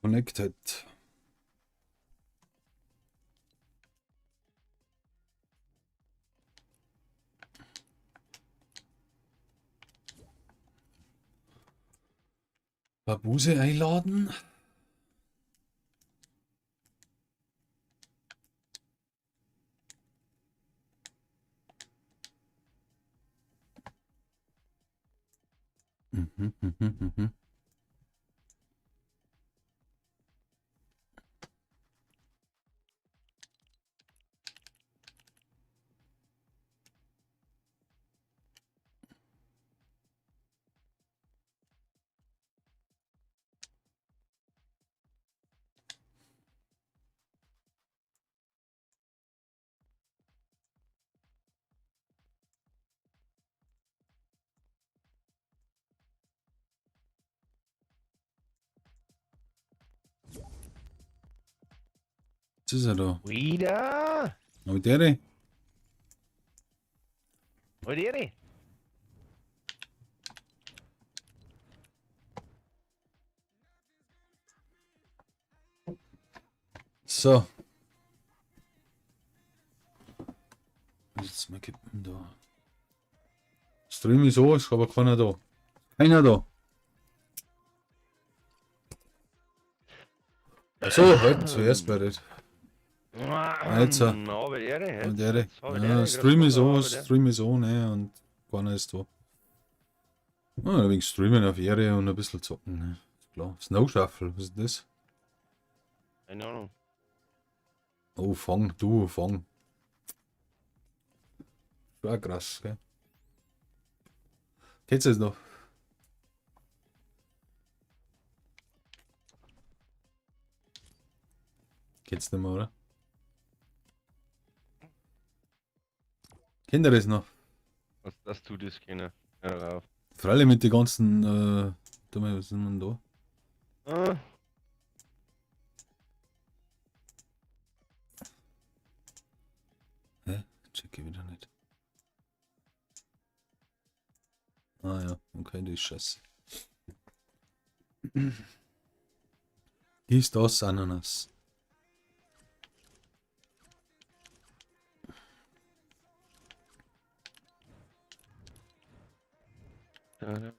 Connected. Babuse einladen. Mhm. Jetzt ist er da. Wieder! Hab ich dere? Odere! So. Jetzt mal kippen da. Stream ist so, ist aber keiner da. Keiner da. So, halt zuerst bei das. Jetzt, Aber Und der, jetzt hab ich ja, dere, Stream ist grad so, hab ich dere. Stream ist so, ne, und keiner ist da. Ah, ein wenig streamen auf Ehre und ein bisschen zocken, ne. Ist klar. Snow Shuffle, was ist das? Keine Ahnung. Oh, fang, du, fang. Schon krass, gell? Kennst du das noch? Kennst du nicht mehr, oder? Kennt ihr das noch? Was das tut, ist keine. Hör auf. Freilich mit den ganzen, warte mal, was sind denn da? Ah, Hä? Check ich wieder nicht. Ah ja, okay, die ist scheiße. Dies, das, Ananas. ja,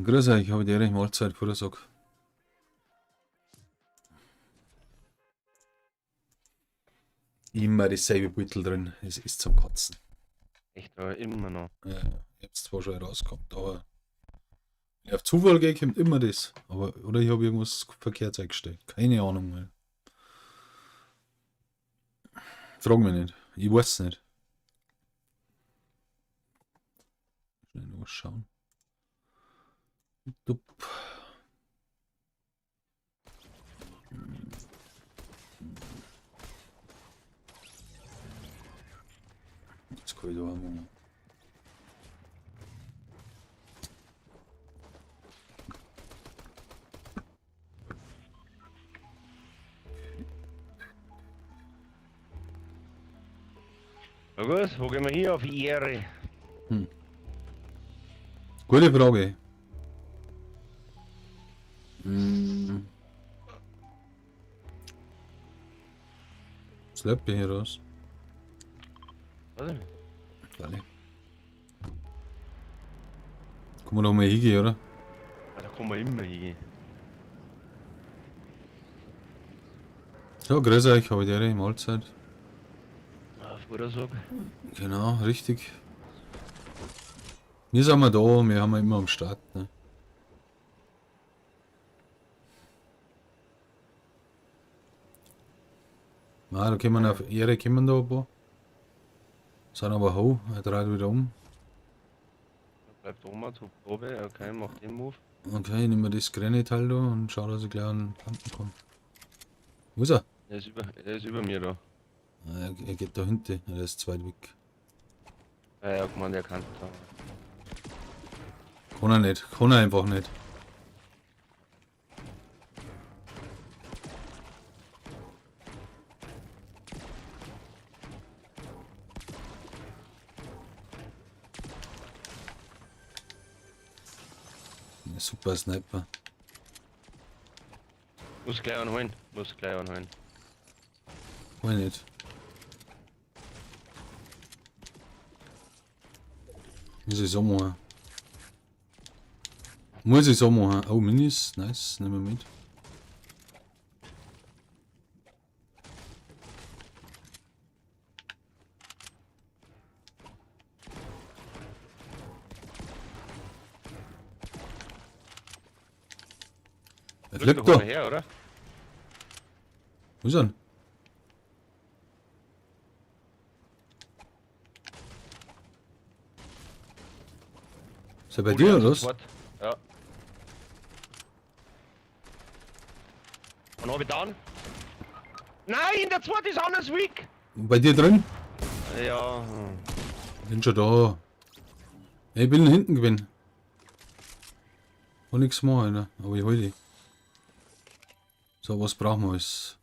Grüß euch, habe die Ehre, Mahlzeit, Vorsack. Immer dasselbe Beutel drin, es ist zum Kotzen. Echt, aber immer noch. Ja, ich hab's zwar schon rausgehabt, aber wenn ich auf Zufall gehe, kommt immer das. Aber, oder ich habe irgendwas verkehrt eingestellt. Keine Ahnung mehr. Frag mich nicht. Ich weiß nicht. Schnell noch was schauen. Dup. Jetzt kann ich da auch mal. Na gut, wo gehen wir hier auf Ehre? Gute Frage. Hm. Was lebt hier raus? Weiß ich nicht. Geil. Kann man da mal hingehen, oder? Ah, da kommen wir immer hin. So, grüß euch, habe ich die Mahlzeit. Ah, Vorsack. Genau, richtig. Wir sind wir da, wir haben ja immer am Start. Ne? Na, da kommen auf Ehre kommen da ein paar. Sind aber ho, er dreht wieder um. Bleibt Oma zu Probe, okay, macht den Move. Okay, ich nehme das grüne Teil da und schau, dass ich gleich an den Pumpen komme. Wo ist er? Er ist über mir da. Ah, er geht da hinten, er ist zu weit weg. Ja, ja, guck mal, der kann da. Kann er nicht, kann er einfach nicht. Super Sniper. Muss gleich einen holen. Muss gleich einen holen. Hol nicht. Muss ich so machen. Muss ich so machen. Oh, Minis. Nice. Nehmen wir mit. Er fliegt doch da. einer her, oder? Wo ist er? Ist er bei dir, oder was? Ja. Und hab ich down? Nein, der zweite ist anders weak! Bei dir drin? Ja. Bin schon da. Ich bin hinten gewesen. Kann nix machen, Alter. Aber ich hol die. So, was brauchen wir alles?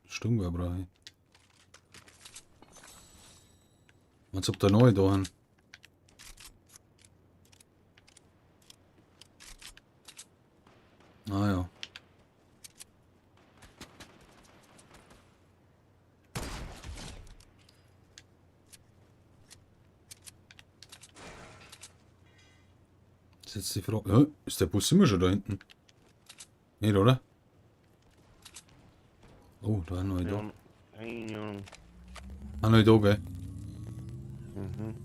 Sturmgewehr brauche ich. Als ob der neue da haben. Ah ja. Ist jetzt die Frage. Hä? Ist der Bus immer schon da hinten? Nicht, oder? Oh, da ist noch da. Keine Ahnung. Ah, noch da, gell? Mhm.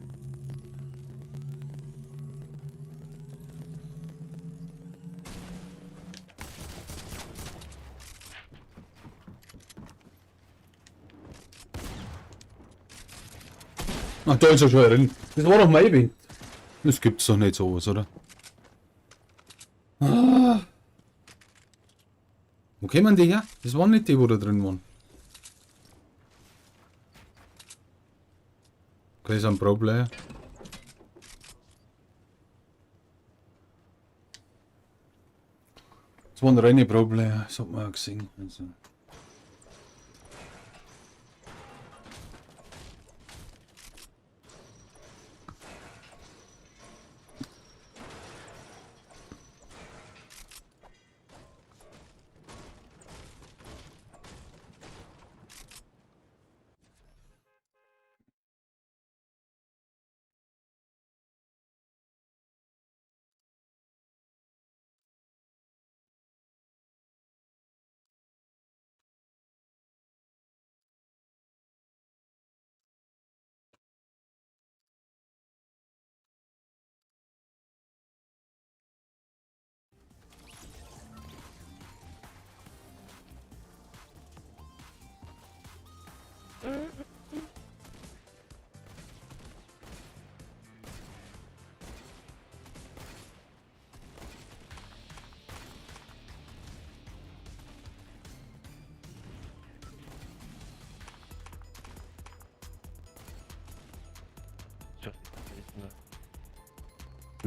Ach, da ist er schon drin. Das war doch mein Event. Das gibt's doch nicht sowas, oder? Ah. Wo kämen die her? Das waren nicht die, wo da drin waren. Okay, ist ein Pro-Player. Das waren reine Pro-Player, das hat man ja gesehen. Also.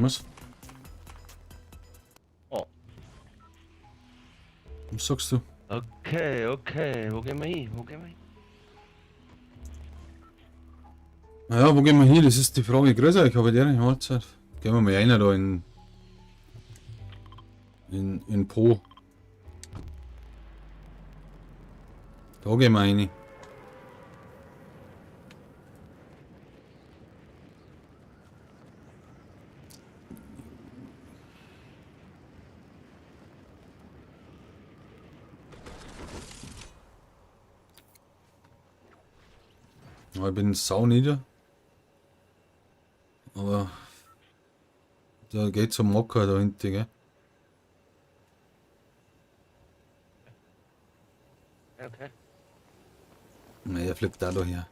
Was? Oh. Was sagst du? Okay, okay. Wo gehen wir hin? Wo gehen wir hin? Naja, wo gehen wir hin? Das ist die Frage. Grüß euch, aber der Mahlzeit. Gehen wir mal einer da in Po. Da gehen wir rein. Ich bin sau nieder. Aber da geht zum Mocker da hinten, gell? Okay. Na, er fliegt da her.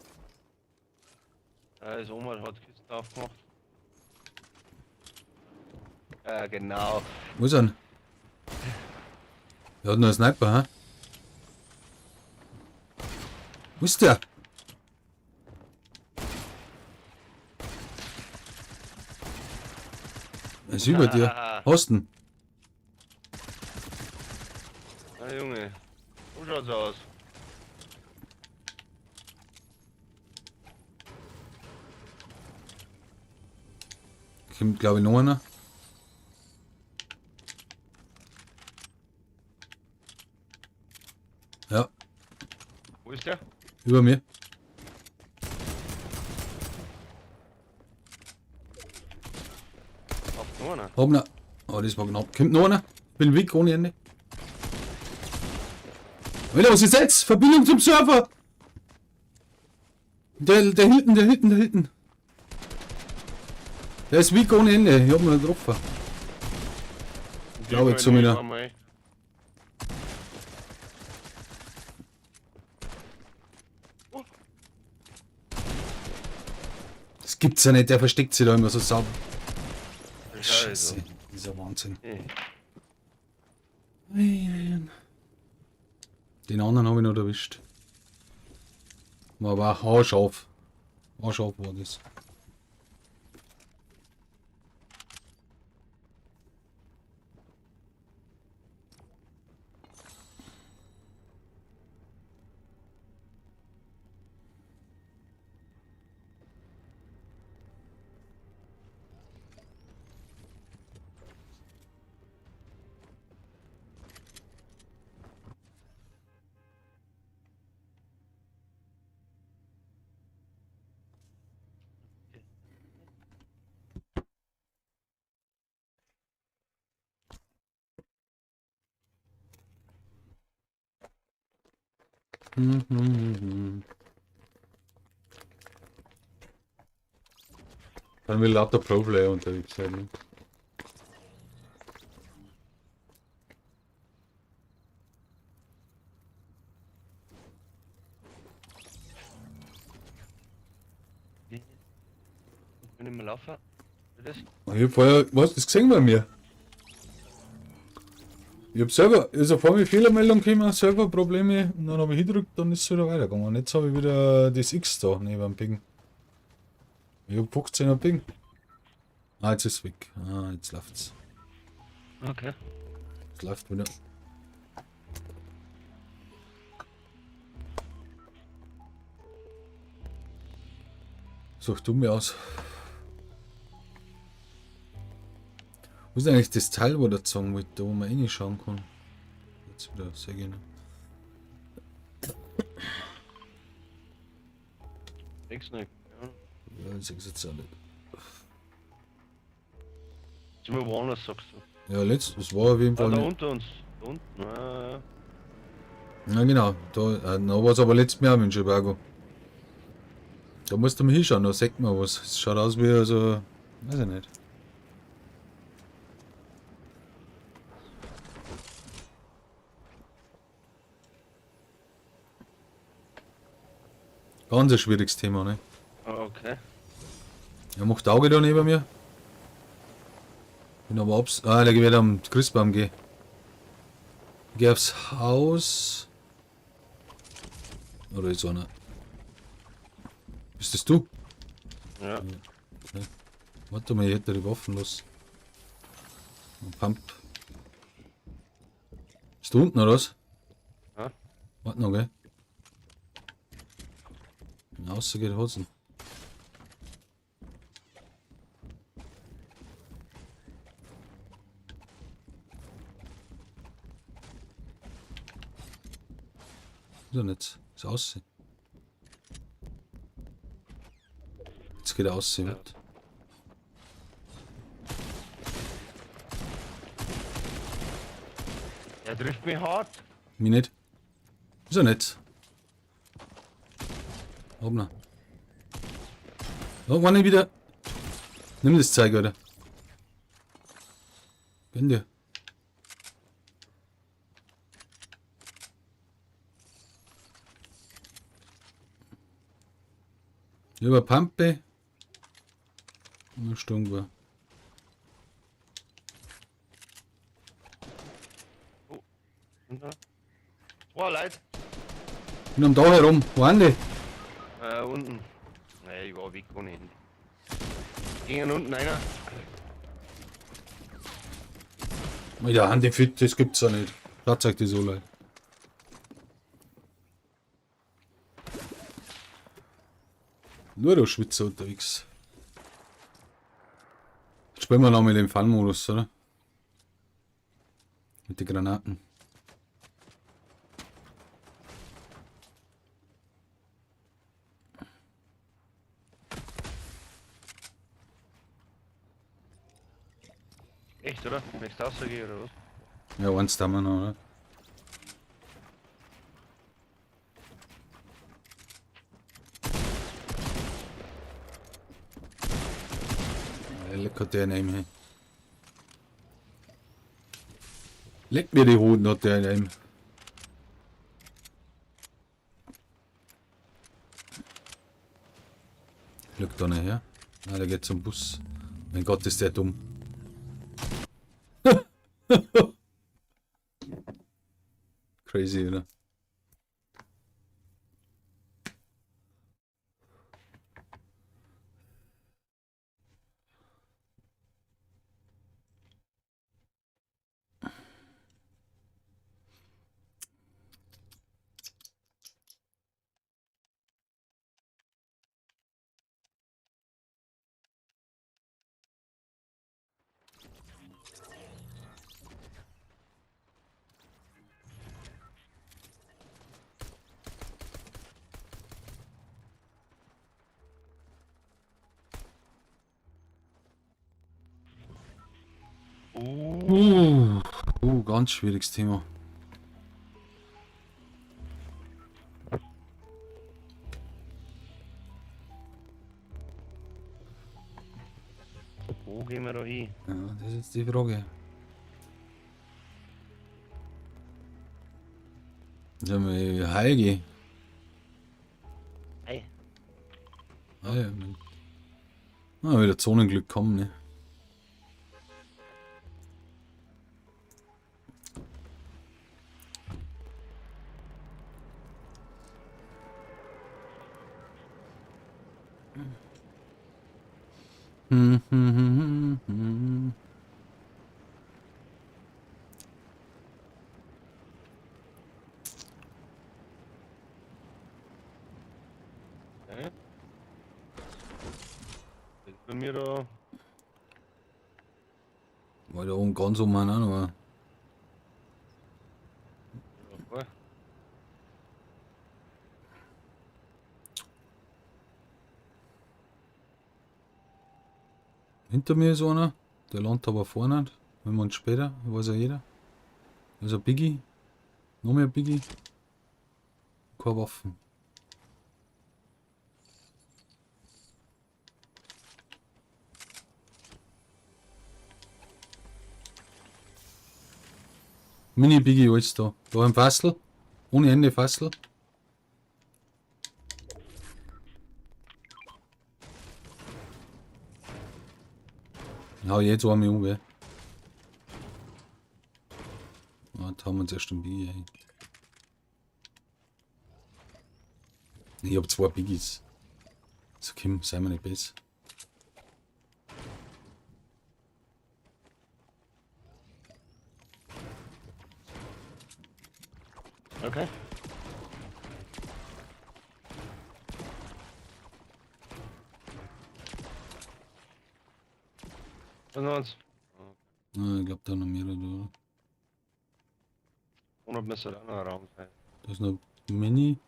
Das Oma hat die Kiste aufgemacht. Ja, genau. Wo ist er denn? Der hat noch einen Sniper, hä? Wo ist der? Er ist über dir. Hast du? Na Junge, so schaut's aus. Kommt, glaube ich, noch einer. Wo ist der? Über mir. Auf noch einer. Hab noch. Oh, das war knapp. Kommt noch einer? Bin weg ohne Ende. Alter, was ist jetzt? Verbindung zum Server! Der hinten, der hinten, der hinten. Der ist weak ohne Ende. Ich hab ihn getroffen. Ich glaube, jetzt schon wieder. Das gibt's ja nicht, der versteckt sich da immer so sauber. Scheiße, dieser Wahnsinn. Den anderen habe ich noch erwischt. War aber auch haarscharf. Haarscharf war das. Dann will lauter Pro-Player unterwegs sein. Ne? Ich bin nicht mehr laufen. Das? Ich hab vorher, was das gesehen bei mir? Ich hab selber, ist vor mir Fehlermeldung gekommen, Serverprobleme, und dann habe ich hingedrückt, dann ist es wieder weitergegangen. Und jetzt habe ich wieder das X da neben dem Ping. Ich hab 15er Ping. Ah, jetzt ist es weg. Ah, jetzt läuft's. Okay. Es läuft wieder. Such du mir aus. Wo ist eigentlich das Teil, wo der gezogen wird, da wo man reinschauen kann? Jetzt wieder, sehr gerne. Denkst du nicht? Ja. Ja, ich seh's jetzt auch nicht. Sind wir woanders, sagst du? Ja, das war auf jeden Ah, Fall da nicht. unter uns. Da unten. Ah, ja. Ja, genau. Da war es aber letztes Jahr mit Chicago. Da musst du mal hinschauen, da sieht man was. Es schaut aus wie so. Weiß ich nicht. Ganz ein schwieriges Thema, ne? Ah, okay. Er macht Auge da neben mir. Bin aber abs. Ah, der wird am Christbaum gehen. Ich geh aufs Haus. Oder ist einer? Bist das du? Ja. Okay. Warte mal, ich hätte die Waffen los. Ein Pump. Bist du unten oder was? Ja. Warte noch, gell? Außer geht Hosen. Ist ja nicht. Ist aussehen. Jetzt geht er aussehen. Ja. Er trifft mich hart. Mich nicht. Ist ja nicht. Hoppla. Oh, wann wieder. Nimm das Zeug, Alter. Gönn dir. Über Pampe. Und Sturmgewehr. Oh. Boah, Leute. Bin am Dach herum. Wo sind die? Unten. Nee, ich war weg ohne Ende. Gingen unten einer. Ja, Handy fit, das gibt's ja nicht. Das zeigt die so leid. Nur der Schwitzer unterwegs. Jetzt spielen wir noch mit dem Fun-Modus, oder? Mit den Granaten. Echt, oder? Möchtest du rausgehen oder was? Ja, eins da wir noch, oder? Ja, leck hat der einen hey. Leck mir die Hoden, hat der einen. Glück da nicht her. Na, der geht zum Bus. Mein Gott, ist der dumm. Crazy, oder? Ganz schwieriges Thema. Wo gehen wir da hin? Ja, das ist jetzt die Frage. Sollen wir heilgehen? Hey. Ah, ja, ah, wieder Zonenglück kommen, ne? Hm. Okay. Bei mir da. War da oben ganz oben auch noch. Ja, Hinter mir ist einer, der landet aber vorne nicht. Wenn wir uns später, weiß ja jeder. Da ist ein Biggie. Noch mehr Biggie. Keine Waffen. Mini Biggie alles da. Da im Fassel. Ohne Ende Fassel. Hau jetzt einmal um, gell? Ah, da haben wir uns erst ein Biggie. Ey. Ich hab 2 Biggies. So, Kim, sei mir nicht besser. Okay. Was noch eins? Ah, ich glaub, da noch mehrere, oder? 100 müsste da noch ein Raum sein. Da ist noch Mini.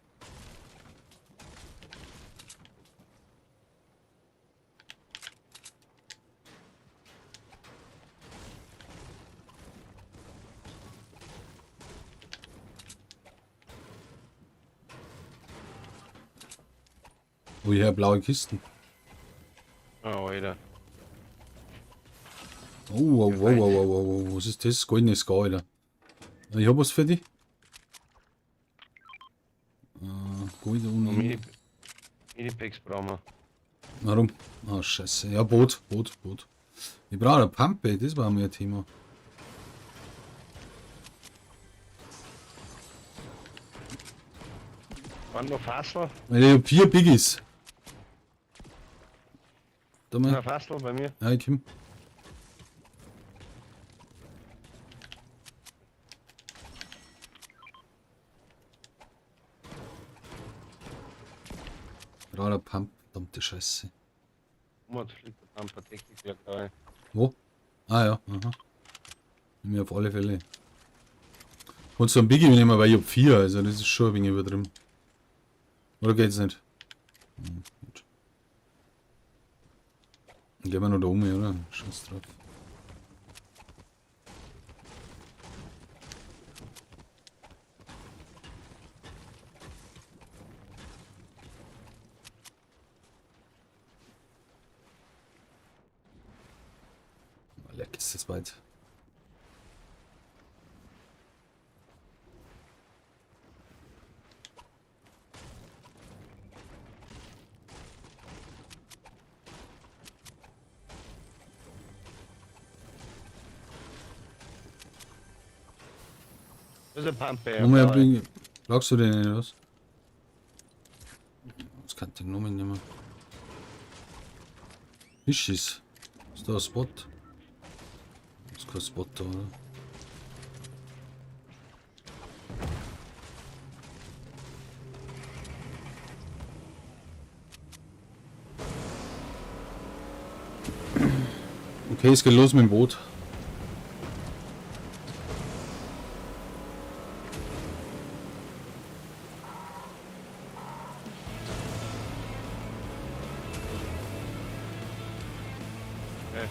Oh, hier blaue Kisten. Oh, Alter. Oh, wow, wow, wow, wow, wow, wow, was ist das? Goldene Ska, Alter. Ich hab was für dich. Gold ohne Ende. Medipacks brauchen wir. Warum? Ah, scheiße. Ja, Boot, Boot, Boot. Ich brauche eine Pampe, das war mir ein Thema. Waren noch Fassel? Ich hab 4 Biggies. Da mal. Noch Fassel bei mir? Ja, ich komm. Brauche Pump, verdammte Scheiße. Wo? Ah ja, aha. Nimm ich auf alle Fälle. Kannst du einen Biggie nehmen, weil ich hab 4, also das ist schon ein wenig übertrieben. Oder geht's nicht? Hm, gut. Dann gehen wir noch da um, oder? Scheiß drauf. Leck, ist das weit. Das ist ein Pampe. Ja. Moment, bin, brauchst du den nicht, was? Das kann ich den Namen nicht mehr. Fischis. Ist da ein Spot? Ist kein Spot da, oder? Okay, es geht los mit dem Boot. Okay.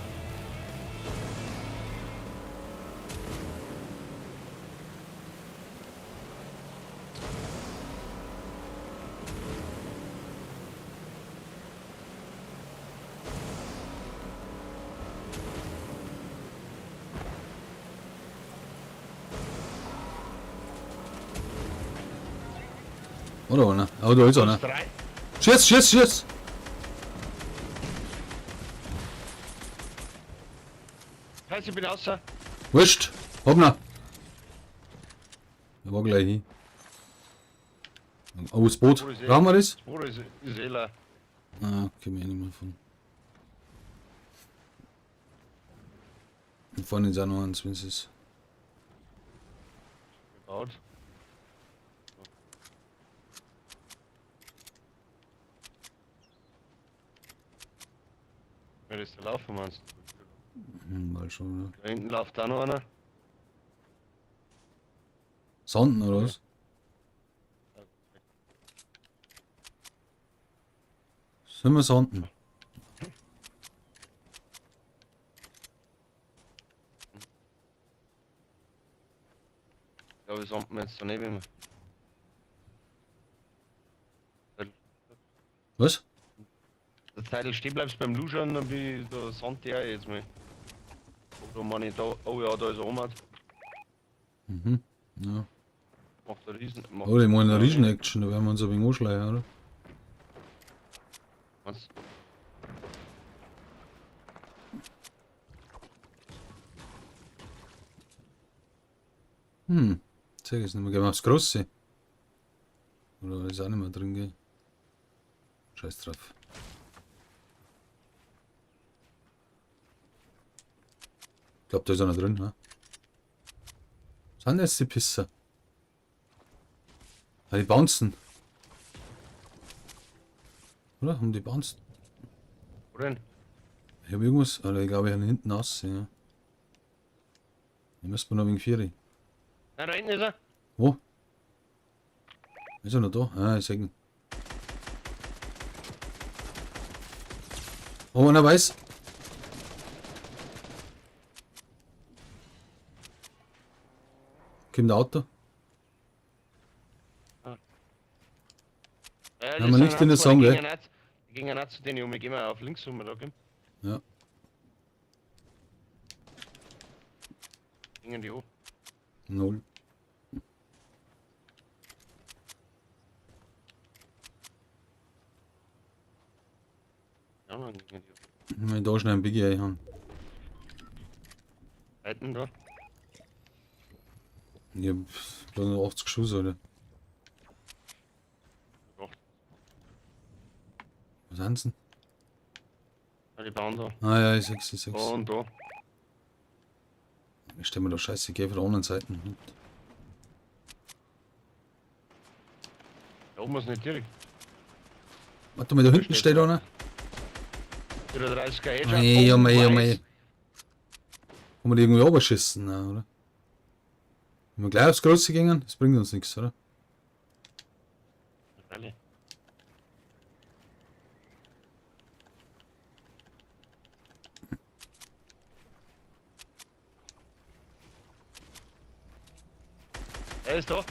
Oder einer? Oh, da ist einer. Drei. Schieß, schieß, schieß! Scheiße, ich bin außer. Wurscht! Hopp noch! Der war gleich hin. Oh, das Boot. Brauchen wir das? Das Boot ist eh leer. Ah, können wir eh nicht mehr von. Und vorne ist auch noch eins, wenn es ist. Gebaut. Wer ist der Laufen, meinst du? Mal schon, oder? Da hinten läuft auch noch einer. Sonden oder was? Sind wir Sonden? Ja, wir sollten jetzt daneben. Was? Der Zeitl stehen bleibst beim Luschern, dann bin ich da Sand der jetzt mal. Oder meine ich da, oh ja, da ist Oma. Mhm. Ja. Macht der Riesen. Macht Oh, die machen eine Riesen-Action, da werden wir uns ein wenig anschleichen, oder? Was? Hm. Zeig es nicht mehr. Gehen wir aufs Große. Oder ist auch nicht mehr drin, gell? Scheiß drauf. Ich glaube, da ist einer drin, ne? Was sind jetzt die Pisser? Ah, die bouncen. Oder? Haben die bounced? Wo denn? Ich habe irgendwas. Oder ich glaube, ich habe hinten aus, ja. Da müssen wir noch wegen Vieri. Nein, da hinten ist er. Wo? Ist er noch da? Ah, ich seh ihn. Oh, einer weiß. Kommt ein Auto. Ja, Haben wir nicht in der Song, gell? Die gingen auch zu denen um, wir gehen mal auf links um, da, gell? Ja. Gingen die hoch. Null. Ja, dann gingen die hoch. Wenn ich da schnell ein Biggie einhauen. Weiten da. Ich hab bloß noch 80 Schuss, Alter. Doch. Was sind denn? Ja, die bauen da. Ah ja, ich sechs, ich sechs. Da und da. Ich stell mir da scheiße, ich geh von der anderen Seite. Da oben ist nicht direkt. Warte mal, da hinten steht einer. 34er Headshot. Ey, oh mei, oh weiß. mei. Kann man die irgendwie runterschießen, nein, oder? Wenn wir gleich aufs Große gingen, das bringt uns nichts, oder? Freilich. Er ist da.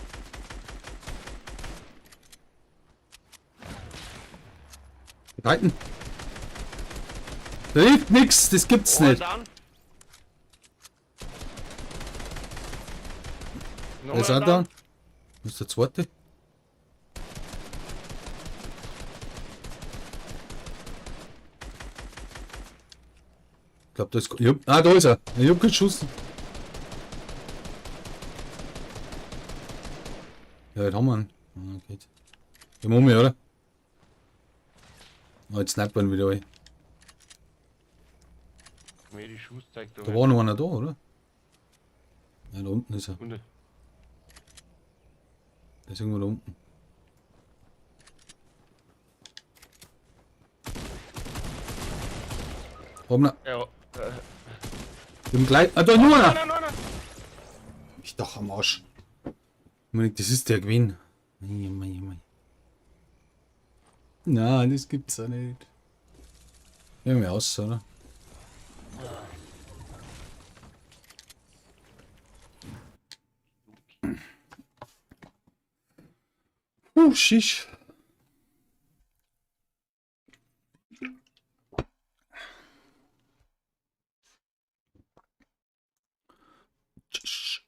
Die Breiten. Da hilft nix, das gibt's Oh, nicht. down. Der ist auch down. Das ist der zweite. Ich glaube, das ist. Ich hab, ah, da ist er. Ich hab geschossen. Ja, jetzt haben wir ihn. Ah, geht. Die Mumie, oder? Oh, jetzt snipern wieder alle. Mir die Schuss zeigt Da war noch einer da, oder? Ja, da unten ist er. Hunde. Der ist irgendwo da unten. Oben. Ja, Im gleich. Ah, da nur einer! nein, nein, nein. Ich doch am Arsch. Das ist der Gewinn. Mei, mei, mei. Nein, das gibt's ja nicht. Nehmen wir aus, oder? Shish. Tsch.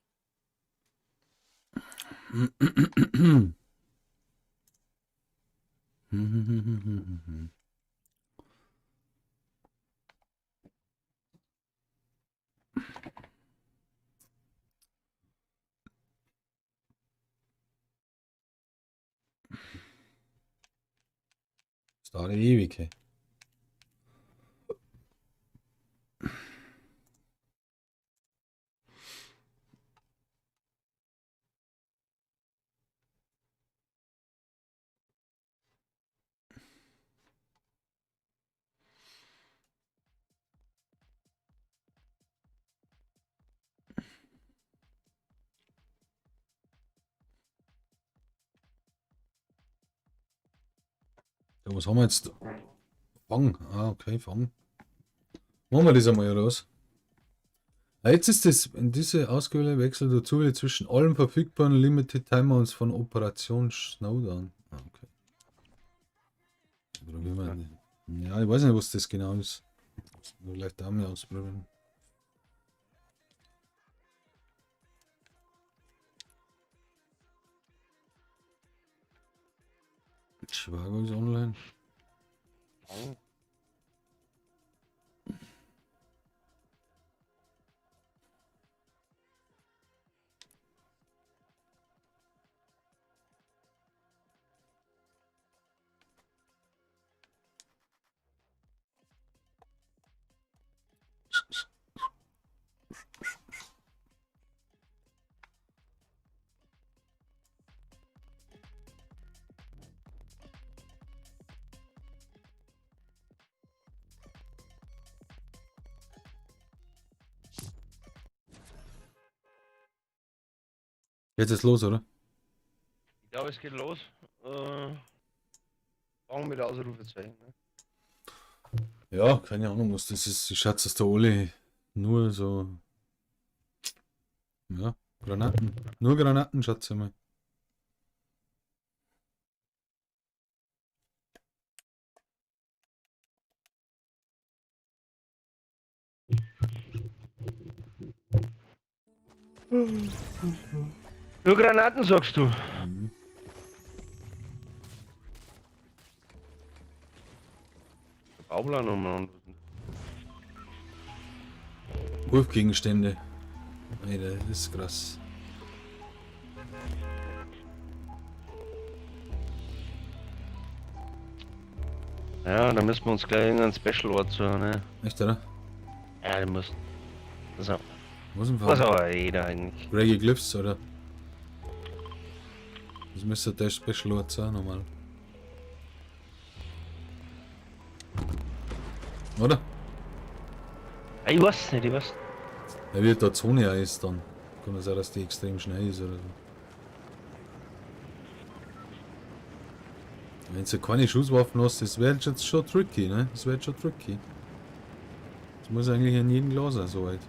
Das dauert ewig, ey. Ja, was haben wir jetzt? Fang. Ah, okay, Fang. Machen wir das einmal, oder was? Ah, jetzt ist das, in diese ausgewählte Wechsel dazu zwischen allen verfügbaren Limited Timeouts von Operation Snowdown. Ah, okay. Probieren wir nicht. Ja, ich weiß nicht, was das genau ist. Vielleicht da mal ausprobieren. Schwager ist online. Jetzt ist los, oder? Ich glaube, es geht los. Fangen mit Ausrufezeichen. Ne? Ja, keine Ahnung, was das ist. Ich schätze, dass der Oli nur so. Ja, Granaten. Nur Granaten, schätze ich mal. Nur Granaten, sagst du? Mhm. Bauplan nochmal. Wurfgegenstände. Alter, das ist krass. Ja, da müssen wir uns gleich irgendeinen Special Ort suchen, ne? Echt, oder? Ja, du musst. Das auch. Was denn Was aber jeder eigentlich. Reggae Glyphs, oder? Das müsste der Special Ort sein, normal. Oder? Ich weiß nicht, ich weiß. Ja, wie da Zone auch ist dann. Kann das sein, dass die extrem schnell ist oder so. Wenn du keine Schusswaffen hast, das wäre jetzt schon tricky, ne? Das wäre schon tricky. Das muss eigentlich in jedem Glas sein, soweit.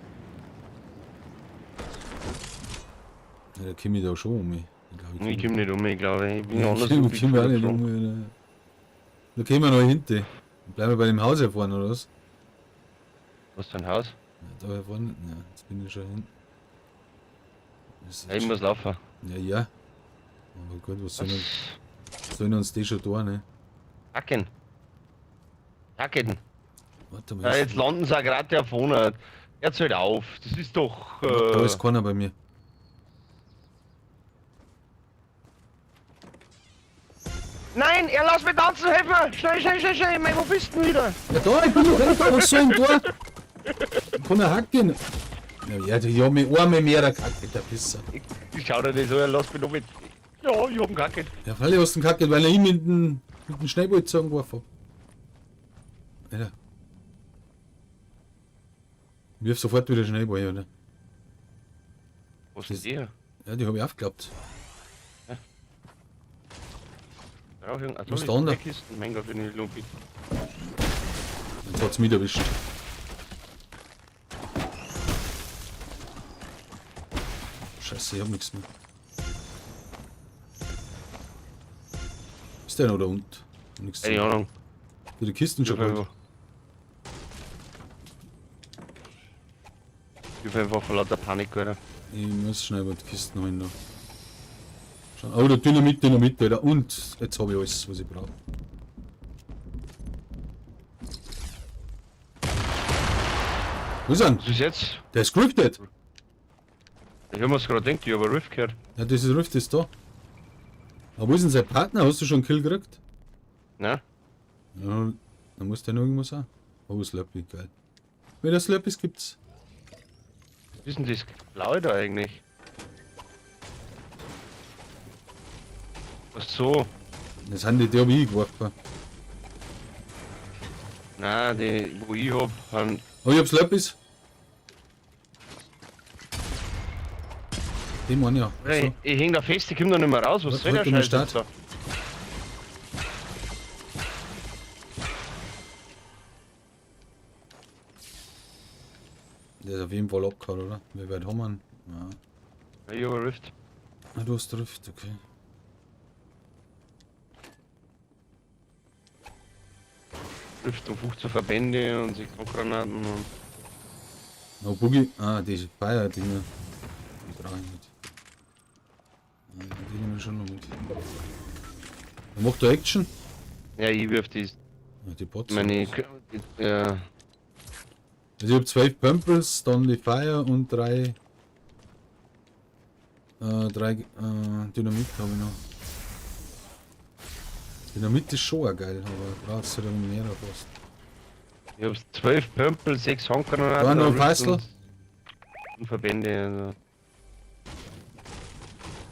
Ja, da komme ich da schon um. Ich, glaub, ich komme nicht um, ich glaube. Ich bin ja, anders. Ich komme auch nicht um. Ne? Da kommen wir noch hinten. Bleiben wir bei dem Haus hier vorne, oder was? Was für ein Haus? Ja, da hier vorne. Ja, jetzt bin ich schon hinten. Das Ja, ich muss laufen. Ja, ja. Aber gut, was sollen uns die schon tun, ne? Hacken. Hacken. Warte mal. Ja, jetzt landen sie auch gerade da vorne. Jetzt halt auf. Das ist doch. Da ist keiner bei mir. Nein, er lass mich tanzen, helf mir! Schnell, schnell, schnell, schnell! Mei, wo bist du denn wieder? Ja, da, ich bin noch nicht da, was soll denn da? Ich kann ja hacken. Ja, ja, ich hab mich einmal mehr gekackt, der Pisser. Ich schau dir das an, er lass mich noch mit. Ja, ich hab ihn gehackt. Ja, freilich hast du ihn gekackt, weil er ihn mit dem Schneeball zusammengeworfen hat. Alter. Wirf sofort wieder Schneeball, oder? Was ist denn der? Ja, die hab ich aufgeklappt. Brauch ich Was ist da unter? Kisten. Mein Gott, bin ich lumpig. Jetzt hat's mich erwischt. Scheiße, ich hab nichts mehr. Ist der noch da unten? Nichts. Keine Ahnung. Die Kisten schon geholt. Ich hab einfach vor lauter Panik, Alter. Ich muss schnell mal die Kisten holen noch. Schau. Oh, der Dynamit, Dynamit, Alter. Und jetzt habe ich alles, was ich brauche. Wo ist er? Was ist jetzt? Der ist geriftet. Ich hab mir's gerade gedacht, ich hab einen Riff gehört. Ja, das ist Rift ist da. Aber wo ist denn sein Partner? Hast du schon einen Kill gekriegt? Ne? Ja, dann muss der noch irgendwo sein. Oh, Slurpee, geil. Wieder Slurpees gibt's. Was ist denn das Blaue da eigentlich? Was so? Das sind die, die hab ich geworfen. Nein, die, wo ich hab, haben. Oh, ich hab Slurpees. Die meine ich ja. Ich, So. ich häng da fest, ich komm da nicht mehr raus. Was Was soll der wollt ihr denn Scheiß jetzt da? Start? Der ist auf jeden Fall abgehauen, oder? Wie weit haben wir ihn? Ja. Ja, ich hab einen Rift. Ah, du hast Rift, okay. Rift und 15 Verbände und 6 Granaten und. Oh, Boogie. Ah, die Fire-Dinger. Die brauche ich nicht. Ah, die nehme ich schon noch mit. Wer macht da Action? Ja, ich wirf die. Ah, die Bots. Meine. Ja. Also ich hab 12 Pumples, dann die Fire und drei Dynamit habe ich noch. Dynamit ist schon auch geil, aber brauchst du dann mehr fast. Ich hab 12 Pömpel, 6 Handgranaten. Da noch ein Rift Feißl. Und Verbände.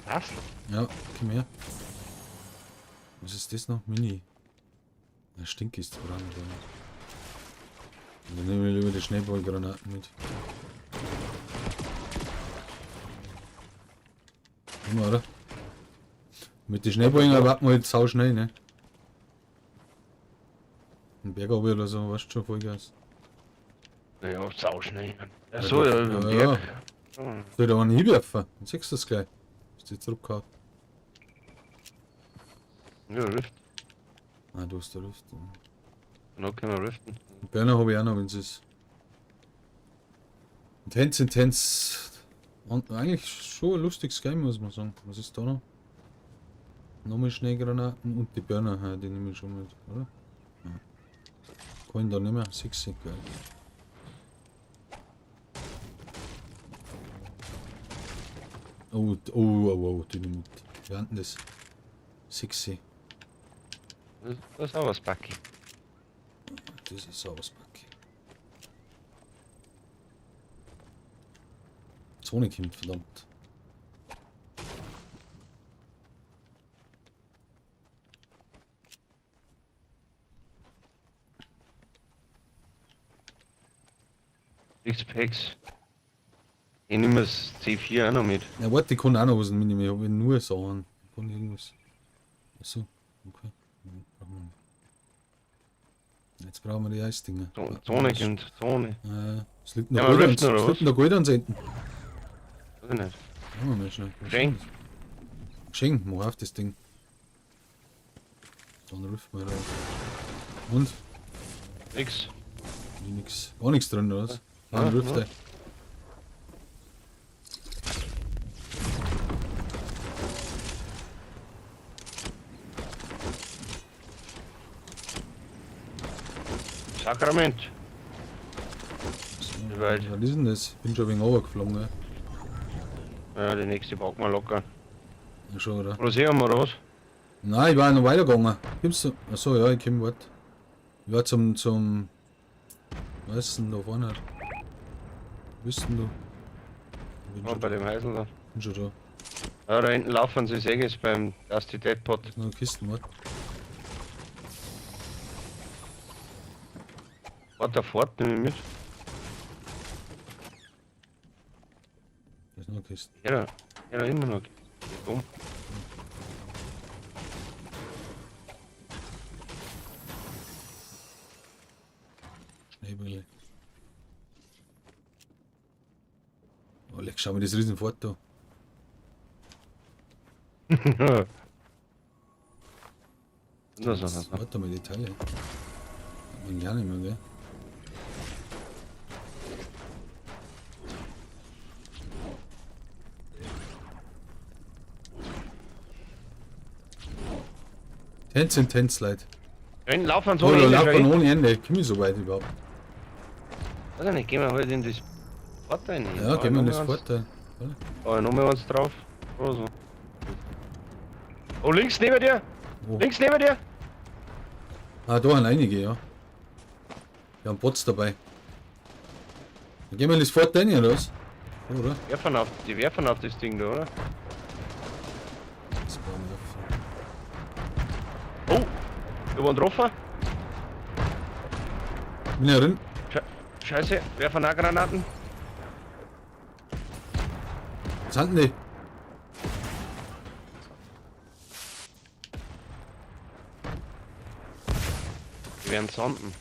Also. Was? Ja, komm her. Was ist das noch? Mini. Ja, Stinkkiste brauchen wir gar nicht. Dann nehmen wir lieber die Schneeballgranaten mit. Immer, oder? Mit den Schneeballen erwarten wir jetzt sau schnell, ne? Ein Berg runter oder so, weißt du schon, Vollgas. Ja, sau schnell. Ja, so, ja, über den Ja, Berg. ja. Soll ich da einen hinwerfen? Dann siehst du das gleich. Ist die zurückgehauen. Ja, Rift. Ah, du hast da Rift. Ja. Genau, können wir riften. Und Burner habe ich auch noch, wenn es ist. Intense, intense. Und eigentlich schon ein lustiges Game, muss man sagen. Was ist da noch? Nochmal Schneegranaten und die Burner, ja, die nehme ich schon mit, oder? Ja. Kann ich da nicht mehr. 6, geil. Oh, oh, oh, oh, die nehme ich mit. Wir hatten das. 6. Das ist auch was, Bucky. Das ist auch was, Bucky. Zone kommt, verdammt. Six-Packs. Ich nehme das C4 auch noch mit. Ja, warte, ich kann auch noch was mitnehmen. Ich habe nur Sachen. Ich kann irgendwas. Achso, okay. Ja, brauchen wir nicht. Jetzt brauchen wir die Eisdinger. Zone kommt, Zone. Es liegt noch Ja, aber Gold Riften ans, oder es liegt noch Gold ans Enden. Weiß ich nicht. Machen wir mal schnell. Geschenk. Geschenk, mach auf das Ding. Dann ruft mal raus. Und? Nix. Wie nix. Gar nichts drin, oder was? Ah, Ja, ein Rift, ja. ey. Sakrament. So, Wie weit? was ist denn das? Bin schon ein wenig runtergeflogen, gell? Ja, die nächste packen wir locker. Ja, schon, oder? Oder sehen wir oder was? Nein, ich war ja noch weitergegangen. Gibt's da? Achso, ja, ich komm, warte. Ich war zum. Was ist denn da vorne? Wo bist denn du? Ich bin Ja, schon bei da. dem Häusl da. Bin schon da. Ja, da hinten laufen sie, sehe ich beim Dusty Deadpot. Da ist noch eine Kiste, warte. Warte, fort, nehme ich mit. Da ist noch eine Kiste. Ja, ja, immer noch. Dumm. Schneebrille. Oh, leck, schau mir das Riesenfort da. Das ist das. Warte mal, die Teile. Hat man gar nicht mehr, gell? Tänze sind Tänze, Leute. Da hinten laufen sie Oh, ohne da Ende. laufen Schau hin. ohne Ende. Komm ich so weit überhaupt? Weiß ich nicht, gehen wir halt in das Fort rein. Ja, gehen wir in das Fort da. Da noch mal eins drauf. Oder so. Oh, links neben dir! Wo? Links neben dir! Ah, da haben einige, ja. Wir haben Bots dabei. Dann gehen wir in das Fort rein, oder was? Oder? Werfen auf, die werfen auf das Ding da, oder? Das brauchen wir Oh! Wir waren getroffen. Bin ja drin. Scheiße, werfen auch Granaten. Was sind denn die? Die werden sonden.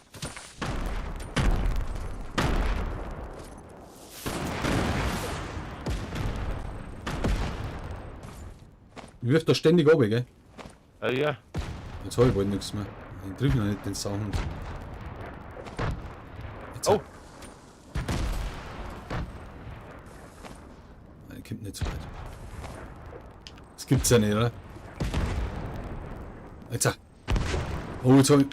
Ich wirf da ständig runter, gell? Ah ja. Jetzt hab ich bald nichts mehr. Ich triff noch nicht den Sound. Jetzt Oh! Nein, kommt nicht so weit. Das gibt's ja nicht, oder? Jetzt. Oh, jetzt hab ich.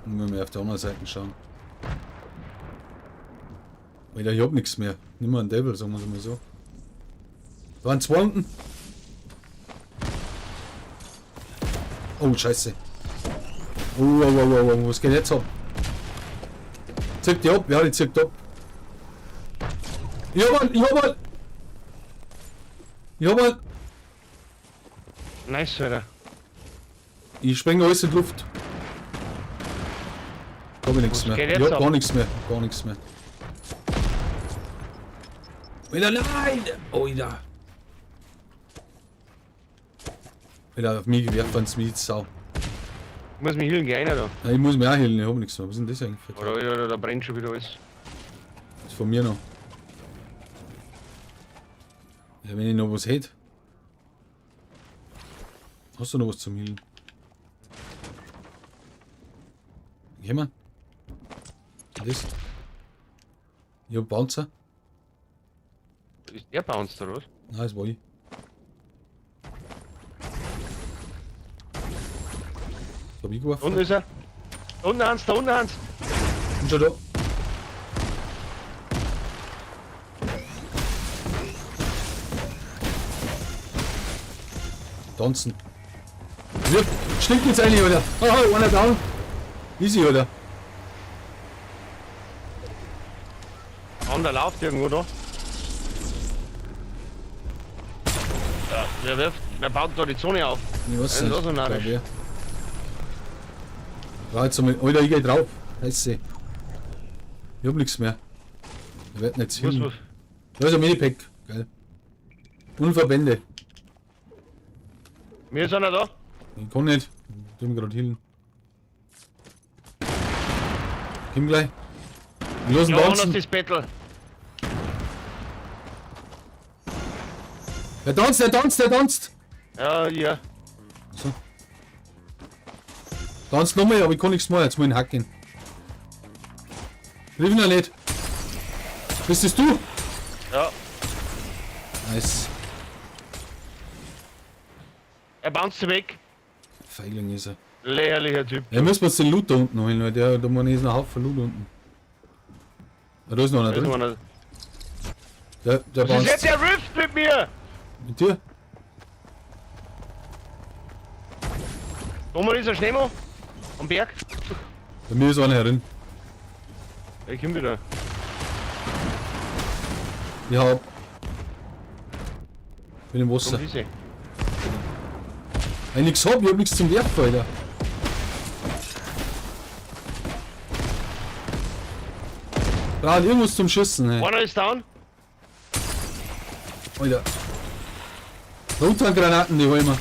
Müssen wir auf der anderen Seite schauen. Alter, ich hab nichts mehr. Nimm mal einen Devil, sagen wir es mal so. Da waren zwei unten. Oh, scheiße. Oh, oh, oh, oh, oh, was geht jetzt ab? Zieht die ab? Ja, die zieht ab. Ich hab einen, ich hab einen. Ich hab einen. Nice, Alter. Ich spreng alles in die Luft. Hab ich nichts Was mehr. geht Ich jetzt hab ab? gar nichts mehr. Gar nichts mehr. Alter, nein! Alter. Alter, auf mich gewerfen, wenn's mich Sau. Ich muss mich healen, geh einer da. Nein, ich muss mich auch heilen, ich hab nichts mehr. Was ist denn das eigentlich? Oder, oder, da brennt schon wieder alles. Das ist von mir noch. Ja, wenn ich noch was hätte. Hast du noch was zum Heilen? Geh mal. Das. Ich hab Bouncer. Ist der Bounce da, oder was? Nein, das war ich. Das hab ich geworfen. Unten ist er. Da unten eins, da unten eins. Bin schon da. Tanzen. Wirf, stinkt jetzt eigentlich, oder? Oh, einer down. Easy, oder? Ander läuft irgendwo da. Ja, wer wirft? Wer baut da die Zone auf? Ich weiß Ja, nicht. das ist so narrisch. Glaub ich. Ja, jetzt einmal. Alter, ich geh drauf. Scheiße. Ich hab nichts mehr. Ich werd nicht Muss hin. was. Da ist ein Minipack. Geil. Und Verbände. Mir ist einer da. Ich kann nicht. Ich tu mich gerade healen. Komm gleich. Los, Ja, anders tanzen. das Battle. Der tanzt, der tanzt, der tanzt. Ja, ja. So. Tanzt nochmal, aber ich kann nichts mehr. Jetzt muss ich ihn hacken. Triff ihn noch nicht. Bist das du? Ja. Nice. Er bounced weg. Feigling ist er. Lächerlicher Typ. Ja, müssen wir uns den Loot da unten holen, weil der, da meine ist ein Haufen Loot unten. Ah, da ist noch einer Da ist drin. noch einer. Der Was ist jetzt bounced. der Rift mit mir? Mit dir? Thomas ist ein Schneemann. Am Berg. Bei mir ist einer herin. Ich komm wieder. Ich hab. Bin im Wasser. Komm, diese. Wenn ich nix hab, ich hab nichts zum Werfen, Alter. Brauch irgendwas zum Schießen, ey. Einer ist down. Alter. Rothandgranaten, die holen wir.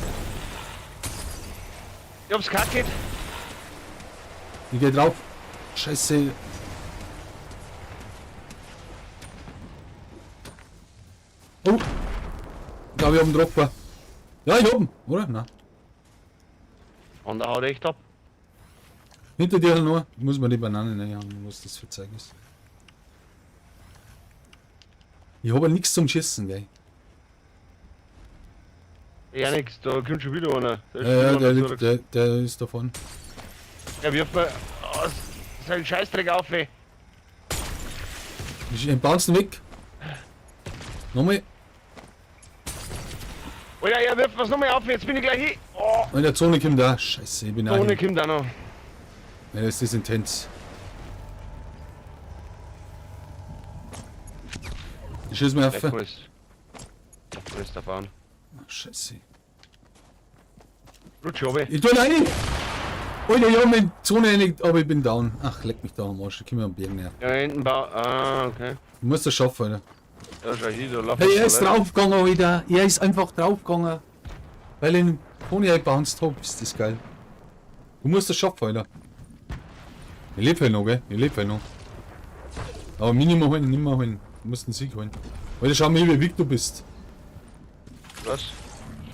Ich hab's kackt. Ich geh drauf. Scheiße. Oh. Ich glaube, ich hab einen Dropper. Ja, ich hab ihn, oder? Nein. Und er haut echt ab. Hinter dir noch. Ich muss mir die Banane reinhauen, was das für Zeug ist. Ich hab ja nichts zum Schießen, gell. Ja, nix, da kommt schon wieder einer. Da ist Ja, ja, schon der, wieder einer liegt, der ist davon. Der wirft mir oh, seinen Scheißdreck auf, ey. Ich bounce weg. Nochmal. Alter, er wirft was nochmal auf, jetzt bin ich gleich hin. Oh, In der Zone kommt da. Scheiße, ich bin auch Zone hin. kommt auch noch. Ja, das ist intens. Ich schieß mir auf. Der ist. Der ist da fahren. Scheiße. Rutsch runter. Ich tu rein! Alter, ich hab mich in die Zone rein, aber ich bin down. Ach, leck mich da am Arsch, ich komm mir am Berg näher. Ja, hinten ba. Ah, okay. Du musst das schaffen, Alter. Ja, schau hier, da lauf Hey, er ist draufgegangen, Alter. Er ist einfach draufgegangen. Weil ich den Pony gebounced hab. Ist das geil. Du musst das schaffen, Alter. Ich lebe halt noch, gell? Ich lebe halt noch. Aber Minimum holen, nimmer holen. Du musst einen Sieg holen. Alter, schau mal, wie weak du bist. Was?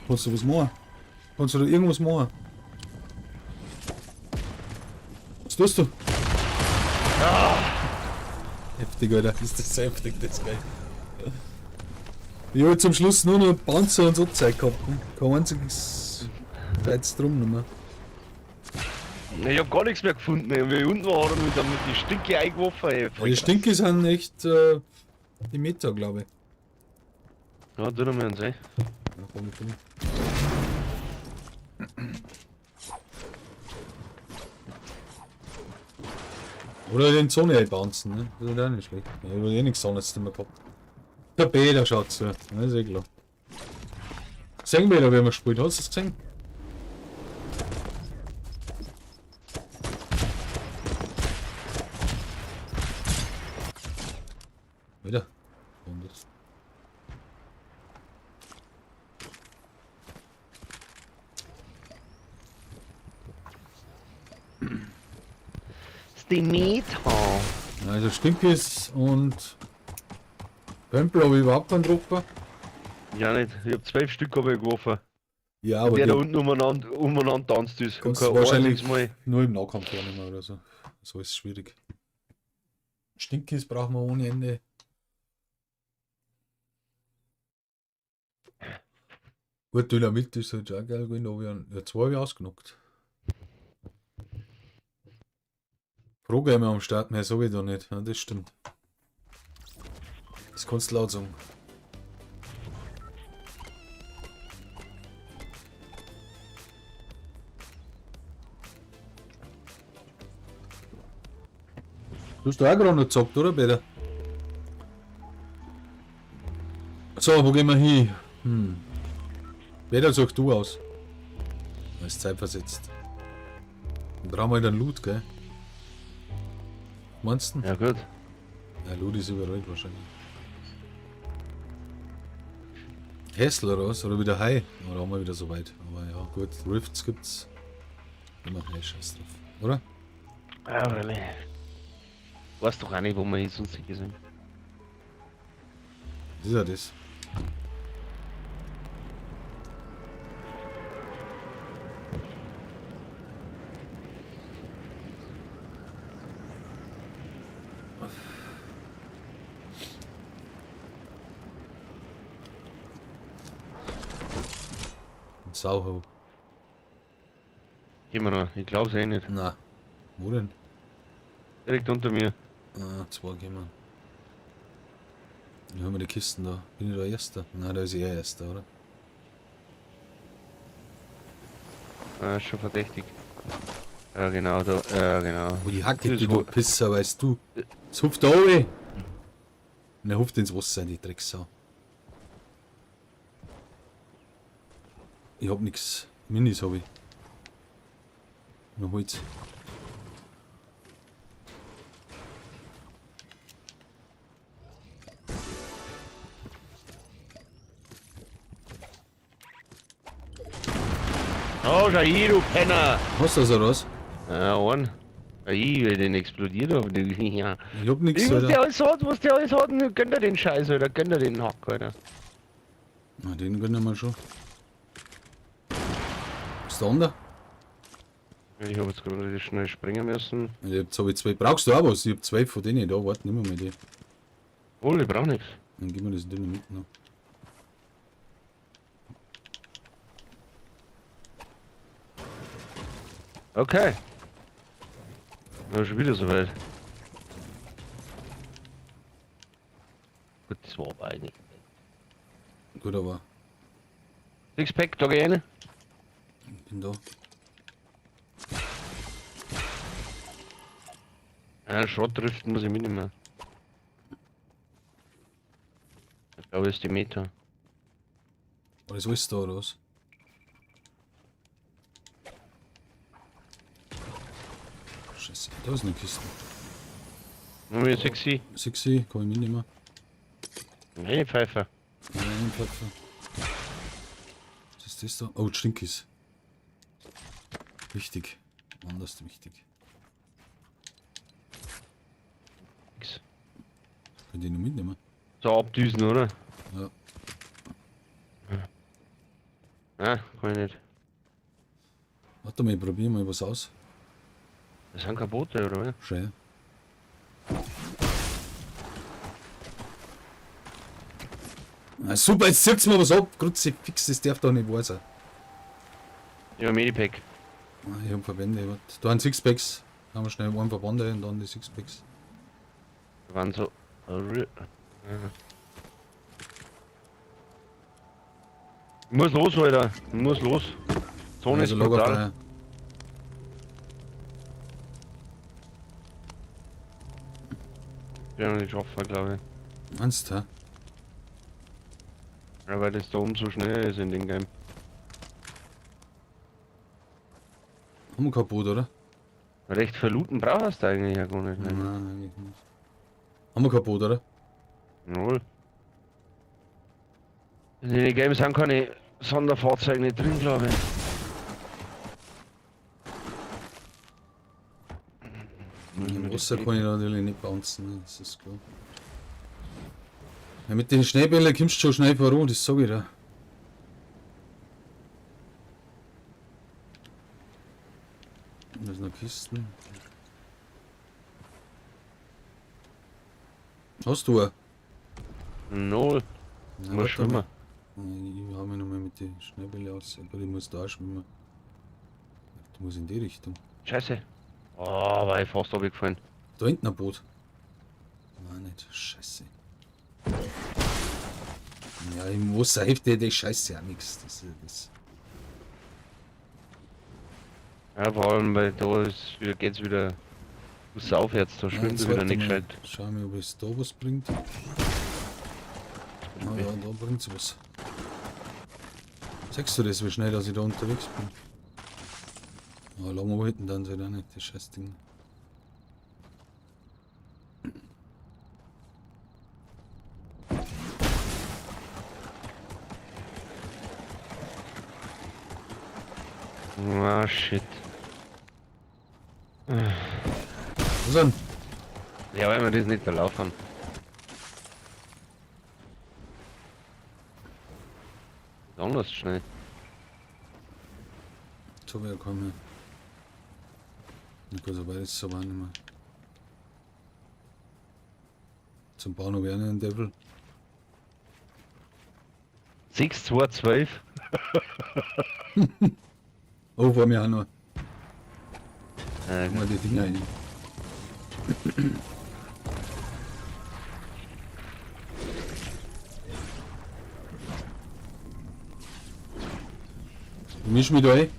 Kannst du was machen? Kannst du da irgendwas machen? Was tust du? Ah. Heftig, Alter. Ist das heftig, das geil. Ich hab zum Schluss nur noch Panzer und so Zeug gehabt. Ne? Kein einziges Reiz drum nicht mehr. Ich hab gar nichts mehr gefunden, ey. Wie ich unten war, hat er mich dann mit die Stinke eingeworfen, ey. Ja, die Stinke sind echt die Meta, glaube ich. Ja, tun wir uns, ey. Ja, komm, komm. Oder den Zone einbouncen, ne? Das ist auch nicht schlecht. Ich hab eh nichts anderes mehr gehabt. Der B, der schaut so. Das ist eh klar. Sehen wir da, wie man spielt. Hast du das gesehen? Wieder. Und das. Ist die Meta. Also Stinkis und Pömpel habe ich überhaupt keinen Dropper. Ja, nicht. Ich hab 12 Stück hab ich geworfen. Ja, aber Der da die unten umeinander tanzt ist. kannst Kein du wahrscheinlich einziges Mal. nur im Nahkampf hernehmen oder so. So ist es schwierig. Stinkis brauchen wir ohne Ende. Gut, Dynamit ist halt auch geil gewesen, aber ich hab- ja, zwei habe ich ausgenockt. Pro-Gamer am Start, ne, sag ich da nicht. Ja, das stimmt. Das kannst du laut sagen. Du hast da auch gerade noch gezockt, oder, Peter? So, wo gehen wir hin? Hm. Peter, such du aus. Da ist zeitversetzt. Und brauchen wir dann Loot, gell? Meinst du? Ja, gut. Ja, Loot ist überall wahrscheinlich. Hessel oder was? Oder wieder Hai? Oder haben wir wieder so weit? Aber ja, gut, Rifts gibt's. Immer Hai, scheiß drauf. Oder? Ja, really. Weiß doch auch nicht, wo wir hin sonst sicher sind. Das ist ja das. Ein Sauho. Gehen wir noch. Ich glaub's eh nicht. Na, wo denn? Direkt unter mir. Ah, zwei gehen wir. Dann haben wir die Kisten da. Bin ich da Erster? Nein, da ist er Erster, oder? Ah, ist schon verdächtig. Ja, genau, da. Ja, genau. Oh, die Hacke, Das die ist du Pisser, weißt du. Es hupft da runter. Und er hupft ins Wasser, die Drecksau. Ich hab nix. Minis hab ich. Noch Holz. Oh, schau hier, du Penner! Hast du das oder was? Ja, einen. Ich will den explodiert auf den. Ja. Ich hab nix, Was der Alter. alles hat, was der alles hat, gönnt er den Scheiß, Alter, gönnt er den Hack, Alter. Na, den gönnen wir schon. Ist der andere? Ich hab jetzt gerade schnell springen müssen. Ich hab, jetzt hab ich zwei. Brauchst du auch was? Ich hab zwei von denen da. Warte, nimm mal die. Oh, ich brauch nichts. Dann gib mir das Dynamit noch. Okay. Na, schon wieder soweit. Gut, das war aber eigentlich. Gut, aber Sixpack, da geh ich rein. ich bin da. Ja, Schrottriften muss ich mitnehmen. Ich glaube, ist die Meta. War das alles da oder was? Scheiße, da ist eine Kiste. Nummer 6. 6, kann ich mitnehmen. Nein, Pfeifer. Nein, Pfeifer. Was ist das da? Oh, Stinkis. Wichtig. Anders wichtig. Nix. Könnt ihr noch mitnehmen? So abdüsen, oder? Ja. Nein, kann ich nicht. Warte mal, ich probiere mal was aus. Das sind keine Boote, oder was? Schön. Na super, jetzt zieht's mir was ab. Kruzifix, das darf doch nicht wahr sein. Ja, Medipack. Ah, ich hab Verbände. Warte. Da sind Sixpacks. Da haben wir schnell einen Verband und dann die Sixpacks. Da waren so. Ich muss los, Alter. Ich muss los. Zone Also ist brutal. Lagerfeuer. Ich werde noch nicht schaffen, glaube ich. Meinst du, hä? Ja, weil das da oben so schnell ist in dem Game. Haben wir kein Boot, oder? Recht verlooten brauchst du eigentlich ja gar nicht. Ne? Nein, eigentlich nicht. Haben wir kein Boot, oder? Null. In den Games sind keine Sonderfahrzeuge nicht drin, glaube ich. Im Wasser kann ich natürlich nicht bouncen, ne? Das ist klar. Ja, mit den Schneebällen kommst du schon schnell voran, das sag ich dir. Da sind noch Kisten. Hast du eine? Null. Nein, Muss warte schwimmen. mal. Ich hau mich nochmal mit den Schneebällen aus. Gut, ich muss da auch schwimmen. Du musst in die Richtung. Scheiße. Oh, war ich fast runtergefallen. Da hinten ein Boot. Nein, nicht. Scheiße. Ja, im Wasser hilft dir die Scheiße auch nichts. Das ist das. Ja, vor allem, weil da ist, wieder, geht's wieder aufwärts, da Ja, schwimmt jetzt er wieder warte nicht mal. gescheit. Schau mal, ob es da was bringt. Ah ja, da bringt's was. Siehst du das, wie schnell dass ich da unterwegs bin? Ah, lange halten dann halt auch nicht, das scheiß Ding. Ah, shit. Was denn? Ja, weil wir das nicht erlaufen. Anders schnell. So weit kommen. Na gut, so weit ist es aber auch nicht mehr. Zum Bahnhof wäre ein Devil. 6, 2, 12. Oh, vor mir auch noch. Mal die Dinger rein. Ich misch mich da ein.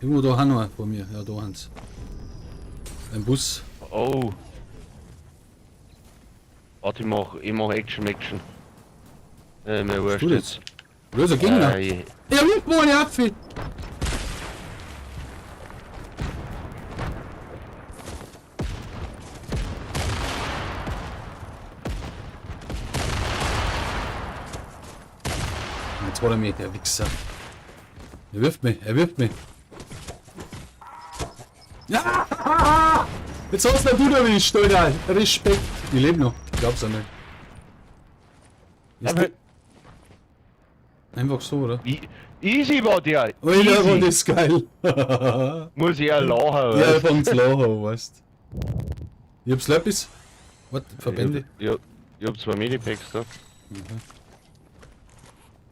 Irgendwo da haben wir vor mir. Ja, da haben's. Ein Bus. Oh. Warte, ich mach Action, Action. Mir wurscht Du jetzt. jetzt? Da ist ein Gegner. Ja, mit meine Apfel! Jetzt war er mir, der Wichser. Er wirft mich, er wirft mich. Ja! Jetzt hast du du erwischt, Alter. Respekt. Ich lebe noch. Ich glaub's auch nicht. Ist Aber- einfach so, oder? Easy war der. Alter, Easy. war das geil. Muss ich ja lachen, Ja, weißt ich fang's lachen, weißt. Ich hab Slurpees. Warte, Verbände. Ich hab zwei Medipacks da.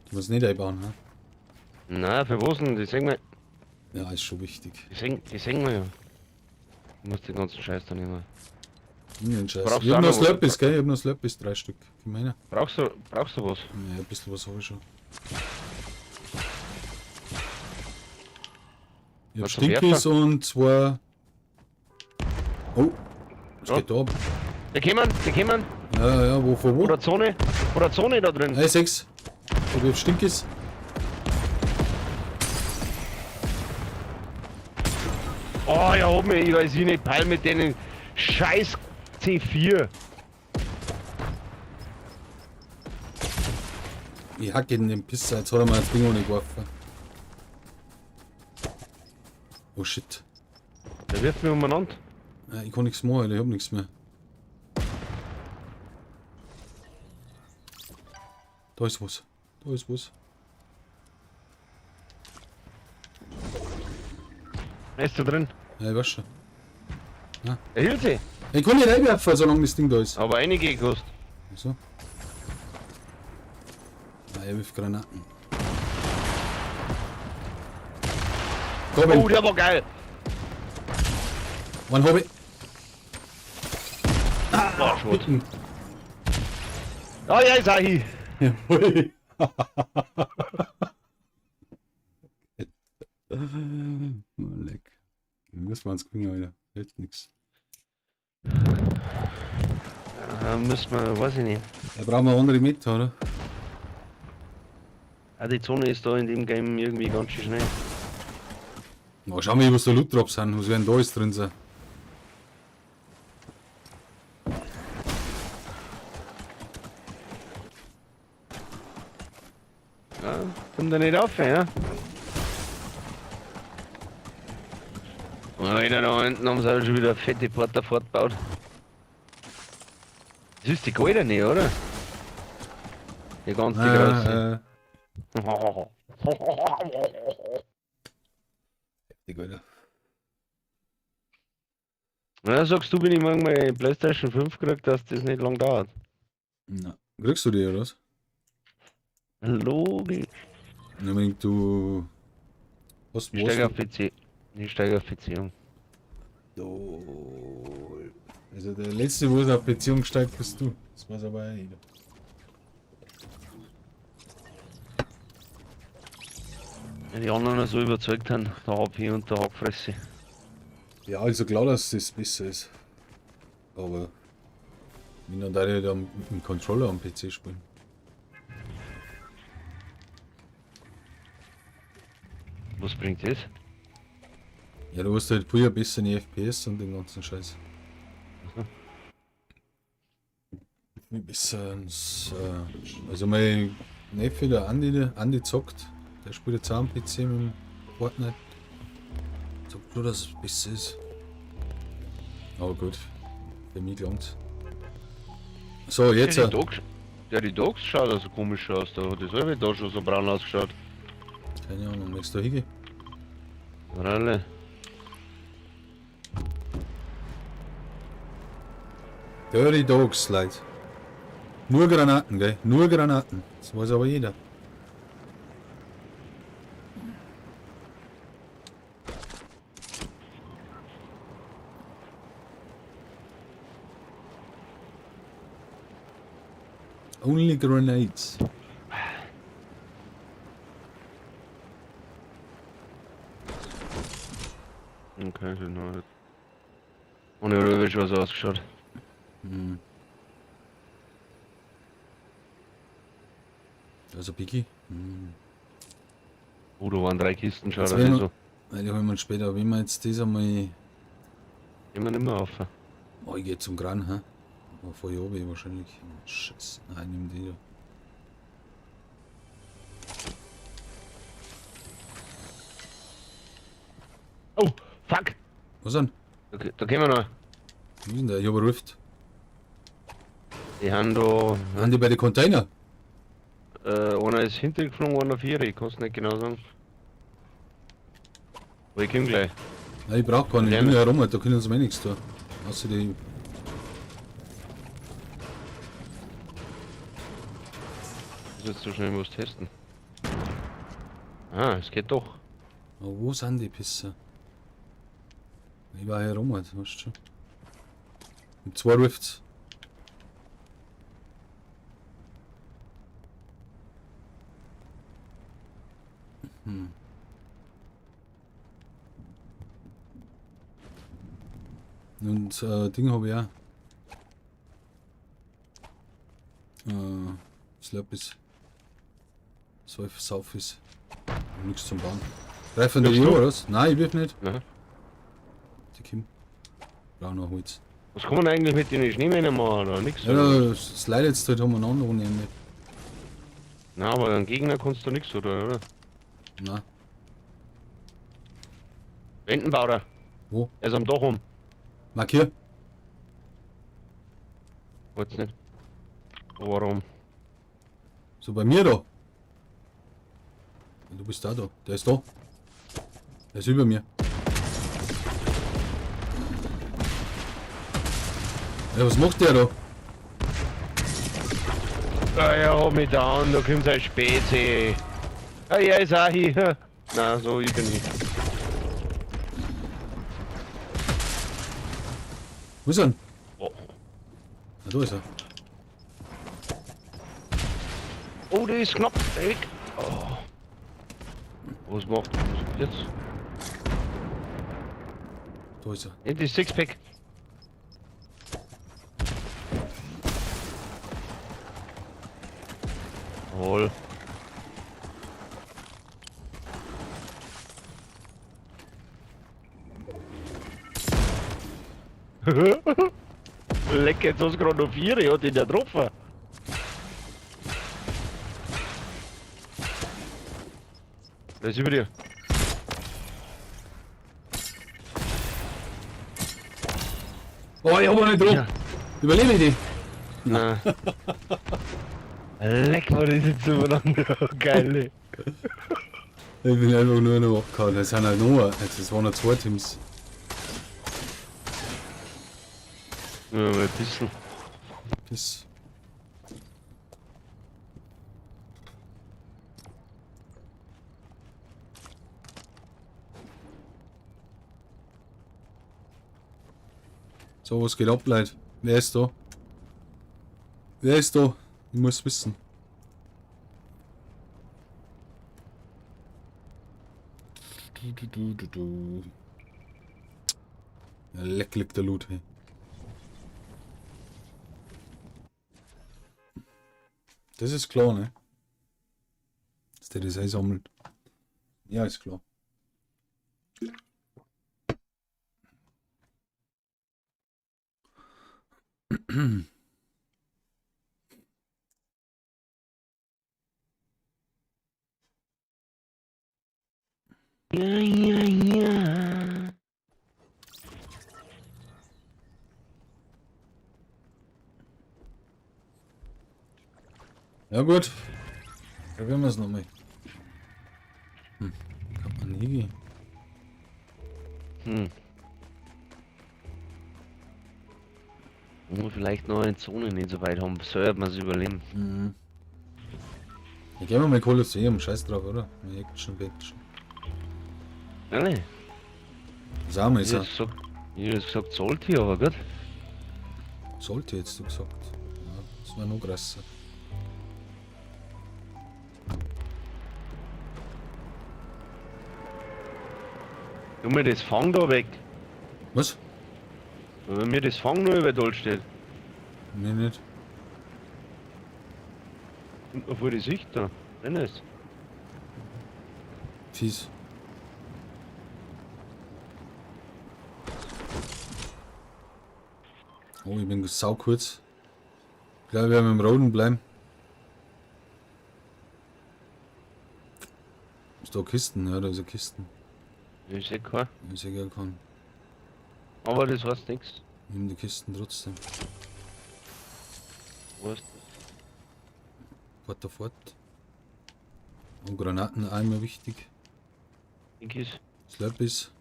Du musst nicht einbauen, ne? Nein, für was denn? Die sehen wir, Ja, ist schon wichtig. die sehen wir ja. Ich muss den ganzen Scheiß da nehmen. Irgendein Scheiß. Brauchst Ich du hab auch noch noch was? Slurpees, gell? Ich hab noch Slurpees, 3 Stück. Gib mir einer. Brauchst du was? Ja, ein bisschen was hab ich schon. Ich hab Was zum Stinkies Werfer? und zwei. Oh, was Ja. geht da ab? Die kommen, die kommen. Ja, ja, wo, von wo? Oder Zone da drin. Hey, 6. Ich hab Stinkies. Oh, ja, hab mich, ich weiß nicht, peil mit denen scheiß C4. Ich hack in den Pisser, jetzt hat er mir das Ding ohne geworfen. Oh shit. Der wirft mich umeinander. Ja, ich kann nichts machen, Alter, ich hab nichts mehr. Da ist was. Da ist was. Er ist da drin. Ja, ich weiß schon. Er hielt sie. Ich kann nicht reinwerfen, solange das Ding da ist. Aber einige gekostet. So. Ah, er wirft Granaten. Da bin Oh, der war geil. One hab ich. Oh, Schrott. Bitten. Ah, ja, ist auch hier. Jawohl. Oh, leck. Müssen wir uns gewinnen, Alter. Hilft nix. Müssen wir, weiß ich nicht. Da brauchen wir andere mit, oder? Ah, die Zone ist da in dem Game irgendwie ganz schön schnell. Na, schau mal, was da Loot Drops sind. Was werden da alles drin sein? Ja, kommt da nicht auf, ja? Alter, da hinten haben sie auch schon wieder eine fette Porter fortgebaut. Das ist die goldene, oder? Die ganz die große. Heftig, Alter. Na, sagst du, wenn ich morgen meine PlayStation 5 krieg, dass das nicht lang dauert? Na, kriegst du die, oder was? Logisch. Ich mein, du. Was, Ich steige auf PC. Ich steige auf PC um. Lol. Also der letzte, wo es auf Beziehung steigt, bist du. Das weiß aber auch jeder. Wenn die anderen so überzeugt haben, der HP und der Hackfresse. Ja, also klar, dass das besser ist. Aber wenn dann da nicht im Controller am PC spielen. Was bringt das? Ja, du hast halt früher besser in FPS und den ganzen Scheiß. Viel besser ins, also mein Neffe, der Andi, der Andi zockt, der spielt jetzt auch am PC mit dem Fortnite. Sagt nur, dass es besser ist. Aber gut, für mich langt's. So, jetzt. Der die Dogs schaut also komisch aus, da hat das halbe da schon so braun ausgeschaut. Keine Ahnung, möchtest du da hingehen? Ralle. Dirty Dogs, Leute. Nur Granaten, gell? Nur Granaten. Das weiß aber jeder. Only grenades. Okay, genau. Ohne Röwisch was ausgeschaut. Hm. Also Piki. Hm. Oh, da waren 3 Kisten, schau, Jetzt das werden ist wir so. Weil ich hol mir später, wenn wir jetzt das einmal. Immer nimmer auf. Oh, ich geh zum Gran, hä? Aber vor Jobi wahrscheinlich. Scheiße. Nein, nimm die da. Oh, fuck! Was denn? Okay, da gehen wir noch. Wo ist denn der? Ich hab einen Rift. Die haben da. Haben die bei den Container? Einer ist hintergeflogen, einer 4, ich kann's nicht genau sagen. Aber ich komm gleich. Nein, ich brauch keinen, ich bin ja herum, da können sie mir nichts tun. Außer die. Ich muss jetzt so schnell was testen. Ah, es geht doch. Aber wo sind die Pisser? Ich war hier rum, halt, weißt du schon. Mit 2 Rifts. Hm. Und Ding hab ich auch. Slurpees. Saufis. Nichts zum Bauen. Greifen die Wirfst du? oder was? Nein, ich wirf nicht. Nein. Die Kim. Brauch noch Holz. Was kann man eigentlich mit den Schneemännern machen oder nix? Ja, oder? das leidet jetzt halt umeinander ohne Ende. Na, aber einen Gegner kannst du nix, oder? Oder? Nein. Wendenbauer. Wo? Er ist am Dach rum. Markier. Wollt's nicht. Warum? So bei mir da. Ja, du bist da da. Der ist da. Der ist über mir. Ja, was macht der da? Ah ja, hab mich down, da kommt sein Spezi. Ah ja, ist auch hier. Na, so, ich bin nicht. Wo ist er denn? Oh. Ah, da ist er. Oh, der ist knapp. Weg. Oh. Was macht was jetzt? Da ist er. In die Sixpack. Jawohl. Leck, jetzt hast du gerade noch 4, ich hat ihn ja getroffen. Der ist über dir. Oh, ich hab ihn nicht drauf. Ja. Überlebe ich die? Nein. Leck, war das jetzt übereinander. Geil, ey. Ich bin einfach nur noch abgehauen. Das sind halt nur, das waren noch 2 Teams. Ja, mal pissen. Piss. So, was geht ab, Leute? Wer ist da? Wer ist da? Ich muss wissen. Du, du, du. Ja, leck liegt der Loot, hey. Das ist klar, ne? Dass der das einsammelt. Ja, ist klar. Ja, ja, ja. Ja gut. Probieren wir es nochmal. Hm. Kann man nie gehen. Hm. Wo wir vielleicht noch eine Zone nicht so weit haben, sollte man es überleben. Mhm. Ja, gehen wir mal Kolosseum, scheiß drauf, oder? Action, Action. Ehrlich? Sag mal, Ich ist er. hätte gesagt, ich hätte gesagt, sollte, aber gut. Sollte jetzt du gesagt. Ja, das war noch größer. Tu mir das Fang da weg. Was? Wenn mir das Fang nur über da steht. Nee, nicht. Kommt mir vor die Sicht da. Nenn es. Fies. Oh, ich bin sau kurz. Ich glaube, wir werden im Roden bleiben. Ist da Kisten? Ja, da ist eine Kisten. Ich seh keinen. Ich sehe gar keinen. Aber das heißt nichts. Nimm die Kisten trotzdem. Was? Fort da fort. Und Granaten auch immer wichtig. Ist. Slurpees.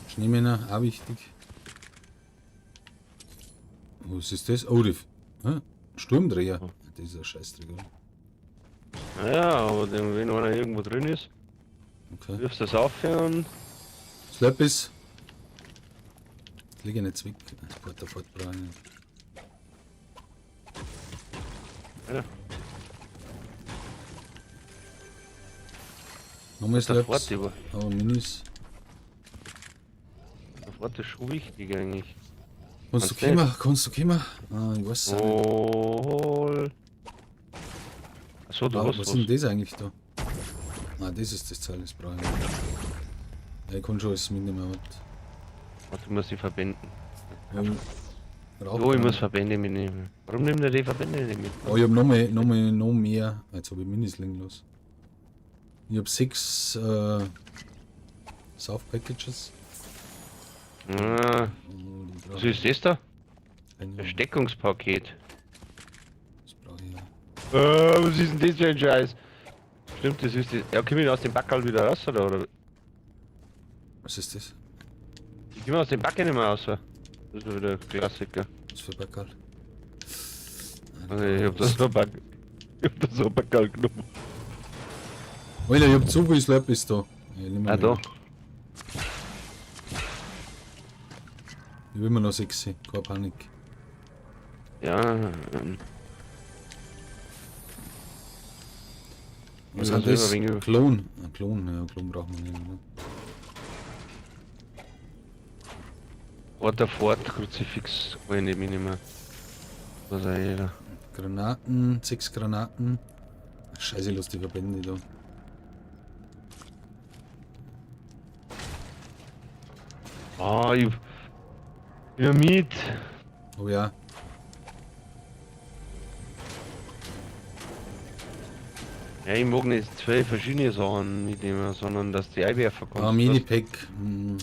Schneemänner, auch wichtig. Was ist das? Oh, die... Hä? Sturmdreher. Das ist ein Scheißdreck, oder? Naja, aber wenn einer irgendwo drin ist, Okay. wirfst du das auf und. Slurpees. Das liegt ja nicht weg. Fort da fort brauche ich nicht. Ja. Nochmal Der Fort, Slurpees. über. Oh, Minis. Der Fort ist schon wichtig eigentlich. Kannst du Kannst nicht. kommen? Kannst du kommen? Ah, ich weiß es nicht. Oh. Achso, du Ah, hast was was. ist denn das eigentlich da? Ah, das ist das Teil, das brauche ich nicht. Ja, ich kann schon alles mitnehmen, aber... Warte, ich muss die verbinden. Ja, Jo, ich muss Verbände mitnehmen. Warum nimmt er die Verbände nicht mit? Oh, ich hab noch mehr, noch mehr, noch mehr. Jetzt hab ich Minis liegen los. Ich hab 6 South Packages. Ah, Oh, die brauch was ist das da? ich. Versteckungspaket. Das brauche ich ja. Was ist denn das für ein Scheiß? Stimmt, das ist das. Ja, komm ich aus dem Backerl wieder raus, oder? Oder? Was ist das? Ich komme aus dem Backel nicht mehr raus. Das ist wieder ein Klassiker. Was für Backerl? Also ich hab das so Back. Ich hab das so Backerl genommen. Alter, ich hab zu viel Slurpees da. Ich nehm Ah, mal da. Ich will immer noch 6, keine Panik. Ja, Was Ja, hat das? selber wenig. Klon. Ah, Klon, ja, Klon braucht man nicht. Ne? Ort der Fort, Kruzifix, kann ich nicht mitnehmen. Was auch jeder. Granaten, 6 Granaten. Ach, scheiße, lass die Verbände da. Ah, ich. Dynamit! Oh ja. Ja, ich mag nicht zwei verschiedene Sachen mitnehmen, sondern dass die einwerfen kannst. Ah, Minipack. Hm.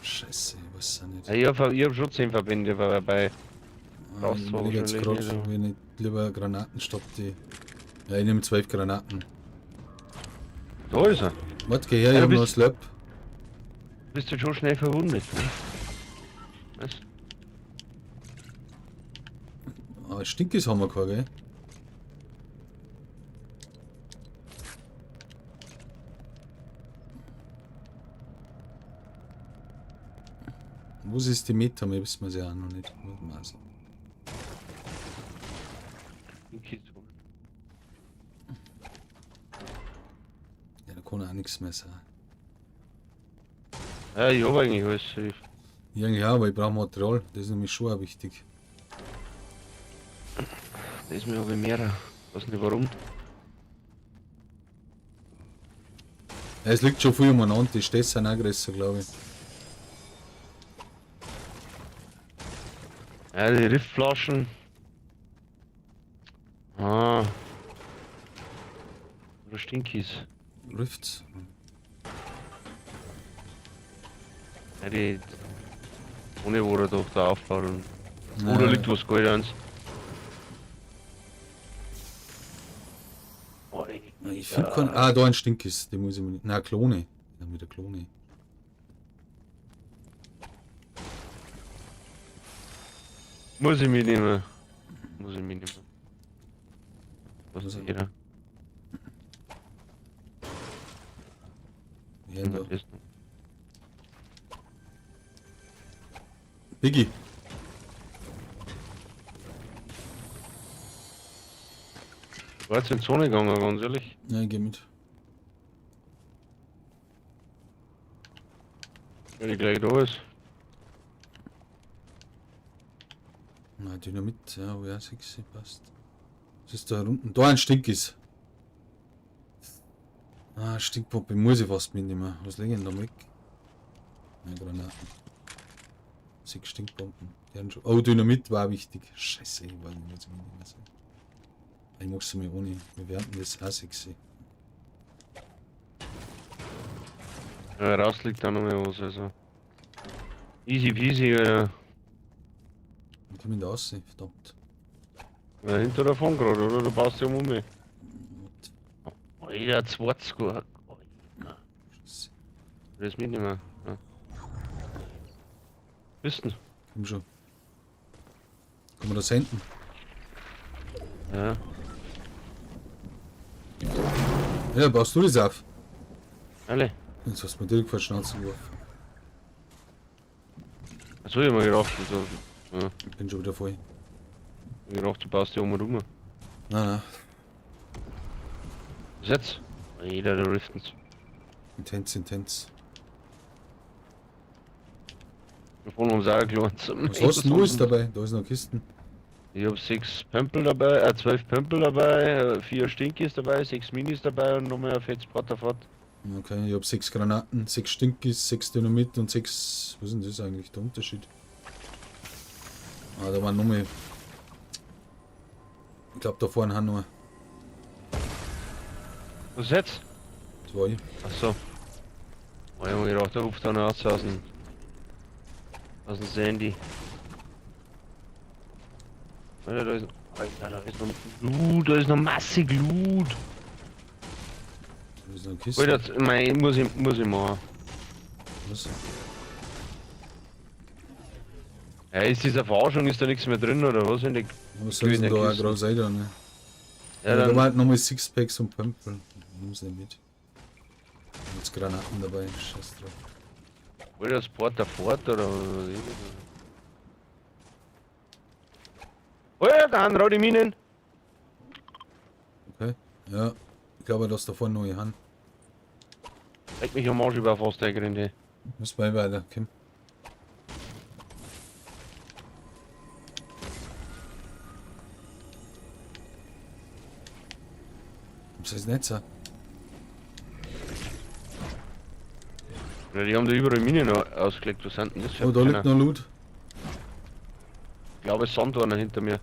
Scheiße, ich weiß auch nicht. Ja, ich hab schon 10 Verbände dabei. Ah, brauchst ich du überlege jetzt wahrscheinlich gerade, nicht, wenn ich lieber Granaten statt die. Ja, ich nehme 12 Granaten. Da ist er. Warte, geh her, Ja, ich du hab noch ein bist- Slurp. Bist du schon schnell verwundet, ne? Was? Ah, Stinkes haben wir keinen, gell? Wo ist die Meta? Wir wissen es ja auch noch nicht. Mutmaßen. Ja, da kann auch nichts mehr sein. Ja, ich hab eigentlich alles. Ja, ja, aber ich brauche Material. Das ist nämlich schon auch wichtig. Das ist mir aber mehr. Weiß nicht warum. Ja, es liegt schon viel umeinander. Die Städte sind auch größer, glaube ich. Ja, die Riftflaschen. Ah. Oder Stinkies. Rifts. Ja, die. Ohne wo er doch da aufbaut. Und Ja. Oder liegt was Gold ans. Oh, Ich finde keinen. Ah, da ein Stinkis. Die muss ich mir nicht. Nein, Klone. Dann wieder Klone. Muss ich mitnehmen. Muss ich mitnehmen. Was Muss ist ich- jeder? Ja, da. Biggie. War jetzt in die Zone gegangen, ganz ehrlich. Ja, ich geh mit. Weil ich gleich da ist. Na, Dynamit, ja, wo ja, 6 passt. Was ist da unten? Da ein Stinkis. Ah, Stinkpumpe muss ich fast mitnehmen. Was lege ich denn da weg? Nein, Granaten. 6 Stinkbomben. Die haben schon. Oh, Dynamit war wichtig. Scheiße, ich weiß nicht, was ich mitnehmen soll. Ich mach's mir ohne. Wir werden das auch 6. Ja, raus liegt da noch mehr was, also. Easy peasy, Alter. Dann komm ich da raus, verdammt. Ja, hinter der davon gerade, oder? Du baust ja um mich. What? Alter, 20 Uhr. Scheiße. Das mitnehmen. Ja. Bist du? Komm schon. Kann man das senden? Ja. Ja, baust du das auf? Alle. Jetzt hast du mir direkt vor die Schnauze geworfen. Achso, ich hab mir gedacht, also, ja. Ich bin schon wieder voll. Ich gedacht, du baust die um und um. Nein, nein. Was jetzt? Jeder, der Riftens. Intens, intens. Davon haben sie auch gelohnt. Was hast denn du alles dabei? Da ist noch Kisten. Ich hab 6 Pömpel dabei, 12 Pömpel dabei, 4 Stinkis dabei, 6 Minis dabei und nochmal ein fettes Portafort. Okay, ich hab 6 Granaten, 6 Stinkis, 6 Dynamit und 6. Was ist denn das eigentlich der Unterschied? Ah, da waren noch mehr. Ich glaube, da vorne haben noch. Was jetzt? Zwei. Achso. Oh, ich hab mir gedacht, der ruft einer aus aus dem Sandy. Alter, da ist. Alter, da ist noch Loot, da ist noch massig Loot. Da ist noch eine Kiste. Alter, mein, muss ich machen. Was? Ja, ist dieser Verarschung, ist da nichts mehr drin oder was? In die, Was soll denn da auch Kiste. gerade sein da, ne? Ja, Ja, da dann, waren halt nochmal Sixpacks und Pömpel. Nimm's nicht mit. Und jetzt Granaten dabei, scheiß drauf. Alter, das Portafort oder was weiß ich. Alter, da haben die Minen. Okay. Ja, ich glaube, dass da vorne neue haben. Leck mich am Arsch über fast eingerannt. Müssen wir weiter, Kim. Was ist nicht so? Ja, die haben da überall Minen ausgelegt, was sind denn das für Oh, da Penner? liegt noch Loot. Ich glaube, es sind einer hinter mir.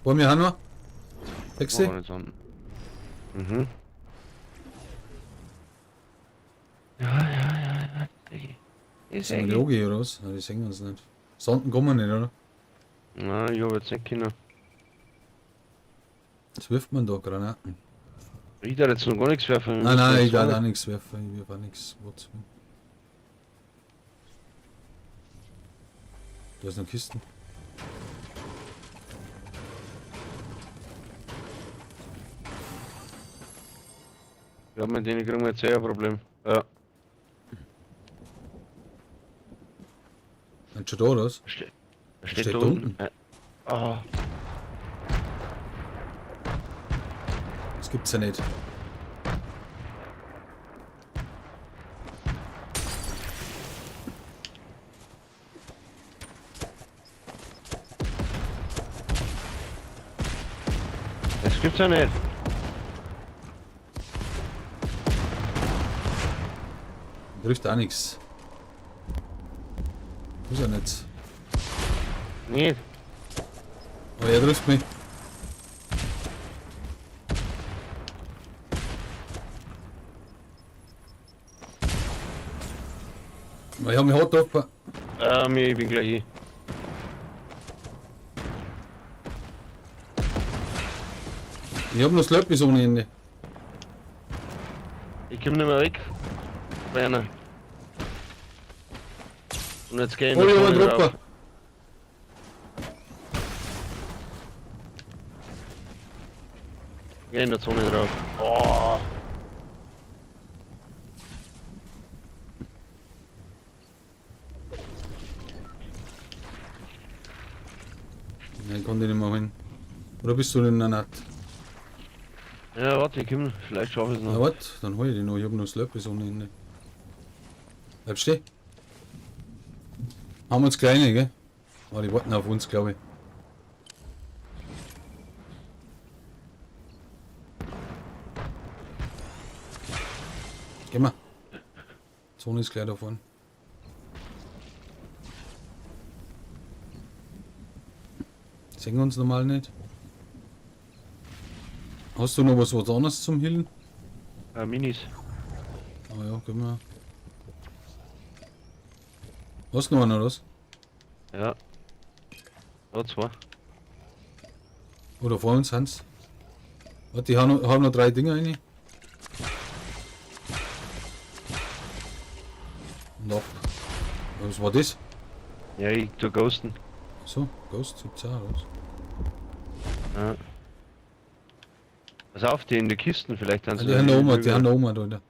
Vor mir haben wir. Sechste. Oh, nicht Sand. Mhm. Ja. Ich Sind wir die Ogi oder was? Nein, die sehen uns nicht. Sonden kommen wir nicht, oder? Nein, ich hab jetzt nicht können. Was wirft man da? Granaten. Ich darf jetzt noch gar nichts werfen. Nein, nein, ich darf auch nichts werfen. Ich werf auch nichts. Wozu? Da ist noch Kisten. Ja, mit denen kriegen wir jetzt eh ein Problem. Ja. Sind schon da, oder was? Steht da unten. Ah, Das gibt's ja nicht. Das gibt's ja nicht. Trifft auch nichts. Muss ja nicht. Nicht. Aber er trifft mich. Ich hab mich hart getroffen. Ich bin gleich hier. Ich hab noch Slurpees ohne Ende. Ich komm nicht mehr weg. Werner. Und jetzt geh ich Oh, ich hab einen drauf. Dropper. Geh in der Zone drauf. Oh. Nein, ich kann den nicht mehr holen. Oder bist du denn in der Nacht? Ja, warte, ich komm. Vielleicht schaffe ich es Na, noch. warte, dann hol ich den noch. Ich hab noch Slurpees ohne Ende. Bleib stehen. Haben wir uns kleine, gell? Oh, die warten auf uns, glaube ich. Geh mal. Zone ist gleich da vorne. Sehen wir uns normal nicht. Hast du noch was anderes zum Healen? Minis. Ah ja, gehen wir. Hast du noch einen oder was? Ja. Da zwei. Oder vor uns, Hans? Warte, ich hab noch drei Dinger rein. Und ab. Was war das? Ja, ich tu ghosten. So, Ghost gibt's auch, oder was? Ja. Pass auf, die in die Kisten vielleicht. Ah, die haben da oben, die haben da oben, Alter.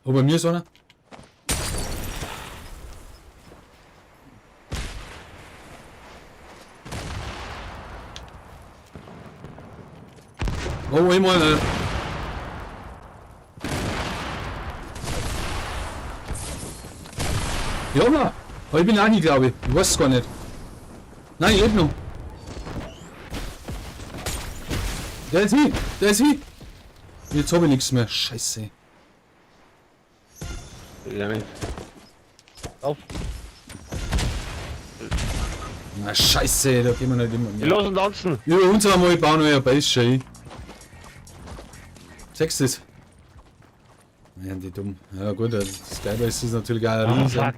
Oh, bei mir ist einer. Oh, einmal. Ja, Mann. Aber ich bin auch nicht, glaube ich. Ich weiß es gar nicht. Nein, ich lebe noch. Der ist hin! Der ist hin! Jetzt habe ich nichts mehr. Scheiße. Ja, nicht. Auf. Na Scheiße, da gehen wir nicht immer Die mehr. lassen tanzen. Ja, uns einmal, ich baue noch eine Base schon. Siehst du das? Ja, die dumm. Ja gut, das Skybase ist natürlich auch ein Oh, Riesen. fuck.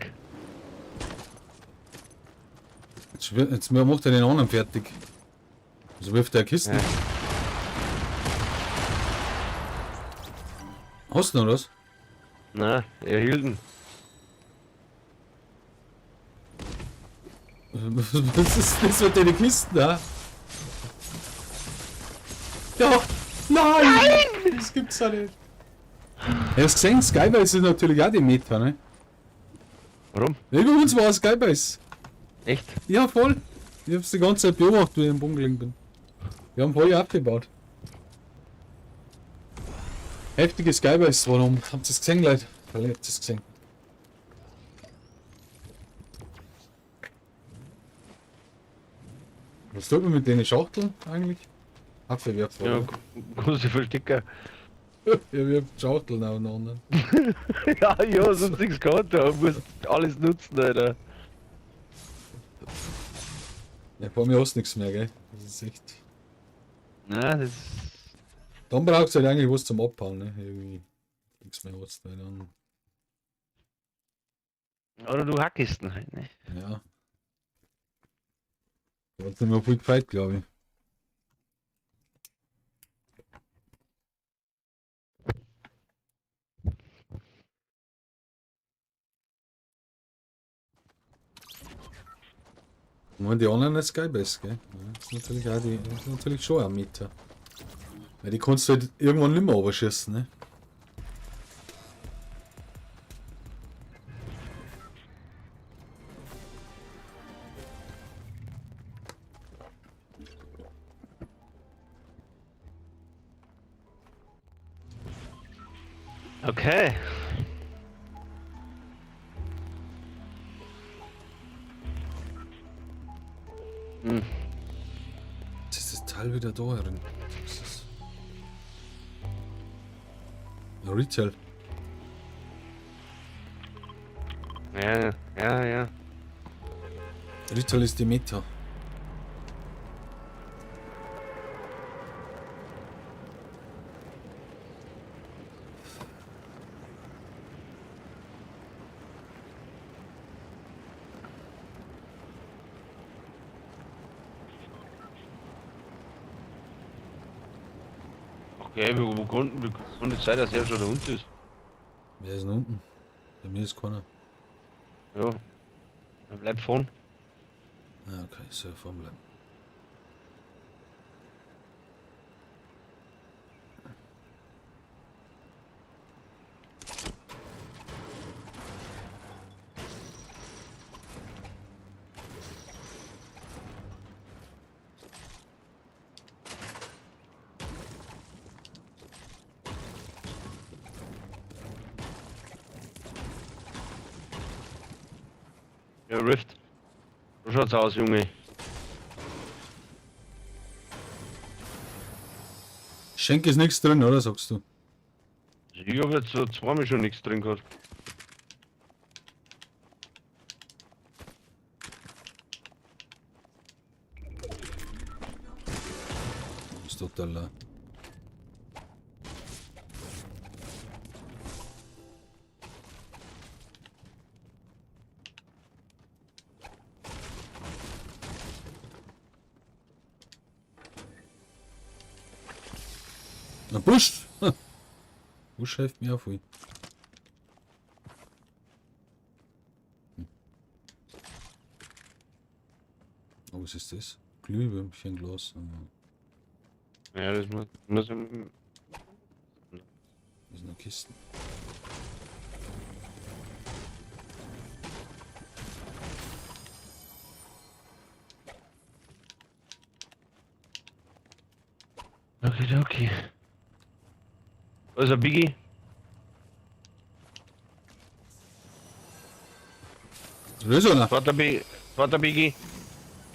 Jetzt macht er den anderen fertig. Also wirft er Kisten. Ja. Hast du noch was? Na, er hielt ihn. Was ist das mit den Kisten da? Ja! Nein! Nein! Das gibt's ja nicht. Ich hab's gesehen, Skybase ist natürlich auch die Meta, ne? Warum? Über uns war Skybase. Echt? Ja, voll. Ich hab's die ganze Zeit beobachtet, wie ich im Boden gelegen bin. Wir haben voll abgebaut. Heftige Skybase war noch. Habt ihr das gesehen, Leute? Vielleicht habt ihr es gesehen. Was tut man mit den Schachteln eigentlich? Abgewerft, Ja, oder? große Verstecker. Ihr wirft Schachteln aufeinander. Ja, ja, sonst nichts gehabt, da musst alles nutzen, Alter. Ja, vor mir hast du nichts mehr, gell? Das ist echt. Na, das. Dann brauchst du halt eigentlich was zum Abbauen, ne? Irgendwie nichts mehr hast, weil dann. Oder du Hackisten halt, ne? Ja. Da hat's nicht mehr viel gefeit, glaube ich. Und die anderen nicht Skybase, gell? Ja, das ist natürlich auch die, das ist natürlich schon ein Meter. Weil die kannst du halt irgendwann nicht mehr runterschießen, ne? Okay. Hm. Jetzt ist das Teil wieder da herin. Was ist das? Ja, Retail. Ja, ja, ja. Retail ist die Meta. Okay, wo kann das sein, dass er schon da unten ist? Wer ist denn unten? Bei mir ist keiner. Ja. Dann bleib vorn. Ah, okay, ich soll vorn bleiben. Ja, Rift. So schaut's aus, Junge. Schenk ist nichts drin, oder sagst du? Also ich hab jetzt so zweimal schon nichts drin gehabt. Ist total leer. Na Busch! Busch hilft mir auch viel. Hm. Oh, was ist das? Glühwürmchenglas. Ah, Ja, das muss. Das sind noch Kisten. Okay, okay. Also Biggie. Da ist einer. Zweiter Biggie.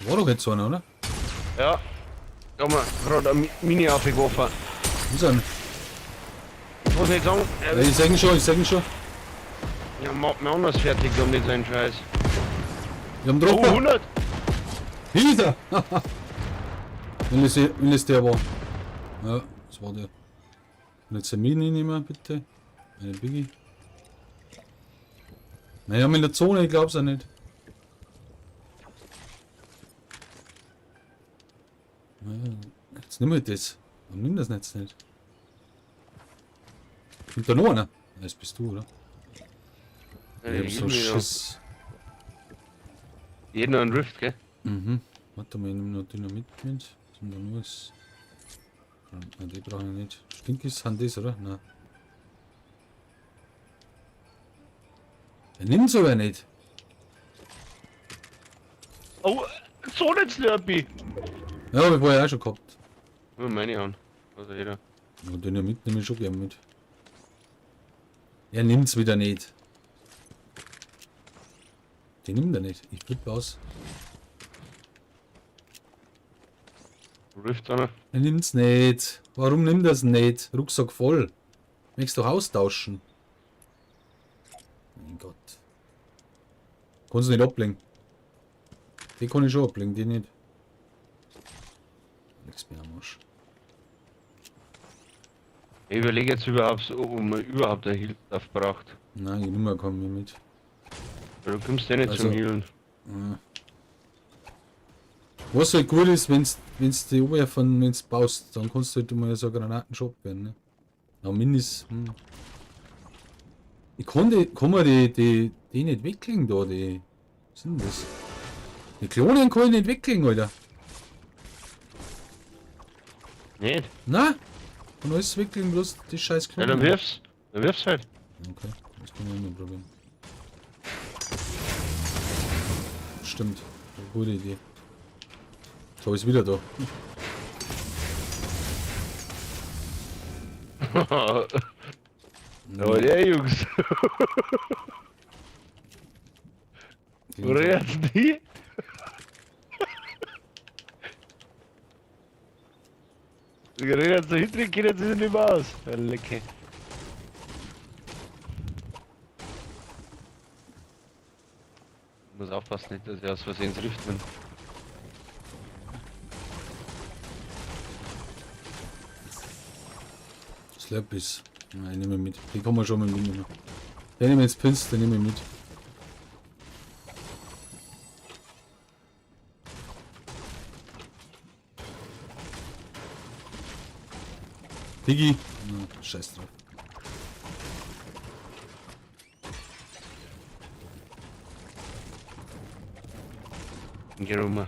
War doch jetzt einer, oder? Ja. Da haben wir gerade eine Mini aufgeworfen. Wo ist einer? Ich muss nicht sagen, Ja, ich sag ihn schon, ich sag ihn schon. ja, macht mir anders fertig da mit seinem Scheiß. Wir haben Oh, Dropper. 100! Hier ist er! Wenn es der war. Ja, das war der. Und jetzt eine Mini nehmen, bitte. Eine Biggie. Naja, in der Zone, ich glaub's ja nicht. Naja, jetzt nimm ich das. Warum nimm das jetzt nicht? Kommt da noch einer? Das bist du, oder? Ich hab so Schiss. Jeden einen Rift, gell? Mhm. Warte mal, ich nehme noch Dynamit mit. Was ist denn da los? Nein, die brauche ich nicht. Stinkis sind das, oder? Nein. Er nimmt's aber nicht. Oh, so nicht Slurpee! Ja, hab ich vorher auch schon gehabt. Nur meine an. Also jeder. Ja, Dynamit nehme ich schon gern mit. Er nimmt's wieder nicht. Den nimmt er nicht. Ich flippe aus. Rift einer. Er nimmt's nicht. Warum nimmt er's nicht? Rucksack voll. Möchtest doch austauschen. Mein Gott. Kannst du nicht ablegen. Die kann ich schon ablegen, die nicht. Nix mehr am Arsch. Ich überlege jetzt überhaupt, ob man überhaupt einen Heal-Stuff braucht. Nein, ich nehme keinen mehr mit. Weil du kommst ja nicht Also- zum Healen. Ja. Was halt gut ist, wenn's die Oberfläche, wenn's baust, dann kannst du halt immer so Granaten schon abwehren, ne? Na, Minis. Hm. Ich kann man die nicht wegkriegen da, die. Was sind das? Die Klonen kann ich nicht wegkriegen, Alter. Nicht? Na? Kann alles wegkriegen, bloß die scheiß Ja, Klonen. dann wirf's. Dann wirf's halt. Okay, das kann man immer probieren. Stimmt, eine gute Idee. So ist wieder da. Aber der Jungs. Wo jetzt die? Die Gerät so hinten geht jetzt nicht mehr aus. Ja, lecker. Ich muss aufpassen, nicht, dass ich aus Versehen ins Rift bin. Slurpees. Nein, nehme ich mit. Die kann man schon mal mitnehmen. Den nehme ich jetzt Pins, den nehme ich mit. Digi. Na, scheiß drauf. Geh rum.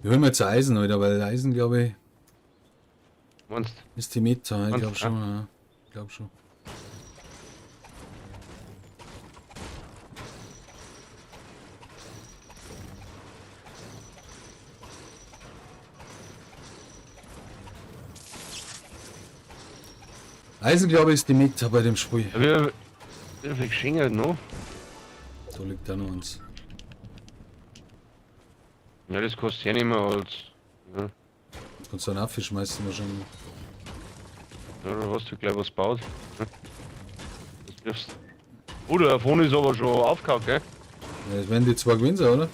Wir holen jetzt Eisen, Alter, weil Eisen, glaube ich, Meinst ist die Meta. Ich Meinst glaube du? schon, ja. Ich glaube schon. Eisen, glaube ich, ist die Meta bei dem Spiel. Ja, wie viel Geschenke noch? Da liegt da noch eins. Ja, das kostet ja nicht mehr als. Ja, Kannst du einen Apfel schmeißen wahrscheinlich. ja, da hast du gleich was gebaut. Ja. Das triffst. Oh, der vorne ist aber schon aufgehauen, gell? Ja, das werden die zwei gewesen sein, oder?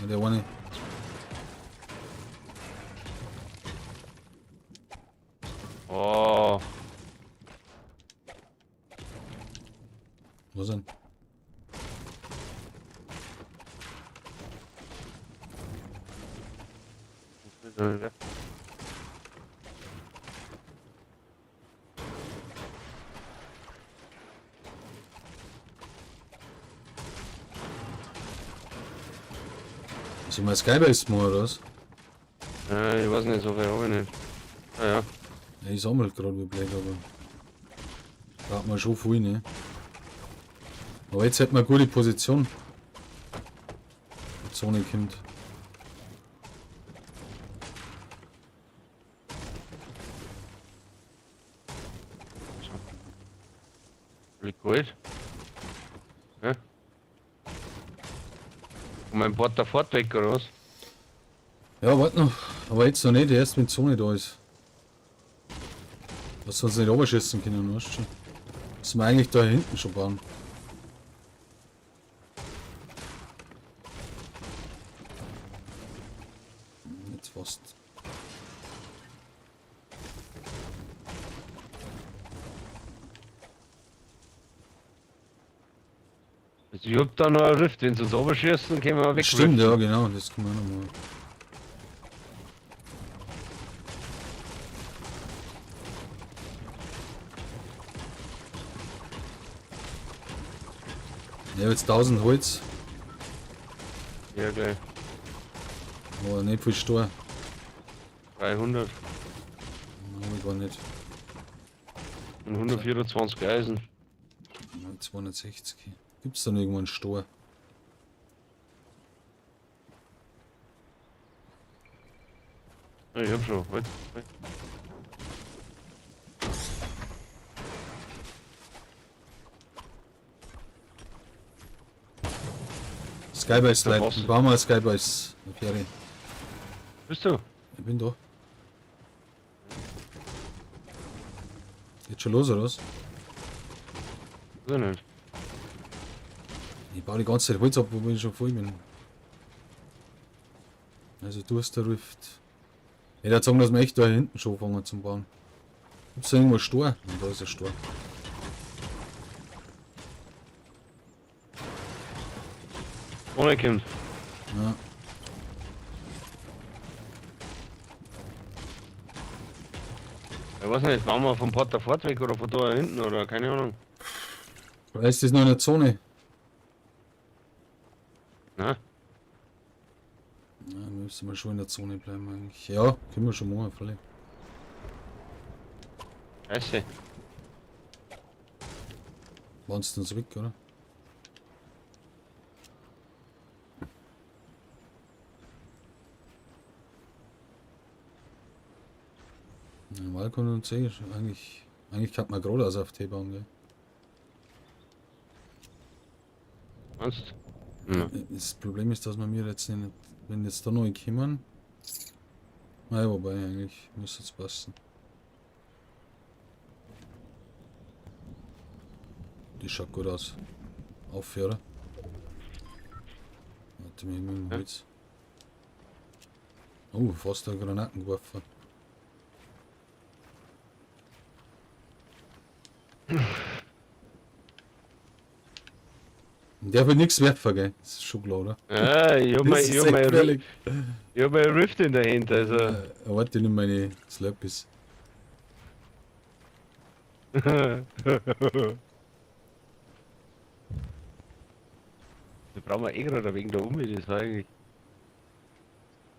Ja, der eine. Oh, Was denn? Soll ich mal Skybase machen, oder was? Ja, ich weiß nicht, so viel habe ich nicht. Ah, ja. Ja, ich sammle gerade wie blöd, aber. Da hat man schon viel, ne? Aber jetzt hätten wir eine gute Position. Die Zone kommt. Liegt gut. Ja. Und mein Bord da fort weg, oder was? Ja, warte noch. Aber jetzt noch nicht, erst wenn die Zone da ist. Was sonst nicht runterschießen können, weißt du schon. Müssen wir eigentlich da hinten schon bauen. Jetzt fast. Also ich hab da noch einen Rift, wenn sie uns runterschießen, können wir weg. Stimmt, ja, genau, das können wir auch noch mal. Ja, jetzt 1000 Holz, Ja, gleich. aber nicht viel Stor. 300 Nein, ich gar nicht. und 124 Eisen. Ja, 260. Gibt es da noch irgendwo einen Stor? Ja, ich hab schon. Halt. Halt. Skybase Der Leute, Boss. bauen wir eine Skybase. Eine Fähre. Bist du? Ich bin da. Geht schon los, oder was? Weiß ich nicht. Ich baue die ganze Zeit Holz ab, wo ich schon voll bin. Also du hast der Rift. Ich würde sagen, dass wir echt da hinten schon anfangen zum Bauen. Gibt's da irgendwo ein Stor? Ja, da ist ein Stor. Ohne kommt. Ja. Ich weiß nicht, bauen wir vom Porter fort weg oder von da hinten oder keine Ahnung. Ist das noch in der Zone? Na, Ja, müssen wir schon in der Zone bleiben eigentlich. Ja, können wir schon machen, freilich. scheiße. Waren's denn zurück, oder? Normal kommt uns eh schon eigentlich. Eigentlich kann man geradeaus auf T bauen, gell? Meinst du? Ja. Das Problem ist, dass wir mir jetzt nicht, wenn jetzt da noch kommen. Naja, wobei eigentlich müsste es passen. Die schaut gut aus. Auf, oder? Warte mal, mit dem Ja. Holz. Oh, fast eine Granaten geworfen. Und der will nichts werfen, gell? Das ist schon klar, oder? Ja, ich hab Das mein, ist ich hab echt mein, gefährlich. ich hab mein Rift in der Hand, also. Warte, ich nehme meine Slurpees. Da brauchen wir eh gerade ein wenig da um, das war eigentlich.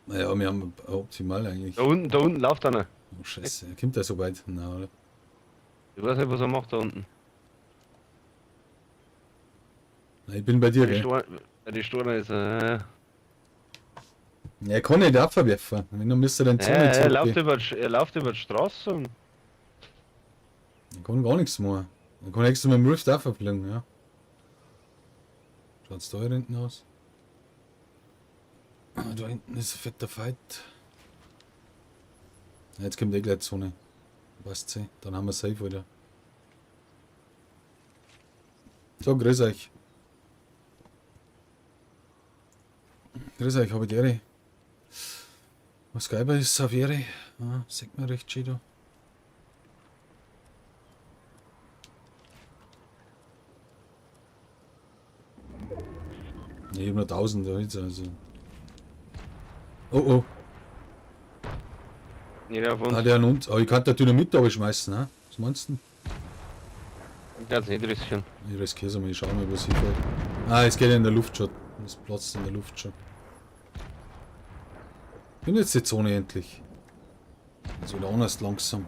Naja, wir haben optimal eigentlich. Da unten läuft einer. Oh, Scheiße, kommt der so weit? Na, oder? Ich weiß nicht, was er macht da unten. Na, ich bin bei dir, Bei gell? Die Storne ist er. Ja, er kann nicht abwerfen. Wenn, dann müsste er den Ja, Zone er läuft zurückgehen. über, die- er läuft über die Straße und. Er kann gar nichts machen. Er kann extra mit dem Rift auch verfliegen, ja. Schaut's da hier hinten aus? Ah, da hinten ist ein fetter Fight. Ja, jetzt kommt eh gleich die Zone. Passt eh. Dann haben wir safe wieder. So, grüß euch. Grüß euch, habe ich die Ehre. Was geil ist, auf Ehre. Ah, sieht man recht schön da. Ich hab noch 1000 da jetzt, also. Oh oh, Jeder auf ah, uns. der an uns. Aber ich kann da Dynamit da schmeißen, ne? Was meinst du denn? Ich kann's nicht riskieren. Ich riskiere es mal, ich schau mal, was ich fällt. Ah, es geht ja in der Luft schon. Es platzt in der Luft schon. Bin jetzt die Zone endlich. Also wieder anders langsam.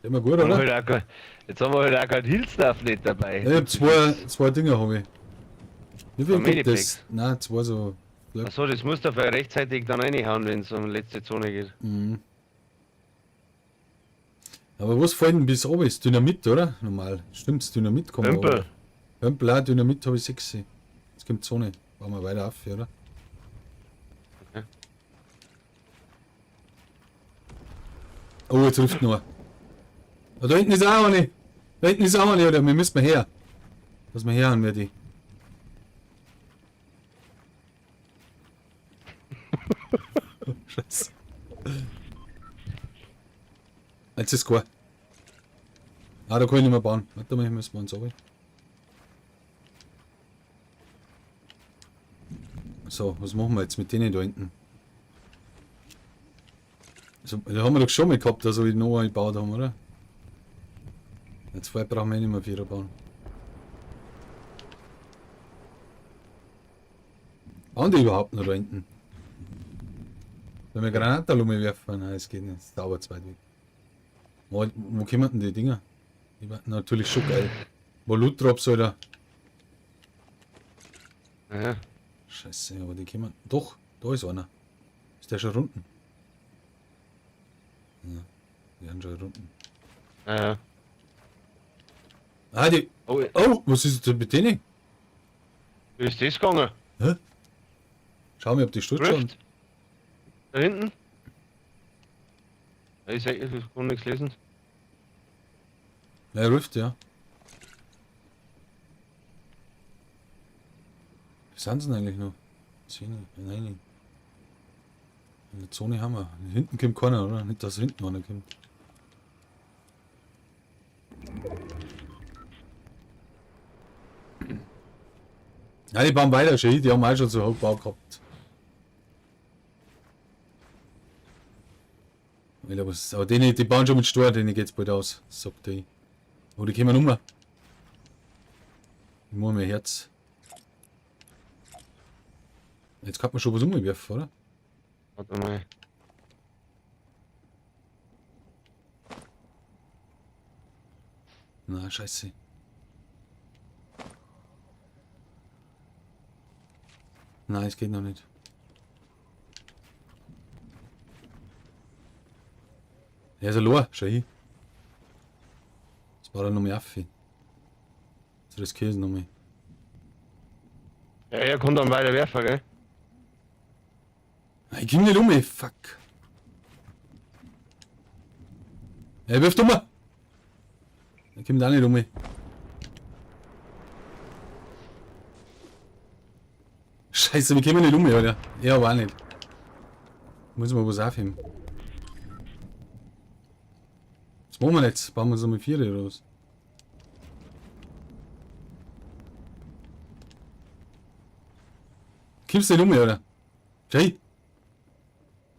Immer gut, Haben wir oder? halt auch kein- Jetzt haben wir halt auch keinen Hilfsstaff nicht dabei. Ja, ich hab zwei Dinger habe ich. Wie viel Zwei gibt das? Medipacks. Nein, zwei so. Achso, das musst du aber rechtzeitig dann reinhauen, wenn es um die letzte Zone geht. Mhm. Aber was fällt denn bis oben? Ist Dynamit, oder? Normal. Stimmt, Dynamit kommt Pömpel. Pömpel auch, Dynamit habe ich 6. Jetzt kommt Zone. Bauen wir weiter auf, oder? Okay. Oh, jetzt ruft noch. Ah, da hinten ist auch eine. Da hinten ist auch eine, oder? Wir müssen mal her. Lass mal her, wir die. Scheiße. Jetzt ist klar. Ah, da kann ich nicht mehr bauen. Warte mal, ich muss mal uns runter. So, was machen wir jetzt mit denen da hinten? So, da haben wir doch schon mal gehabt, also wie die noch einen gebaut haben, oder? Jetzt zwei brauchen wir eh nicht mehr Vierer bauen. Bauen die überhaupt noch da hinten? Wenn wir Granaten werfen, nein, es geht nicht. Es dauert zu weit weg. Wo kommen denn die Dinger? Die waren natürlich schon geil. Wo Loot Drops, Alter. Ja. Scheiße, aber die kommen. Doch, da ist einer. Ist der schon runden? Ja, die sind schon runden. Ja. Ah, die. Oh, Oh, was ist denn mit denen? wie ist das gegangen? Hä? Schau mal, ob die Stutz schon. Rift? Da hinten? Ich seh, ich kann nichts lesen. Ja, Rift, ja. Wie sind sie denn eigentlich noch? 10, nein. In der Zone haben wir. Hinten kommt keiner, oder? Nicht, dass hinten einer kommt. Ja, die bauen weiter schon. Die haben auch schon so Hochbau gehabt. Alter, was, aber denen, die bauen schon mit Stor, denen geht's bald aus, sagt ich. Oh, die kommen um. Ich muss mir Herz. Jetzt kann man schon was umwerfen, oder? Warte mal. Na, scheiße. Nein, es geht noch nicht. Er ist allein, schau hin. Das war er noch mehr auf. Jetzt riskiere ich es noch mal. Ja, er kommt dann weiter werfen, gell? Ich komm nicht um, ey, fuck. Er wirft um. Er kommt auch nicht um. Scheiße, wir kommen nicht um, oder? Ja, aber auch nicht. Muss man was aufheben. Was machen wir jetzt? Bauen wir uns einmal vier oder was? Kommst du nicht um, oder? Jay?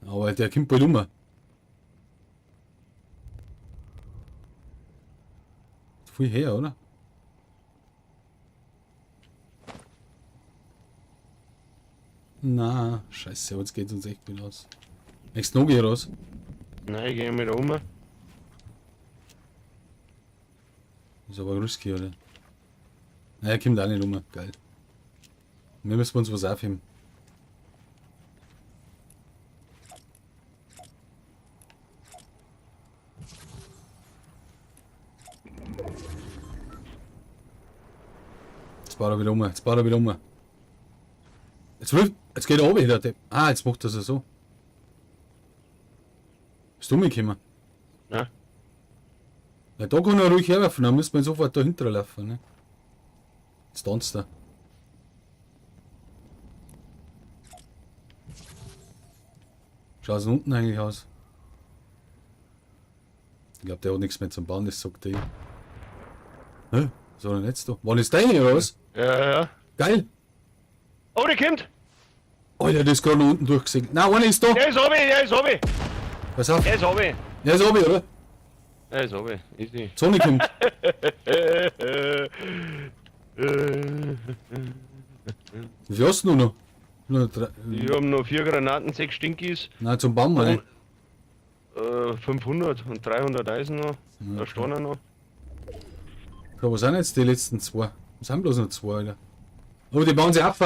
Aber der kommt bald um. Viel her, oder? Na, scheiße, jetzt geht's uns echt gut aus. Nächst noch geh raus. Nein, ich geh wieder um. Ist aber risky, oder? Na, er kommt auch nicht um. Geil. Wir müssen uns was aufheben. Jetzt baut er wieder um. Jetzt baut er wieder um. Jetzt geht er runter, der Depp. Ah, jetzt macht er es ja so. Bist du mitgekommen? Nein. Ja, da kann er ruhig herwerfen, dann müssen wir sofort dahinter laufen, ne? Jetzt tanzt er. Schaut es unten eigentlich aus? Ich glaube, der hat nichts mehr zum Bauen, das sagt der. Hä? Was war denn jetzt da? War das deine oder was? Ja, ja, ja. Geil! Oh, der kommt! Alter, der ist gerade noch unten durchgesehen. Nein, einer ist da! Der ist oben, der ist oben! Pass auf! Der ist oben! Der ist oben, oder? Der ist oben, easy. Sonne kommt. Wie viel hast du noch? Nur drei. Ich hab noch 4 Granaten, 6 Stinkies. Nein, zum Baum, ne? 500 und 300 Eisen noch. Da stehen auch noch. So, was sind jetzt die letzten zwei? Es sind bloß noch zwei, Alter. Oh, die bauen sich auf.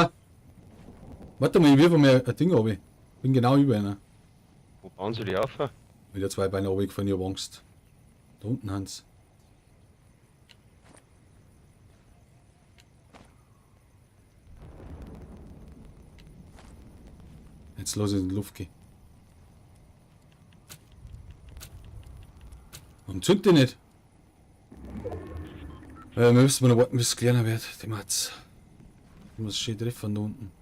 Warte mal, ich wirf mir ein Ding runter. Bin genau über einer. Wo bauen sie die auf? Wieder zwei Beine runtergefahren, ich hab Angst. Da unten haben's. Jetzt lass ich in die Luft gehen. Warum zündet die nicht? Wir müssen noch warten, bis es kleiner wird, die Matz. Ich muss schön treffen da unten.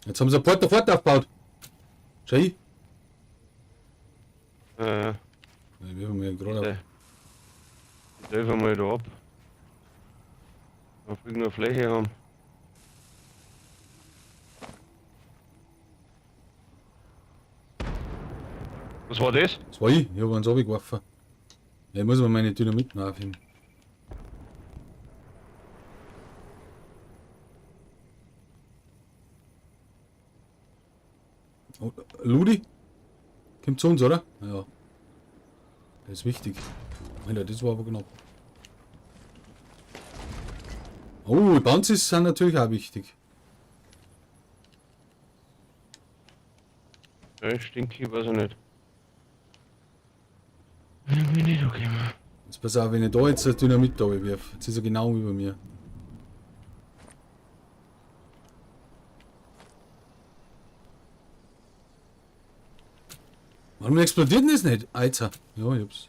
Jetzt haben sie ein Porta Fort aufgebaut. Schau hin. Ich werfe mir gerade auf. Ich helfe mal da ab. Auf irgendeiner Fläche haben. Was war das? Das war ich. Ich hab eins runtergeworfen. Ja, ich muss mir meine Dynamiten aufheben. Oh, Ludi? Kommt zu uns, oder? Ja. Das ist wichtig. Alter, das war aber knapp. Oh, die Bounces sind natürlich auch wichtig. Ja, stinky, weiß ich nicht. Bin nicht okay, Mann. Jetzt pass auf, wenn ich da jetzt eine Dynamit da werfe. Jetzt ist er genau über mir. Warum explodiert denn das nicht? Alter. Ja, ich hab's.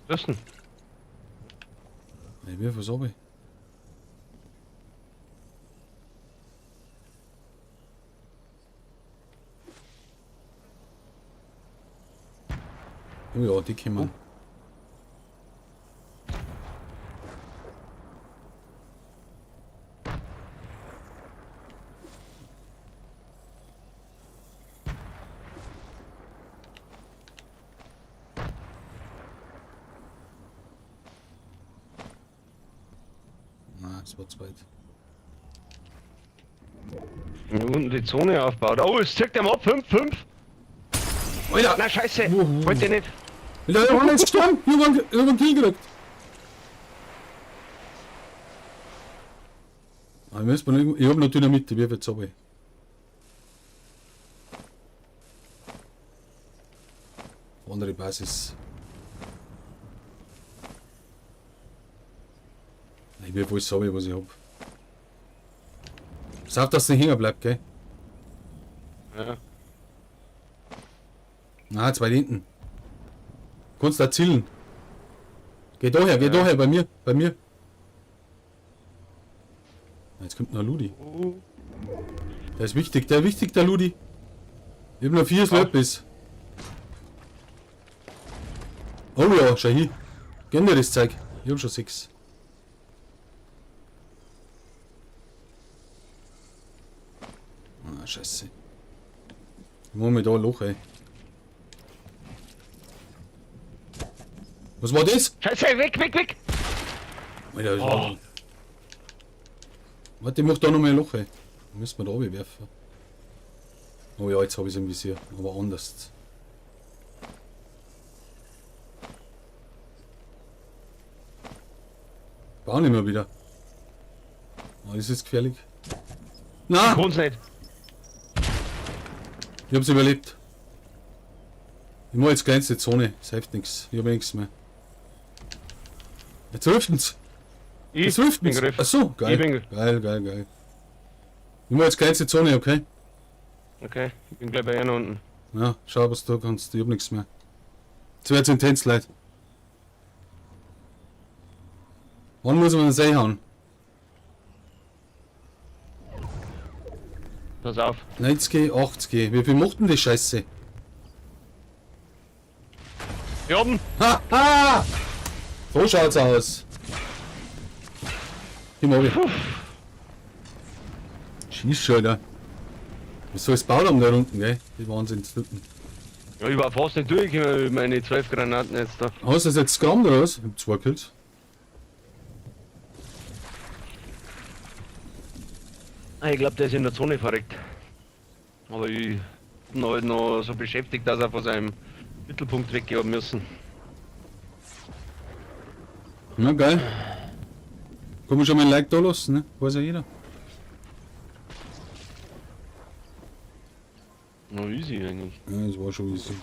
Was denn? Ich wirf was runter. Oh ja, die kommen. Na, es war zu weit. Hier unten die Zone aufbaut. Oh, es zirkt ihm ab. 5, 5. Alter! Na, scheiße. Wuhu. Wollte ich nicht. Alter, einer ist gestorben! Ich hab einen Kill gekriegt! Aber ich hab noch Dynamit, ich werf jetzt runter. Andere Basis. Ich werf alles runter, was ich hab. Pass auf, dass es nicht hängen bleibt, gell? Ja. Na, zwei hinten. Kannst da zielen. Geh da her, geh Ja. da her, bei mir, bei mir. Jetzt kommt noch ein Ludi. Der ist wichtig, der ist wichtig, der Ludi. Ich hab noch 4 Slurpees. Oh ja, schau hin. Gönn dir das Zeug. Ich hab schon 6. Ah, scheiße. Ich mach mir da ein Loch, ey. Was war das? Scheiße, weg, weg, weg! Alter, das war... Warte, ich mach da noch mal ein Loch, ey. Müssen wir da werfen. Oh ja, jetzt hab ich's im Visier, aber anders. Bau nicht mehr wieder. Oh, das ist gefährlich. Na! Ich kann's nicht. Ich hab's überlebt. Ich mach jetzt kleinste Zone, es hilft nix. Ich hab nichts mehr. Jetzt hilft's. Ich Jetzt hilft bin uns. Griff. Achso, geil. Ich bin- Geil, geil, geil. Ich mach jetzt kleinste Zone, okay? Okay, ich bin gleich bei einer unten. Ja, schau, was du kannst. Ich hab nichts mehr. Jetzt wird's intens, Leute. Wann muss man das einhauen? Pass auf. 90, 80. Wie viel macht denn die Scheiße? Wir haben. Haha! So schaut's aus. Die mag ich. Schieß schon, Alter. Was soll's bauen haben da unten, gell? Die Wahnsinnstypen. Ja, ich war fast nicht durchgekommen mit meinen 12 Granaten jetzt da. Hast du das jetzt gerammt oder was? Ich hab 2 Kills. Ah, ich glaube, der ist in der Zone verreckt. Aber ich bin halt noch so beschäftigt, dass er von seinem Mittelpunkt weggehen müssen. Na geil. Kann man schon mal ein Like da lassen, ne? Weiß ja jeder. Na, easy eigentlich. Ja, das war schon easy.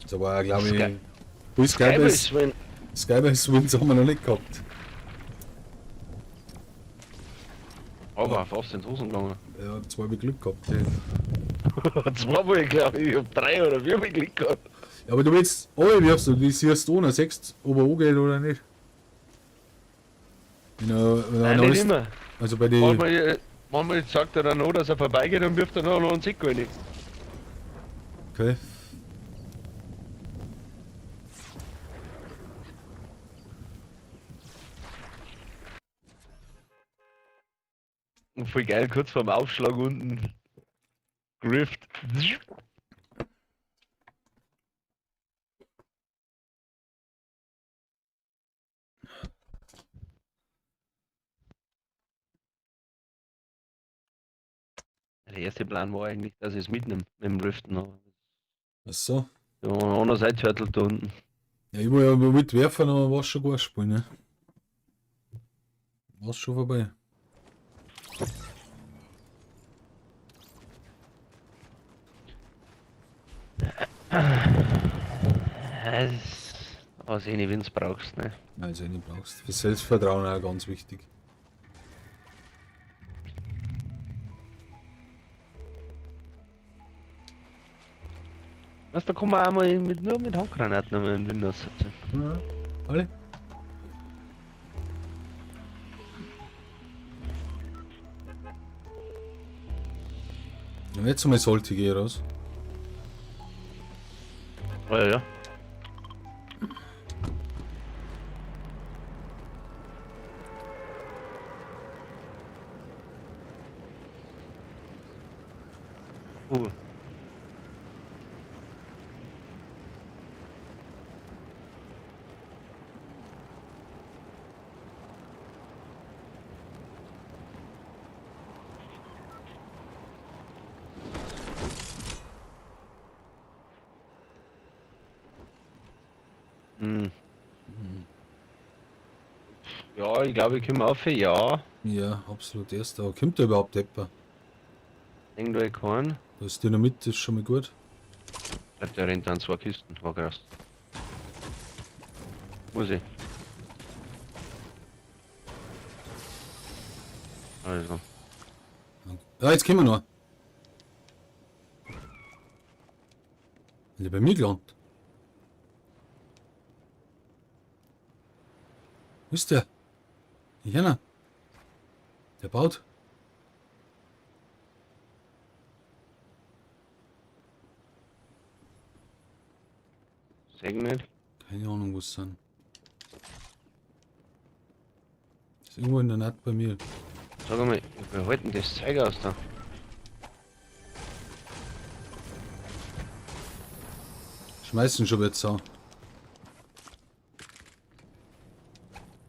Das war, glaube ich, Full Skybase, Win. Skybase Wins haben wir noch nicht gehabt. Aber fast in die Hosen gegangen. Ja, 2 hab ich Glück gehabt. Ja. Zweimal, glaube ich. Ich hab 3 oder 4 Mal Glück gehabt. Ja, aber du willst, oh, wirfst du, die siehst du ohne, siehst, ob er angeht oder nicht. Wenn er, wenn er Nein, noch nicht ist, immer. also bei den, Manchmal sagt er dann noch, dass er vorbeigeht und wirft dann auch noch einen Sick rein. okay. Und voll geil, kurz vorm Aufschlag unten. Grift. Der erste Plan war eigentlich, dass ich es mitnehme mit dem Riften. Aber Ach so. ja, einer Seite Turtle da unten. Ja, ich wollte ja mitwerfen, aber war schon gar spielen, ne? War's schon vorbei. Das weiß ich nicht, wenn du brauchst, ne? Also, nicht brauchst. Für Selbstvertrauen auch ganz wichtig. Weißt du, da kann man auch mal mit, nur mit Handgranaten einmal in Windows setzen. Ja. Alle? Ja, jetzt einmal sollte ich raus. Ja, ja. Hm. Ja, ich glaube, ich komme auf. Ja, Ja, absolut erster. Aber kommt da überhaupt jemand? irgendwo keinen. Da ist Dynamit, das ist schon mal gut. Ich glaube, der rennt an 2 Kisten. War krass. Muss ich. Also. Ja, jetzt kommen wir noch. Sind die bei mir gelandet? Wo ist der? Hier, der baut. Seh nicht. Keine Ahnung, wo es sind. Ist irgendwo in der Naht bei mir. Sag mal, wir halten das Zeug aus da. Schmeißen schon wieder so.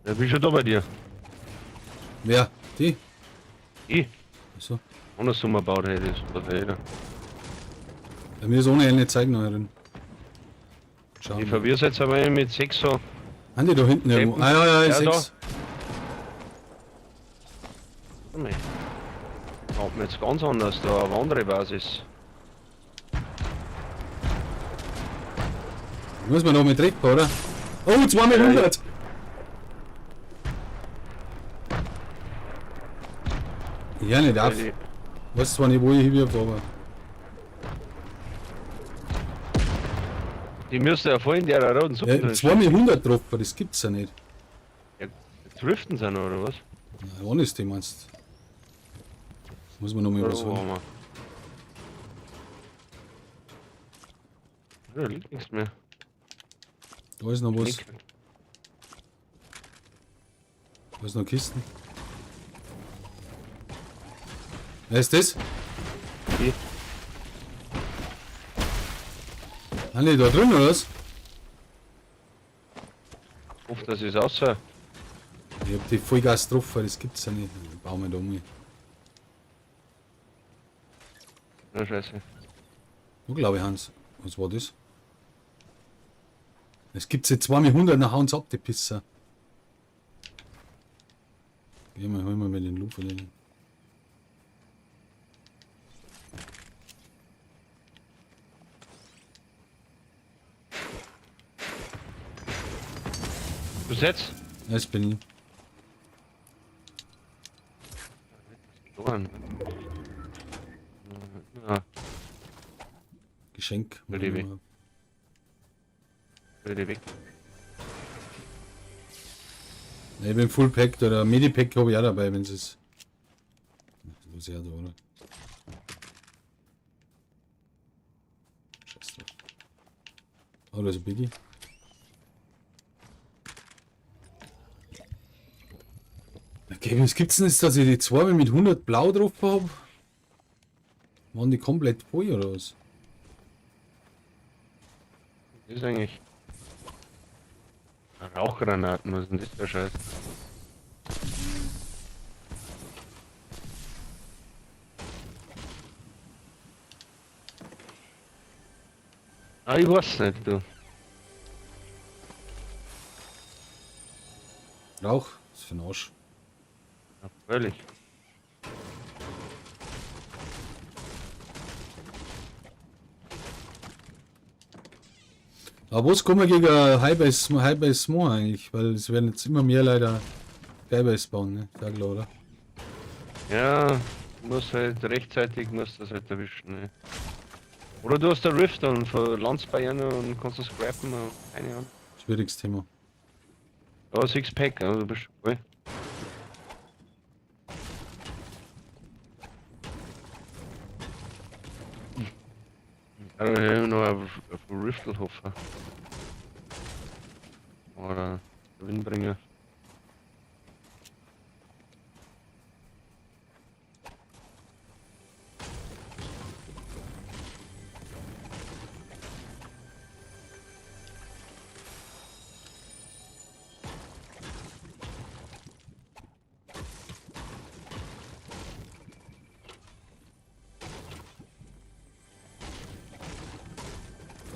Ja, bin schon da bei dir. Wer? Die? Ich? Achso. Andersrum gebaut hätte ich das jeder. Bei mir ist ohne eine Zeignerin. Schau. Ich verwirr's jetzt aber mit 6 so. Haben die da hinten irgendwo? Ah ja, ja, Ja, sechs. da. Nee. Kommt mir jetzt ganz anders da, auf andere Basis. Muss man noch mit treffen, oder? Oh, 200! Ja, nicht auf. Ja, Weiß zwar nicht, wo ich hinwirf, aber. Die müsste ja voll in der roten Suppe Ja, drin stehen. 200 getroffen, das gibt's ja nicht. Ja, driften sie noch, oder was? Na, wann ist die, meinst du? Muss man noch mal was Oder wo holen. haben wir? Da liegt nichts mehr. Da ist noch was. Nick. Da ist noch Kisten. Wer ist das? Ich. Ah, ne, da drin, oder was? Ich hoffe, dass es aussah. Ich hab die Vollgas getroffen, das gibt's ja nicht. Ich baue mich da um. Na, scheiße. Wo glaube ich, Hans? Was war das? Es gibt jetzt 200, dann hauen sie ab, die Pisser. Geh mal, hol mal mir den Loot von denen. Bis jetzt? Das bin ich. Ja, Geschenk. Liebe. Bitte weg. Ne, ich bin Full Pack oder Medipack habe ich auch dabei, wenn es ist. Das muss ja da, oder? Scheiß drauf. Oh, da ist ein Biggie. Okay, was gibt's denn jetzt, dass ich die zwei mit 100 blau drauf habe? Waren die komplett voll oder was? Das ist eigentlich. Rauchgranaten, was ist denn das für Scheiß? Ah, ich weiß nicht, du. Rauch? Das ist für ein Arsch. Ja, völlig. Aber was kommen wir gegen Highbase Mo eigentlich? Weil es werden jetzt immer mehr leider Skybase bauen, ne? Sag klar, oder? Ja, muss halt rechtzeitig muss das halt erwischen, ne? Oder du hast der Rift und landest bei einer und kannst das scrappen, keine Ahnung. Schwieriges Thema. Ja, Sixpack, also du bist schon voll. Ja, da hab ich noch auf Riftel hoffen. Oder Windbringer.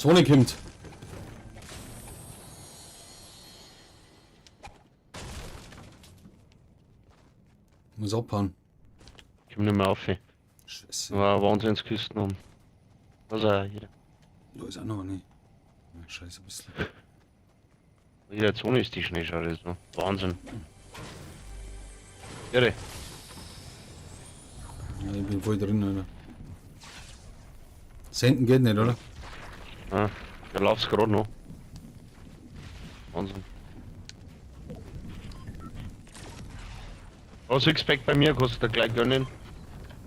Zone kommt. Muss abhauen. Ich komm nicht mehr auf. Scheiße. War Wahnsinnsküsten um. Also jeder. Da ist auch noch eine. Ja, scheiße, ein bisschen. Jeder Zone ist die Schneeschale so. Wahnsinn. Irre. Ja, ich bin voll drin, Alter. Senden geht nicht, oder? Ah, der läuft's gerade noch. Wahnsinn. Oh, Sixpack bei mir, kannst du dir gleich gönnen.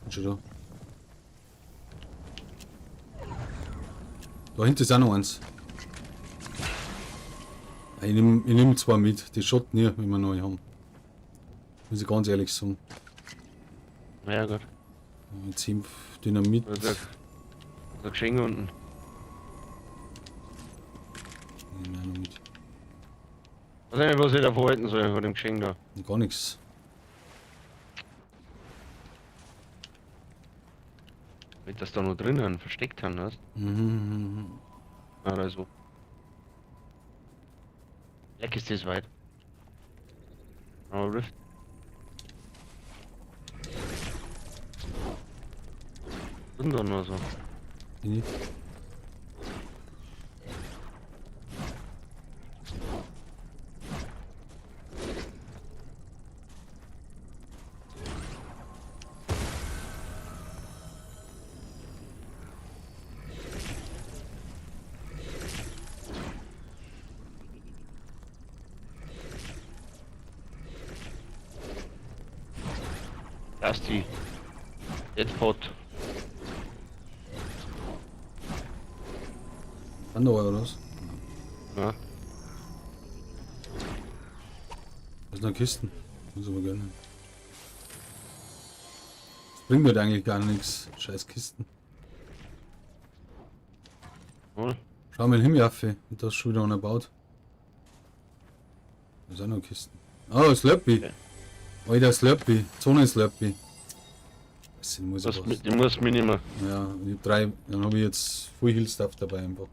Bin schon da. Da hinten ist auch noch eins. Ich nehm zwei mit, die schaut nie, wenn wir neu haben. Muss ich ganz ehrlich sagen. Ja, gut. 10 Dynamit. Da ist ein Geschenk unten. Nehm ich auch noch mit. Weiß nicht, was ich da verhalten soll von dem Geschenk da. Gar nichts. Mit das da noch drin haben, versteckt haben, weißt du? Mhm. Oder so. Leck ist das weit. Aber Rift. Was ist denn da noch so? Nicht. Das ist die Deadpot. Andere oder was? Ja. Das sind noch Kisten. Muss aber gönnen. Das bringt mir eigentlich gar nichts. Scheiß Kisten. Wohl. Schau mal den Himmel auf, und das ist schon wieder einer baut. Da sind noch Kisten. Oh, Slurpee. Ja. Alter, Slurpee. Zone Slurpee. Das muss Das was. mit, die muss mich nicht mehr. Ja, ich hab 3. Dann hab ich jetzt Full Heal Stuff dabei einfach.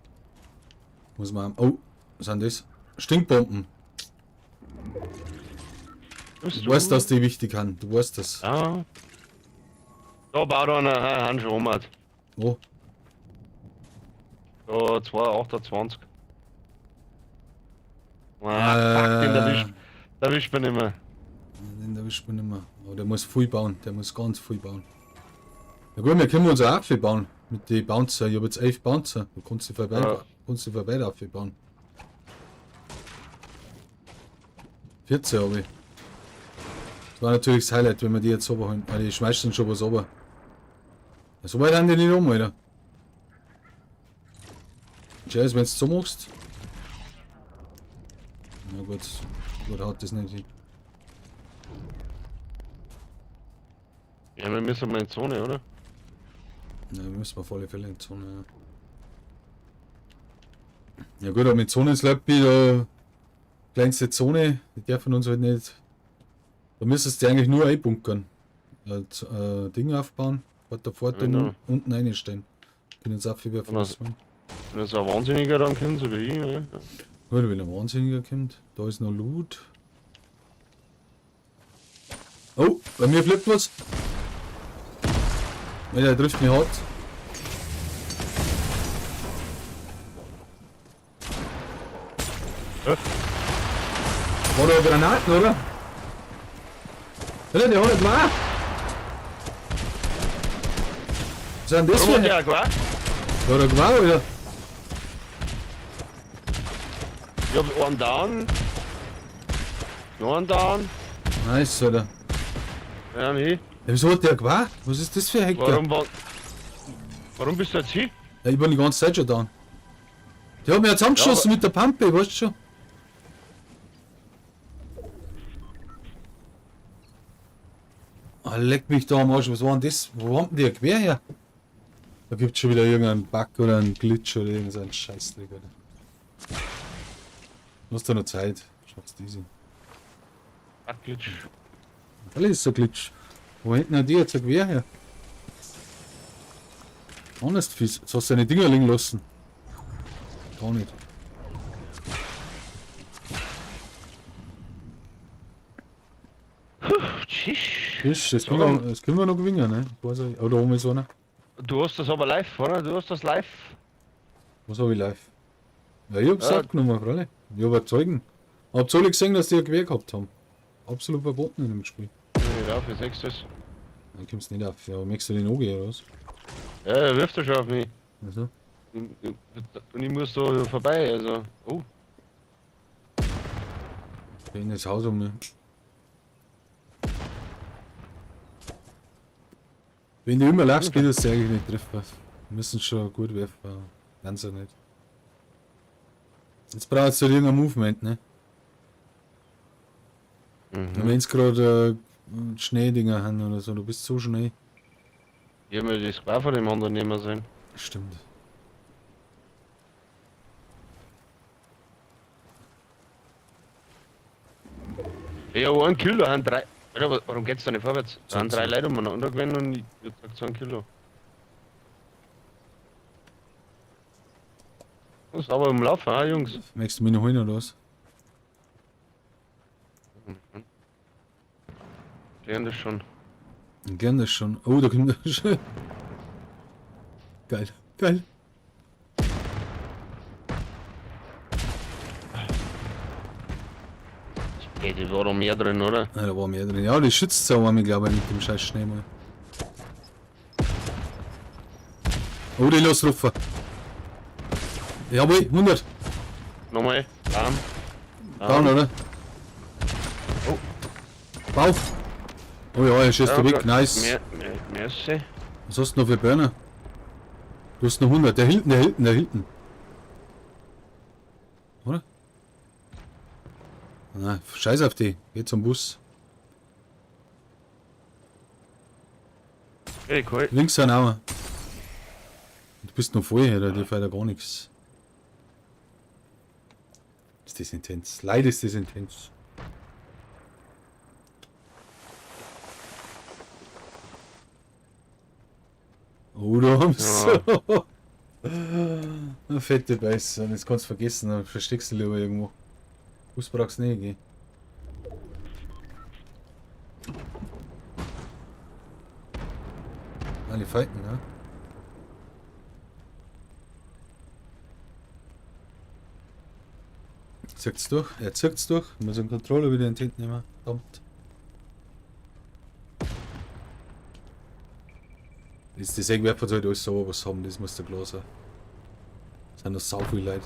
Muss man. Oh, was sind das? Stinkbomben. Du weißt, dass die wichtig sind. Du weißt das. Ja. Da baut einer einen Handschuh. Wo? Da 2,28. Ah, fuck, den erwischt man nicht mehr. Den erwischt man nicht mehr. Aber der muss viel bauen. Der muss ganz viel bauen. Na gut, wir können uns auch viel bauen. Mit den Bouncer. Ich hab jetzt 11 Bouncer. Du kannst dich vorbei, Ja. kannst dich vorbei bauen. 14 habe ich. Das war natürlich das Highlight, wenn wir die jetzt runterholen. Weil die schmeißen schon was runter. Ja, so weit haben die nicht um, Alter. Scheiße, wenn du so machst. Na gut, gut haut das nicht hin. Ja, wir müssen mal in die Zone, oder? Ja, wir müssen auf alle Fälle in die Zone, ja. Ja gut, aber mit Zonen-Slurpee, da kleinste Zone, die dürfen uns halt nicht. Da müsstest du eigentlich nur einbunkern. Ding aufbauen, vor der Pforte Ja, genau. unten reinstellen. Können uns auch viel Und das- machen. Wenn so ein Wahnsinniger dann kommt, so wie ich, ne? Gut, wenn ein Wahnsinniger kommt. Da ist noch Loot. Oh, bei mir flippt was. Ja, der trifft mich hart. Hä? War da Granaten, oder? Alter, der hat gemacht. Was ist denn das für ein... der gemacht? Hat er gemacht, oder? Ich hab einen down. Noch einen down. Nice, Alter. Ja, nee. Ja, wieso hat der gemacht? Was ist das für ein Hacker? Warum bist du jetzt hier? Ja, ich bin die ganze Zeit schon down. Der hat mich jetzt angeschossen Ja, mit der Pampe, weißt du schon? Ah, leck mich da am Arsch, was war denn das? Wo haben denn die ein Gewehr her? Da gibt's schon wieder irgendeinen Bug oder einen Glitch oder irgendeinen Scheißdreck, Alter. Du hast da noch Zeit. Schaffst easy. Ach, Glitch. Alles ist so Glitch. Wo hinten hat die jetzt ein Gewehr her? Honest fies. Jetzt hast du deine Dinger liegen lassen. Gar nicht. Tschüss. Das können wir noch gewinnen, ne? Ich weiß nicht. Oder oben ist einer. Du hast das aber live, oder? Du hast das live. Was hab ich live? Ja, ich hab's Ja. abgenommen, freilich. Ich hab auch Zeugen. Habt ihr alle gesehen, dass die ein Gewehr gehabt haben? Absolut verboten in dem Spiel. Ja, für 6 das. Dann kommst du nicht auf. Ja, möchtest du den angehen, oder was? Ja, er wirft ja schon auf mich. Also. Und ich muss da vorbei, also. Oh, In das Haus um. Ne? Wenn du immer laufst, geht das ja eigentlich nicht treffen. Wir müssen schon gut werfen. Ganz so nicht. Jetzt brauchst du halt irgendein Movement, ne? mhm. Wenn es gerade Schneedinger haben oder so, du bist so schnell. Ich hab mir das Square von dem anderen nehmen sollen. Stimmt. Ja, ein Kilo, haben drei. Alter, warum geht's da nicht vorwärts? Da haben drei 20. Leute umeinander gewesen und ich hab gesagt, so ein Kilo. Das ist aber im Laufen, ah, Jungs. Möchtest du mich noch holen oder was? Klären das schon. Gern das schon. Oh, da kommt das schon. Geil, geil. Ey, da war doch mehr drin, oder? Ah, da war mehr drin. Ja, die schützt so mich, glaube ich, mit dem scheiß Schnee mal. Oh, die losrufen. Jawohl, 100. Nochmal. Bam. Down, oder? Oh. Bauch. Oh ja, er schießt Ja, weg. gut. Nice. Mehr, mehr, merci. Was hast du noch für Burner? Du hast noch 100. Der hinten, der hinten, der hinten. Oder? Na, scheiß auf die. Geh zum Bus. Hey, cool. Links sind auch. Du bist noch voll, Alter. Dir fällt ja gar nichts. Ist das intens. Leider ist das intens. Oh, da haben sie eine fette Beißer. Das kannst du vergessen, dann versteckst du lieber irgendwo. Bus brauchst du nicht, gell? Alle fighten, ne? Zirkt's durch? Er zirkt's durch. Muss den Controller wieder in die Hand nehmen. Verdammt. Das, die Sägewerfer sollte alles sauber was haben, das muss der klar sein. Das sind noch sau viele Leute.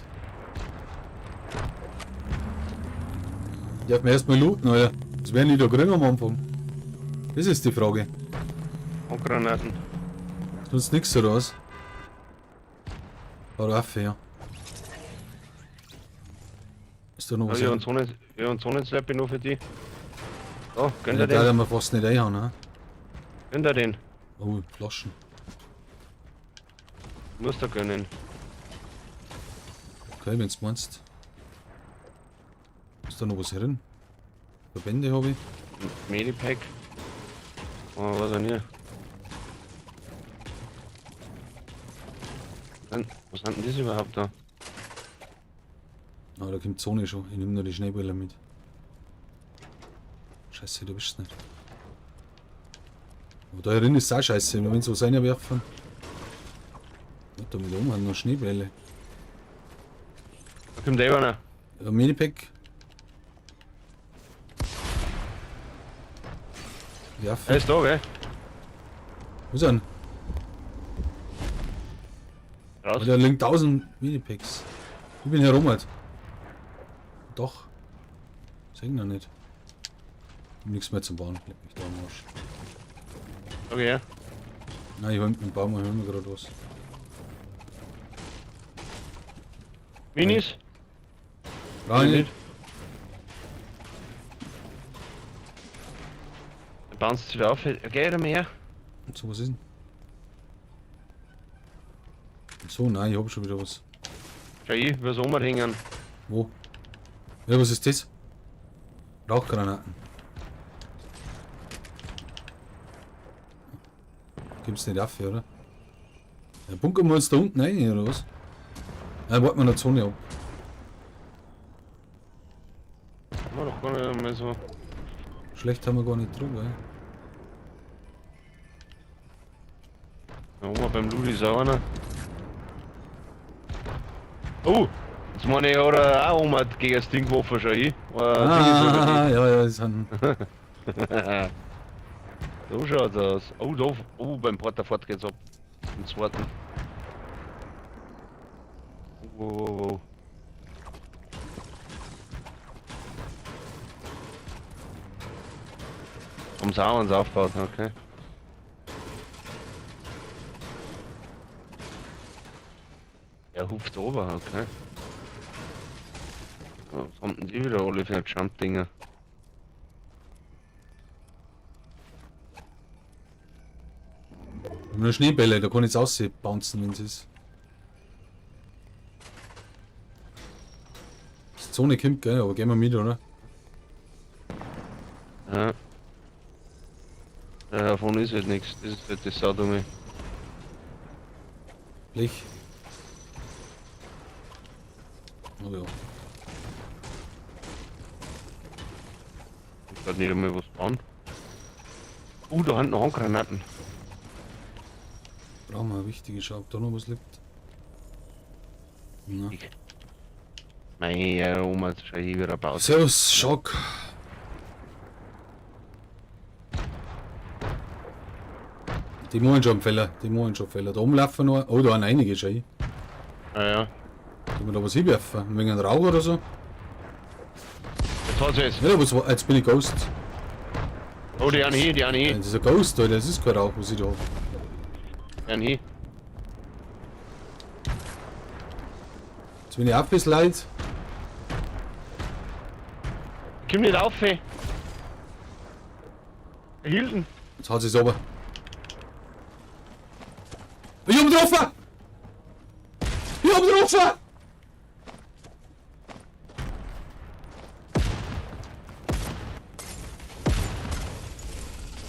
Ich darf mir erstmal looten, Alter. Was werden die da kriegen am Anfang? Das ist die Frage. Handgranaten. Sonst nix oder was? War Waffe, ja. Ist da noch was? Ja, und Sonnen, ja, und Sonnenslap noch für die. So, gönn Ja, dir da den. wir fast nicht reinhauen, ne? Gönn dir den. Oh, Flaschen. Musst du gönnen. Okay, wenn's meinst. Ist da noch was drin? Verbände habe ich. Medipack. Oh, was denn hier? Was sind denn das überhaupt da? Ah, da kommt die Zone schon. Ich nehme nur die Schneebälle mit. Scheiße, du bist nicht. Aber da drin ist auch scheiße, wenn sie was reinwerfen. Da mit oben haben noch Schneebälle. Da kommt eh einer. Ein Minipack. Ja, Er ist da, gell? Wo ist er denn? Raus. Da liegen 1000 Minipacks. Ich bin herum halt. Doch. Sehen noch nicht. Nichts mehr zum Bauen. Leck mich da am Arsch. Okay, ja. Nein, ich hol mit dem Baum, ich hol mir gerade was. Minis? Brauch ich nicht. Da bounced wieder auf. Okay, oder mehr? So, was ist denn? So, nein, ich hab schon wieder was. Schau ich, übers Oma hängen. Wo? Ja, was ist das? Rauchgranaten. Gibt's nicht auf, oder? Ja, bunkern wir uns da unten rein, oder was? Nein, warten wir noch Zone ab. Haben wir doch gar nicht mehr so. Schlecht haben wir gar nicht drüber. Ja. Da oben beim Ludi ist auch einer. Oh! Jetzt meine ich, hat er auch Oma gegen das Ding geworfen, schau ich. Ah, ja, ja, das sind. So schaut's aus. Oh, da, oh, beim Porter fort geht's ab. Im zweiten. Wo, wo, wo? Haben sie auch eins aufgebaut, okay. Er hupft ober, okay. Was haben denn die wieder alle für Jump-Dinger? Nur Schneebälle, da kann ich jetzt aussehen, bouncen, wenn es ist. Die Zone kommt, gell? Aber gehen wir mit, oder? Ja. Ja, davon ist halt nichts. Das ist halt das Saudumme. Blech. Oh ja. Ich kann nicht einmal was bauen. Da hinten noch Handgranaten. Brauchen wir eine wichtige Schau, ob da noch was liegt. Na. Ich. Mei, ja, Oma, jetzt schau ich wieder baut. Servus, Schock. Die machen schon Fälle, die machen schon Fälle. Da rumlaufen noch. Oh, da sind einige schon. Ja, ja. Sollen wir da was hinwerfen? Ein wenig Rauch oder so? Jetzt hat es. Ja, was war. Jetzt bin ich Ghost. Oh, die einen hier, die einen hier. Das ist ein Ghost, Alter. Das ist kein Rauch, was ich da hab. Die einen hier. Jetzt bin ich auch ein bisschen leid. Komm nicht auf, ey. Hilton. Jetzt hat sie's aber. Ich hab ihn getroffen! Ich hab ihn getroffen!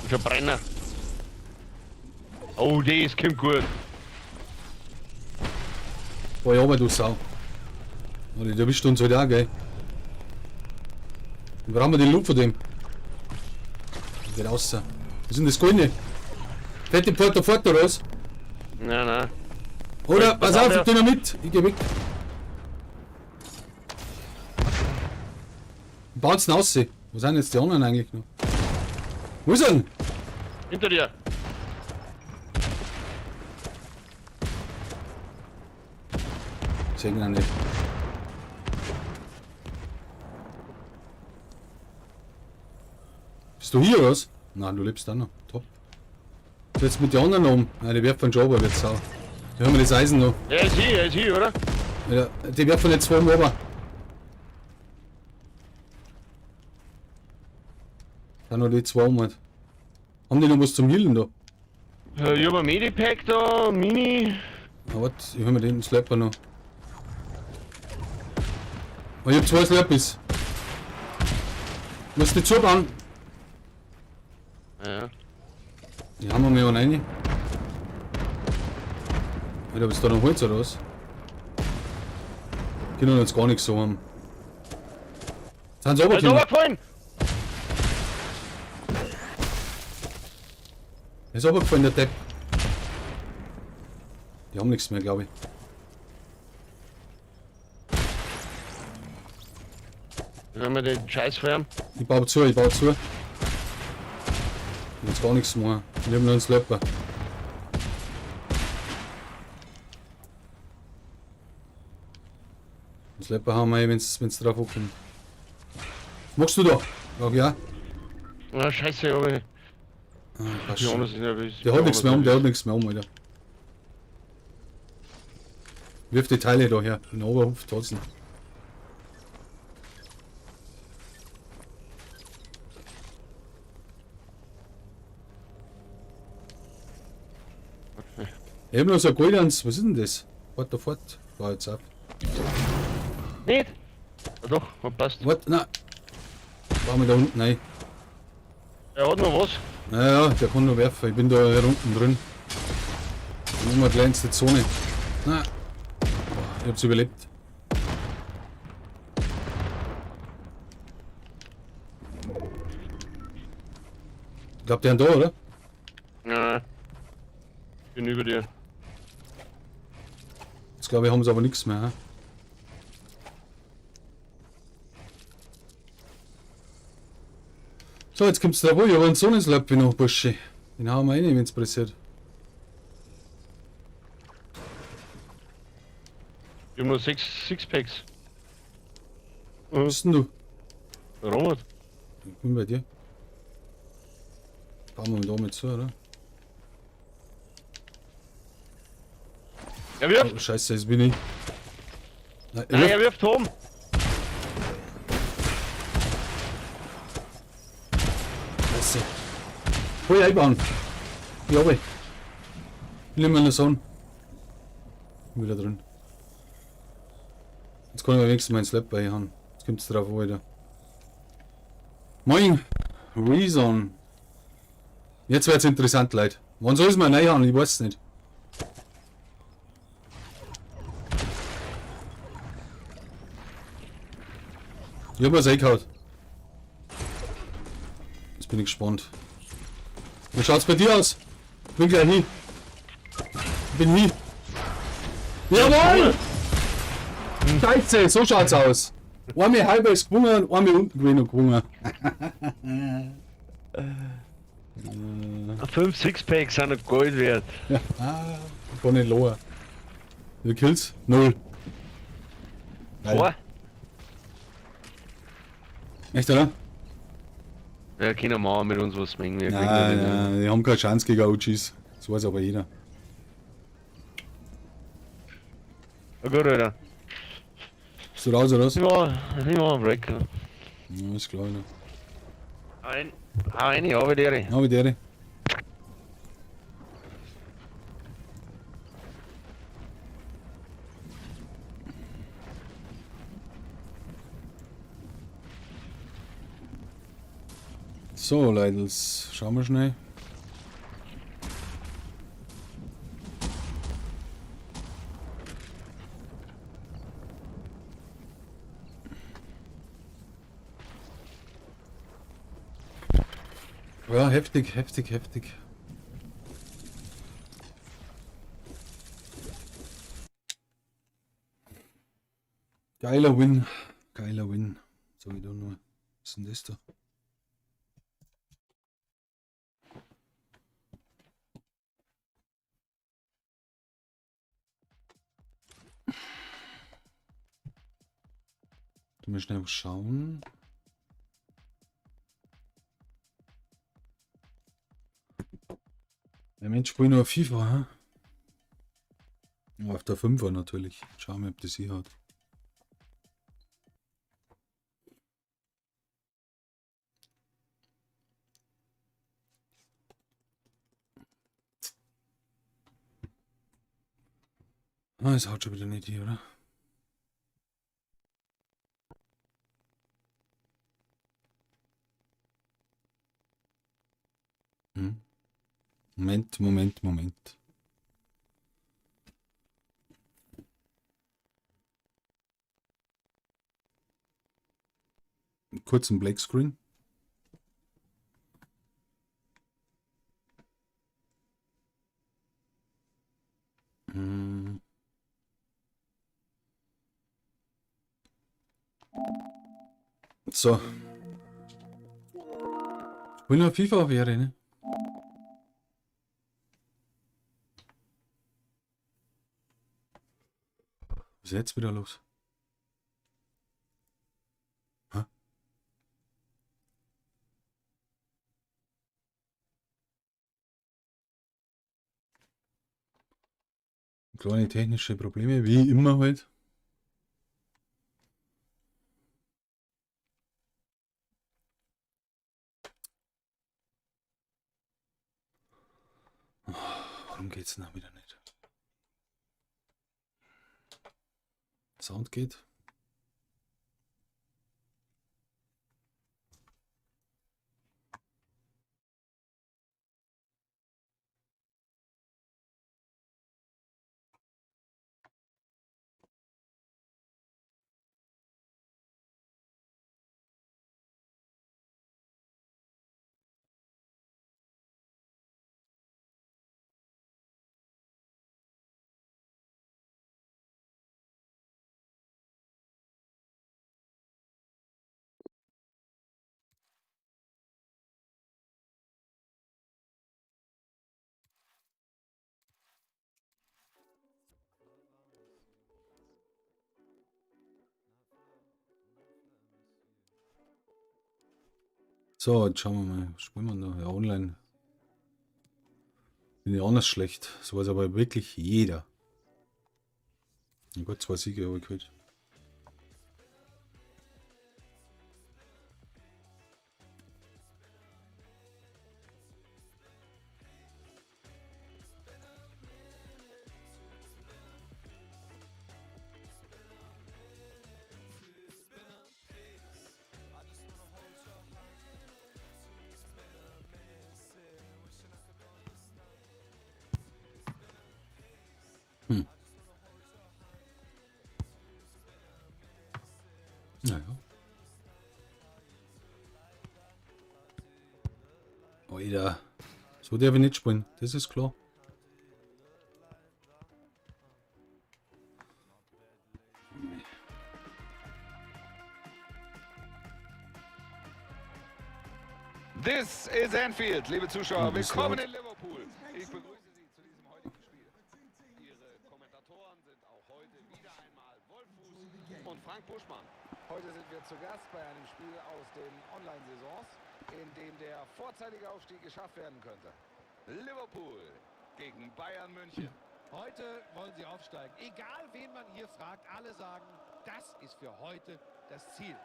Ich hab Brenner. Oh, das kommt gut. Boah, ja, aber du Sau. Alter, der erwischt uns heute auch, gell? Dann brauchen wir den Loot von dem. Geht raus. Was ist denn das Goldene? Fährt die Pforte fort oder was? Nein, nein. Oder, pass auf, ja. ich geh noch mit. Ich geh weg. Baut's denn raus? Wo sind jetzt die anderen eigentlich noch? Wo ist er denn? Hinter dir. Ich seh ihn nicht. Bist du hier oder was? Nein, du lebst da noch. Top. Was jetzt mit den anderen um? Nein, die werfen schon runter, wird sau. Die haben wir das Eisen noch. Er ist hier, oder? Ja, die werfen jetzt zwei runter. Da noch die zwei um halt. Haben die noch was zum Healen da? Ich hab ein Medipack da, Mini. Na, warte, ich hol mir den Slapper noch. Oh, ich hab zwei Slurpees. Muss die zubauen? Ja. Die haben wir mir auch rein. Alter, bist du da noch Holz oder was? Können wir jetzt gar nichts so haben. Sind sie Er ist runtergekommen? runtergefallen! Er ist runtergefallen, der Depp. Die haben nichts mehr, glaube ich. Wenn wir den Scheiß feiern. Ich baue zu, ich baue zu. Ich will jetzt gar nichts machen. Ich hab nur einen Slurper. Den Slurper haben wir, wenn's drauf ankommt. Was machst du da? Ach ja. Ah, scheiße, aber ich. Ah, passt schon. Jonas ist nervös. Der hat nichts mehr um, der hat nichts mehr um, Alter. Wirf die Teile da her. In den Oberhof trotzdem. Ich hab noch so ein Goldans. Was ist denn das? Fort da fort. War jetzt auf. Nicht? Ja, doch, passt. Warte, nein. Fahren wir da unten rein. Er hat noch was. Naja, der kann nur werfen. Ich bin da hier unten drin. Dann machen wir kleinste Zone. Na. Boah, ich hab's überlebt. Ich glaub, die sind da, oder? Ja. Ich bin über dir. Jetzt glaube ich, haben sie aber nichts mehr. He? So, jetzt kommt's da wohl. Ich hab einen Sonnenslappi noch, Bursche. Den hauen wir rein, wenn's pressiert. Ich hab nur 6 Sixpacks. Wo bist denn du? Robert. Ich bin bei dir. Fahren wir da mit zu, oder? Er wirft! Oh, scheiße, jetzt bin ich. Nein, er Nein, wirft. er wirft home! Scheiße. Hol einbauen. Ich hab. Ich nehme meine Sohn. Bin wieder drin. Jetzt kann ich wenigstens meinen Slap bei haben. Jetzt kommt's drauf an, wieder. Moin! Reason. Jetzt wird's interessant, Leute. Wann soll es mal neu haben? Ich weiß es nicht. Ich hab was eingehauen. Jetzt bin ich gespannt. Wie schaut's bei dir aus? Ich bin gleich hin. Ich bin hin. Jawohl! Scheiße, so schaut's aus. Einmal halber ist gewonnen und einmal unten gewesen und gewonnen. 5 Sixpacks sind noch Gold wert. Ja, kann nicht lower. Wie viele Kills? 0. Geil. Boah. Echt, oder? Ja, können machen mit uns was mengen. Wir kriegen Nein, das nicht. nein, die haben keine Chance gegen OGs. Das weiß aber jeder. Na gut, Alter. Bist du raus, oder was? Ich mach einen Break. Ja, ist klar, ne? Hau rein, hab ich dir. Ja, mit der. So, Leidels, schauen wir schnell. Ja, heftig, heftig, heftig. Geiler Win. Geiler Win. So wie du nur. Was ist denn das da? Du mal schnell schauen. Der Mensch spielt nur FIFA, hä? Oh, auf der 5er natürlich. Schauen wir, ob das hier hat. Ah, es haut schon wieder nicht hier, oder? Hm. Moment, Moment, Moment. Kurzen Black Screen. Hm. So. Will nur FIFA wäre, ne? Was ist jetzt wieder los? Hä? Kleine technische Probleme, wie immer halt. Warum geht's denn da wieder nicht? Sound geht. So, jetzt schauen wir mal. Was spielen wir noch? Ja, online. Bin ich anders schlecht. Das weiß aber wirklich jeder. Oh Gott, 2 Siege habe ich geholt. Naja. Alter. So darf ich nicht spielen, das ist klar. This is Anfield, liebe Zuschauer. Willkommen in Liverpool. Ich begrüße Sie zu diesem heutigen Spiel. Ihre Kommentatoren sind auch heute wieder einmal Wolf Fuß und Frank Buschmann. Heute sind wir zu Gast bei einem Spiel aus den Online-Saisons, in dem der vorzeitige Aufstieg geschafft werden könnte. Liverpool gegen Bayern München. Heute wollen sie aufsteigen. Egal, wen man hier fragt, alle sagen, das ist für heute das Ziel.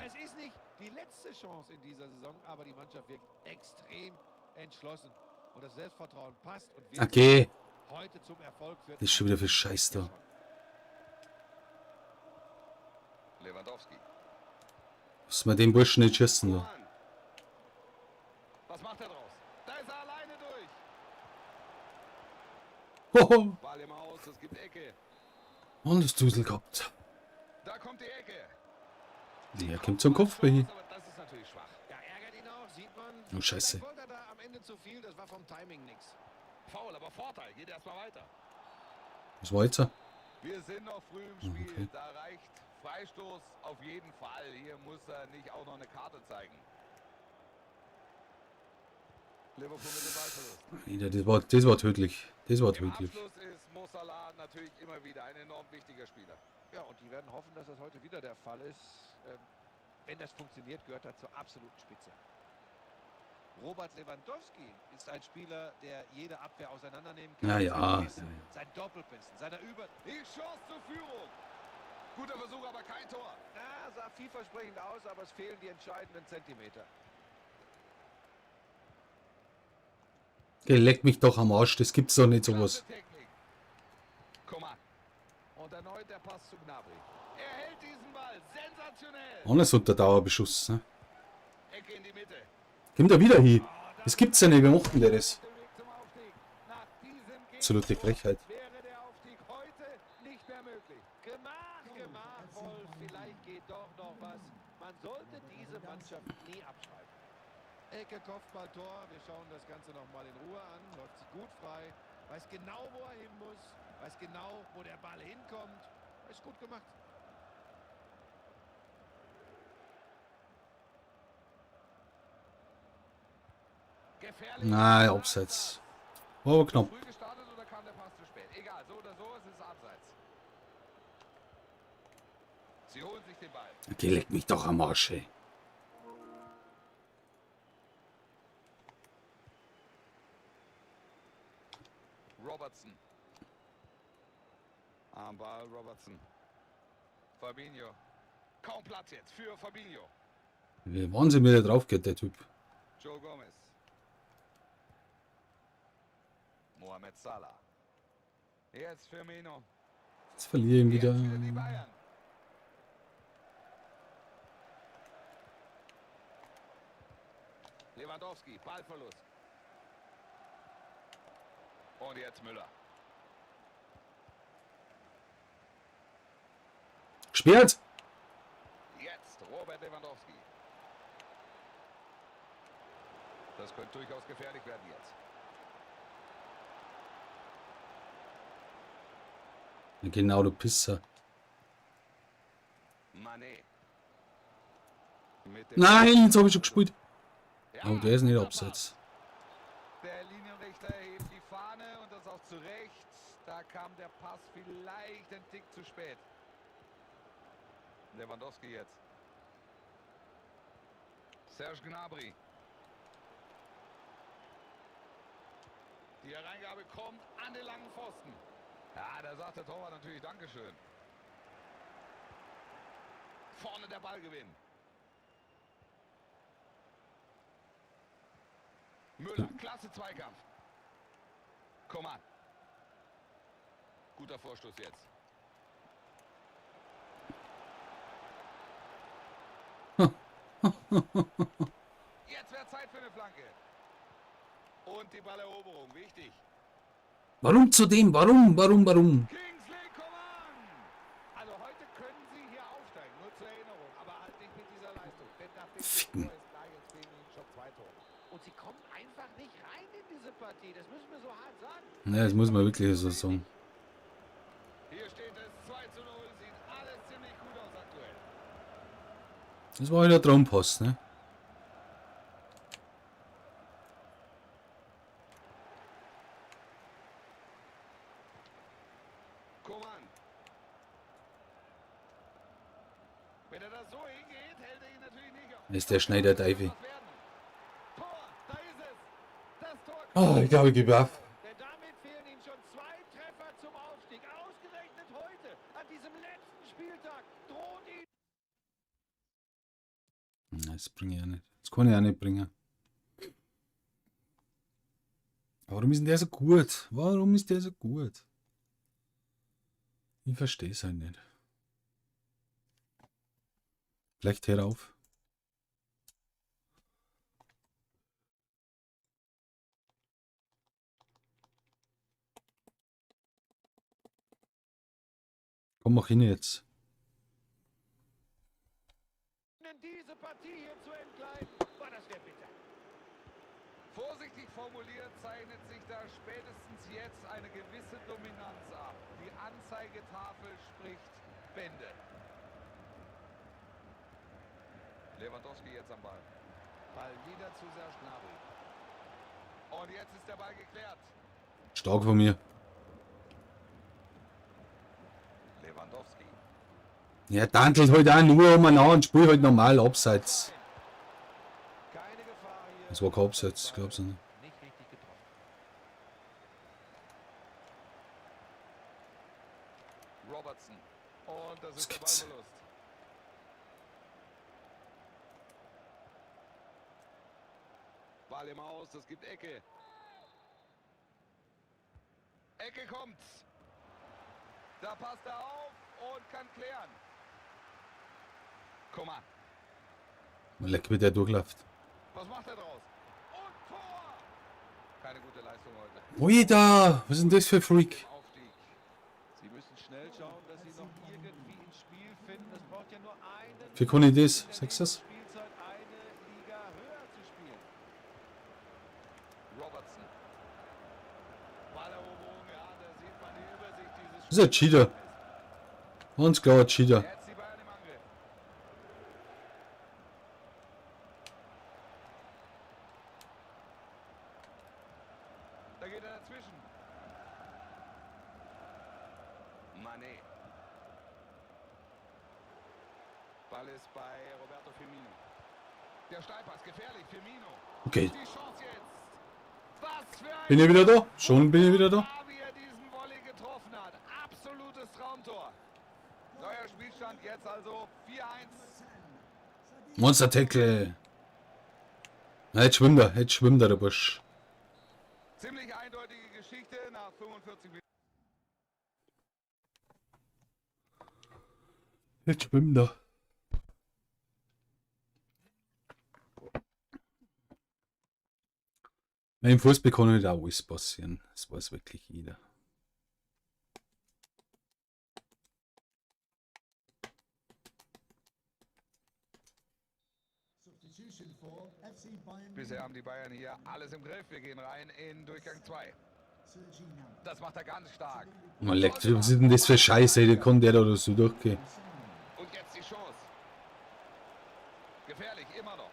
Es ist nicht die letzte Chance in dieser Saison, aber die Mannschaft wirkt extrem entschlossen. Und das Selbstvertrauen passt und wird okay. heute zum Erfolg führen. Das ist schon wieder viel Scheiß da. Lewandowski. Was man den Burschen nicht schießen da. Was macht er draus? Da ist er alleine durch. Hoho. Ball im Aus, es gibt Ecke. Und das Dusel gehabt. Da kommt die Ecke. Der kommt zum Kopfball hier. Aber das ist natürlich schwach. Ja, ärgert ihn auch, sieht man. Oh, Scheiße. Vielleicht wollte er da am Ende zu viel, das war vom Timing nix. Foul, aber Vorteil, geht erstmal weiter. Was war jetzt? Wir sind noch früh im Spiel, Okay. Da reicht Freistoß auf jeden Fall. Hier muss er nicht auch noch eine Karte zeigen. Liverpool mit dem Ballverlust. Alter, das war tödlich. Das war tödlich. Im Abschluss ist Mo Salah natürlich immer wieder ein enorm wichtiger Spieler. Ja, und die werden hoffen, dass das heute wieder der Fall ist. Wenn das funktioniert, gehört er zur absoluten Spitze. Robert Lewandowski ist ein Spieler, der jede Abwehr auseinandernehmen kann. Ja, ja. Sein Wissen, sein Doppelpässen, seine Über... Die Chance zur Führung. Guter Versuch, aber kein Tor. Na, sah vielversprechend aus, aber es fehlen die entscheidenden Zentimeter. Geh, leck mich doch am Arsch, das gibt's doch nicht sowas. Coman. Und erneut der Pass zu Gnabry. Er hält diesen Ball sensationell. Alles unter Dauerbeschuss, ne? Ecke in die Mitte. Kommt er wieder hin? Das gibt's ja nicht, wie macht denn der das? Auf dem Weg zum Aufstieg. Nach diesem Absolute Frechheit. Wäre der Aufstieg heute nicht mehr möglich. Gemach, gemach, Wolf. Vielleicht geht doch noch was. Man sollte diese Mannschaft nie abschreiben. Ecke, Kopfball, Tor. Wir schauen das Ganze nochmal in Ruhe an. Läuft sich gut frei. Weiß genau, wo er hin muss. Weiß genau, wo der Ball hinkommt. Ist gut gemacht. Gefährlich. Nein, abseits. War aber knapp. Früh gestartet oder kam der Pass zu spät? Egal, so oder so, es ist abseits. Sie holen sich den Ball. Okay, leck mich doch am Arsch, ey. Robertson. Am Ball Robertson. Fabinho. Kaum Platz jetzt für Fabinho. Wie Wahnsinn, wie der drauf geht, der Typ. Joe Gomez. Mohamed Salah. Jetzt Firmino. Jetzt verliere ich ihn wieder. Jetzt wieder die Bayern. Lewandowski, Ballverlust. Und jetzt Müller. Gesperrt! Jetzt Robert Lewandowski. Das könnte durchaus gefährlich werden jetzt. Ja, genau, du Pisser. Mané. Mit dem Nein, jetzt habe ich schon gespielt. Ja, Oh, der ist nicht guter abseits. Pass. Der Linienrichter erhebt die Fahne und das auch zu Recht. Da kam der Pass vielleicht ein Tick zu spät. Lewandowski jetzt. Serge Gnabry. Die Hereingabe kommt an den langen Pfosten. Ja, da sagt der Torwart natürlich Dankeschön. Vorne der Ballgewinn. Müller, klasse Zweikampf. Komm an. Guter Vorstoß jetzt. Jetzt wäre Zeit für eine Flanke. Und die Balleroberung, wichtig. Warum zu dem? Warum? Warum? Warum? Kingsley Coman! Also heute können sie hier aufsteigen, nur zur Erinnerung, aber halt nicht mit dieser Leistung. Denn nach dem Ficken. Tor ist klar, jetzt fehlen ihnen schon zwei Tore. Und sie kommen einfach nicht rein in diese Partie, das müssen wir so hart sagen. Ne, das muss man wirklich so sagen. Hier steht es 2:0, sieht alles ziemlich gut aus aktuell. Das war halt der Traumpass, ne? Coman. Wenn er da so hingeht, hält er ihn natürlich nicht auf. Ist der Schneider Teufel. Was werden? Tor, da ist es. Das Tor. Oh, ich glaube, ich gebe auf. Denn damit fehlen ihnen schon zwei Treffer zum Aufstieg. Ausgerechnet heute, an diesem letzten Spieltag, droht ihnen. Nein, das bringe ich auch nicht. Das kann ich auch nicht bringen. Warum ist denn der so gut? Warum ist der so gut? Ich verstehe es halt nicht. Vielleicht hör auf. Komm, mach hin jetzt. Diese Partie hier zu entgleiten. Boah, das wäre bitter. Vorsichtig formuliert zeichnet sich da spätestens jetzt eine gewisse Dominanz ab. Die Anzeigetafel spricht Bände. Lewandowski jetzt am Ball. Ball wieder zu Serge Gnabry. Und jetzt ist der Ball geklärt. Stark von mir. Lewandowski. Ja, tantelt halt auch nur umeinander und spiel halt normal abseits. Keine Gefahr hier. Das war kein Abseits, ich glaub's nicht. Nicht richtig getroffen. Robertson. Und das Was ist der gibt's? Ballverlust. Ball im Aus, das gibt Ecke. Ecke kommt. Da passt er auf und kann klären. Komm an. Leck, wie der durchläuft. Was macht er draus? Und Tor! Keine gute Leistung heute. Oida! Was ist denn das für ein Freak? Aufstieg. Sie müssen schnell schauen, dass sie noch irgendwie ins Spiel finden. Es braucht ja nur einen. Wie kann ich das? In der Sagst du das? nächsten Spielzeit eine Liga höher zu spielen. Robertson. Balleroberung, ja, da sieht man die Übersicht dieses Das ist ein Cheater. Ganz klar ein Cheater. Jetzt die Bayern im Angriff. Da geht er dazwischen. Mané. Ball ist bei Roberto Firmino. Der Steilpass gefährlich, Firmino. Okay. Die Chance jetzt. Was für ein Bin ich wieder da? Schon bin ich wieder da. Wie er diesen Volley getroffen hat. Absolutes Traumtor. Neuer Spielstand jetzt also 4-1. Monster Tackle. Na, jetzt schwimmt er. Jetzt schwimmt er, der Bursch. Ziemlich eindeutige Geschichte nach 45 Minuten. Jetzt schwimmt er. Im Fußball kann halt auch alles passieren. Das weiß wirklich jeder. Bisher haben die Bayern hier alles im Griff. Wir gehen rein in Durchgang 2. Das macht er ganz stark. Man leckt, was ist denn das für Scheiße? Da kann der da so durchgehen. Und jetzt die Chance. Gefährlich, immer noch.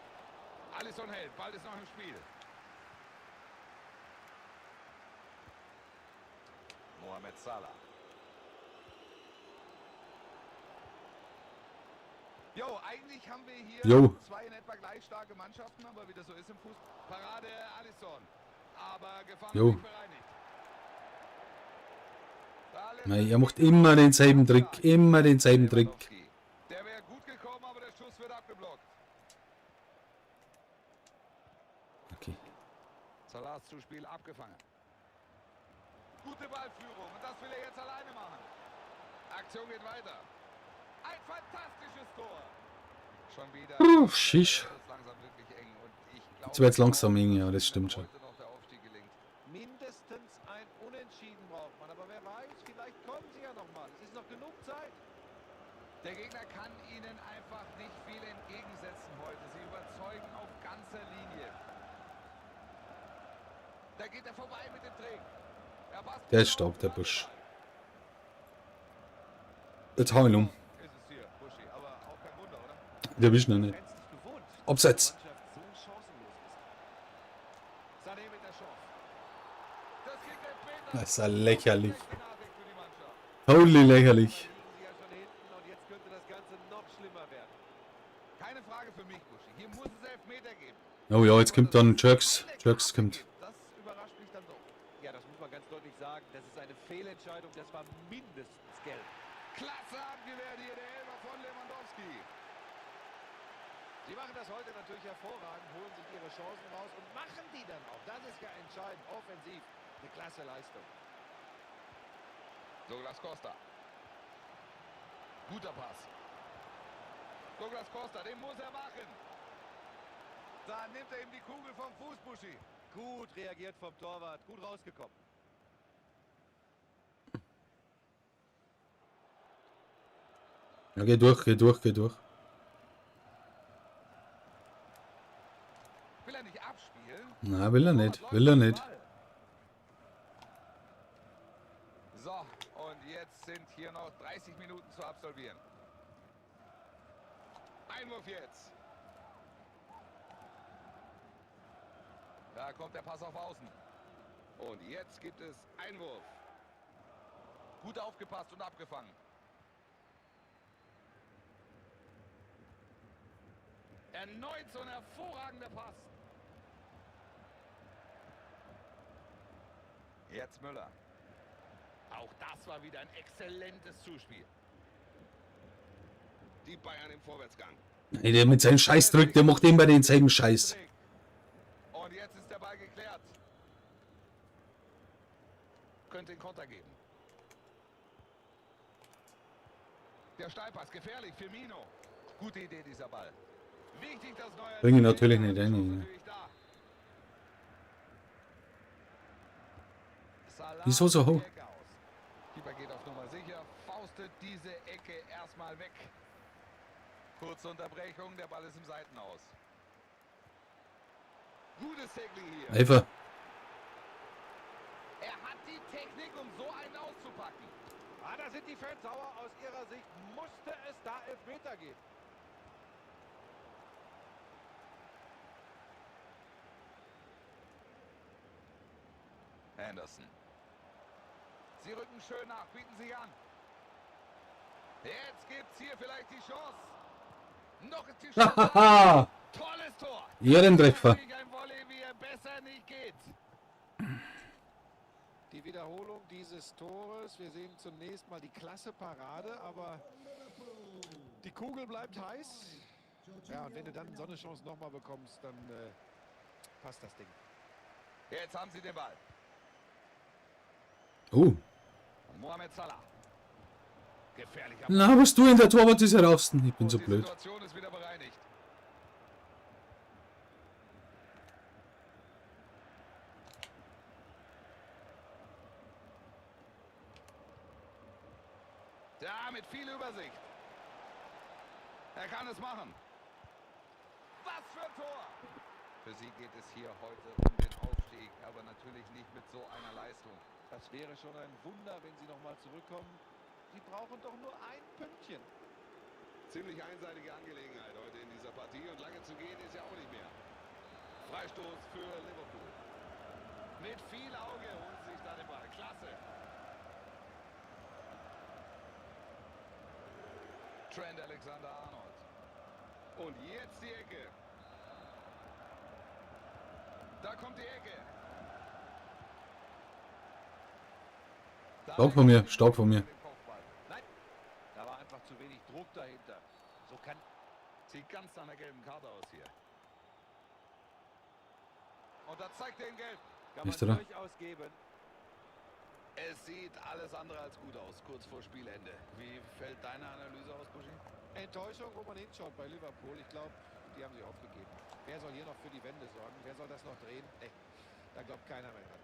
Alisson hält, Ball ist noch im Spiel. Mohamed Salah. Jo, eigentlich haben wir hier Jo. zwei in etwa gleich starke Mannschaften, aber wie das so ist im Fußball. Parade Alisson. Aber Gefahr Jo. nicht bereinigt. Da lässt Mei, er macht immer denselben Trick, immer denselben Trick. Lewandowski. Der wäre gut gekommen, aber der Schuss wird abgeblockt. Okay. Salahs Zuspiel abgefangen. Gute Ballführung und das will er jetzt alleine machen. Aktion geht weiter. Ein fantastisches Tor. Schon wieder. Puh, shish. Es wird langsam wirklich eng und ich glaube, Jetzt wird's langsam eng, ja, das stimmt schon. heute noch der Aufstieg gelingt. Mindestens ein Unentschieden braucht man, aber wer weiß, vielleicht kommen sie ja noch mal. Es ist noch genug Zeit. Der Gegner kann ihnen einfach nicht viel entgegensetzen heute. Sie überzeugen auf ganzer Linie. Da geht er vorbei mit dem Trick. Er passt Der ist stark, der Busch. Jetzt hau ihn um. Ist es hier, Buschi, aber auch kein Wunder, oder? Der erwischt ihn nicht. Fans nicht gewohnt, dass Abseits. die Mannschaft so chancenlos ist. Sané mit der Chance. Das kriegt Elfmeter. Das ist ja lächerlich. Schlechte Nachricht für die Mannschaft. Holy lächerlich. Da liegen sie ja schon hinten und jetzt könnte das Ganze noch schlimmer werden. Keine Frage für mich, Buschi. Hier muss es Elfmeter geben. Oh ja, jetzt kommt dann Jerks. Jerks kommt. Das überrascht mich dann doch. Ja, das muss man ganz deutlich sagen. Das ist eine Fehlentscheidung. Das war mindestens gelb. Klasse abgewehrt hier, der Elfer von Lewandowski. Sie machen das heute natürlich hervorragend, holen sich ihre Chancen raus und machen die dann auch. Das ist ja entscheidend. Offensiv eine klasse Leistung. Douglas Costa. Guter Pass. Douglas Costa, den muss er machen. Da nimmt er ihm die Kugel vom Fuß, Buschi. Gut reagiert vom Torwart, gut rausgekommen. Ja, geh durch, geh durch, geh durch. Will er nicht abspielen? Na, will er nicht, will er nicht. So, und jetzt sind hier noch 30 Minuten zu absolvieren. Einwurf jetzt. Da kommt der Pass auf Außen. Und jetzt gibt es Einwurf. Gut aufgepasst und abgefangen. Erneut so ein hervorragender Pass. Jetzt Müller. Auch das war wieder ein exzellentes Zuspiel. Die Bayern im Vorwärtsgang. Nee, der mit seinem Scheißdrück, der macht immer denselben Scheiß. Und jetzt ist der Ball geklärt. Könnte den Konter geben. Der Steilpass gefährlich. Firmino. Gute Idee dieser Ball. Wichtig, dass Neuer. Bring ihn natürlich nicht rein, Chance ja. natürlich da. Salah Wieso so hoch? die Ecke aus. Keeper geht auf Nummer sicher, faustet diese Ecke erstmal weg. Kurze Unterbrechung, der Ball ist im Seitenaus. Gutes Tackling hier. Einfach. Er hat die Technik, um so einen auszupacken. Ah, da sind die Fans sauer. Aus ihrer Sicht musste es da Elfmeter geben. Anderson. Sie rücken schön nach, bieten sich an. Jetzt gibt's hier vielleicht die Chance. Noch ist die Chance. da. Hahaha! Tolles Tor. Ehrentreffer. Natürlich ein Volley, wie er besser nicht geht. Die Wiederholung dieses Tores. Wir sehen zunächst mal die klasse Parade, aber die Kugel bleibt heiß. Ja, und wenn du dann so eine Chance nochmal bekommst, dann passt das Ding. Jetzt haben sie den Ball. Oh. Mohamed Salah. Gefährlicher Na, was du in der Torwart ist heraus. Ich bin so Und die blöd. Situation ist wieder bereinigt. Da mit viel Übersicht. Er kann es machen. Was für ein Tor! Für sie geht es hier heute um den Aufstieg, aber natürlich nicht mit so einer Leistung. Das wäre schon ein Wunder, wenn sie nochmal zurückkommen. Sie brauchen doch nur ein Pünktchen. Ziemlich einseitige Angelegenheit heute in dieser Partie und lange zu gehen ist ja auch nicht mehr. Freistoß für Liverpool. Mit viel Auge holen sie sich da den Ball. Klasse. Trent Alexander-Arnold. Und jetzt die Ecke. Da kommt die Ecke. Da Stark von mir, stark von mir. Nein, da war einfach zu wenig Druck dahinter. So kann Sieht ganz nach einer gelben Karte aus hier. Und da zeigt er ihn gelb. Kann man Echt, oder? durchaus geben. Es sieht alles andere als gut aus, kurz vor Spielende. Wie fällt deine Analyse aus, Buschi? Enttäuschung, wo man hinschaut bei Liverpool. Ich glaube, die haben sich aufgegeben. Wer soll hier noch für die Wende sorgen? Wer soll das noch drehen? Nee, da glaubt keiner mehr dran.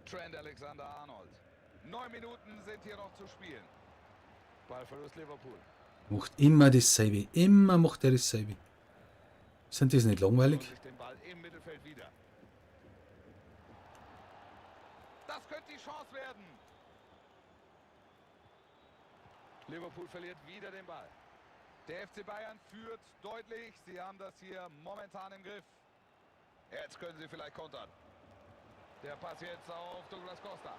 Trent Alexander-Arnold. 9 Minuten sind hier noch zu spielen. Ballverlust Liverpool. Macht immer dasselbe. Immer macht er dasselbe. Sind das nicht langweilig? Holen sich den Ball im Mittelfeld wieder. Das könnte die Chance werden. Liverpool verliert wieder den Ball. Der FC Bayern führt deutlich. Sie haben das hier momentan im Griff. Jetzt können sie vielleicht kontern. Der Pass jetzt auf Douglas Costa.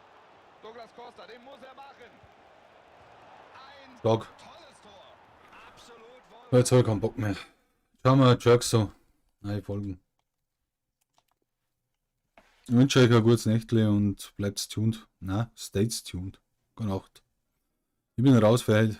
Douglas Costa, den muss er machen. Ein Stark. tolles Tor. Absolut. Jetzt habe ich keinen Bock mehr. Schauen wir, Jerks so. Neue Folgen. Ich wünsche euch ein gutes Nächtle und bleibt tuned. Na, stay tuned. Gute Nacht. Ich bin raus für heute.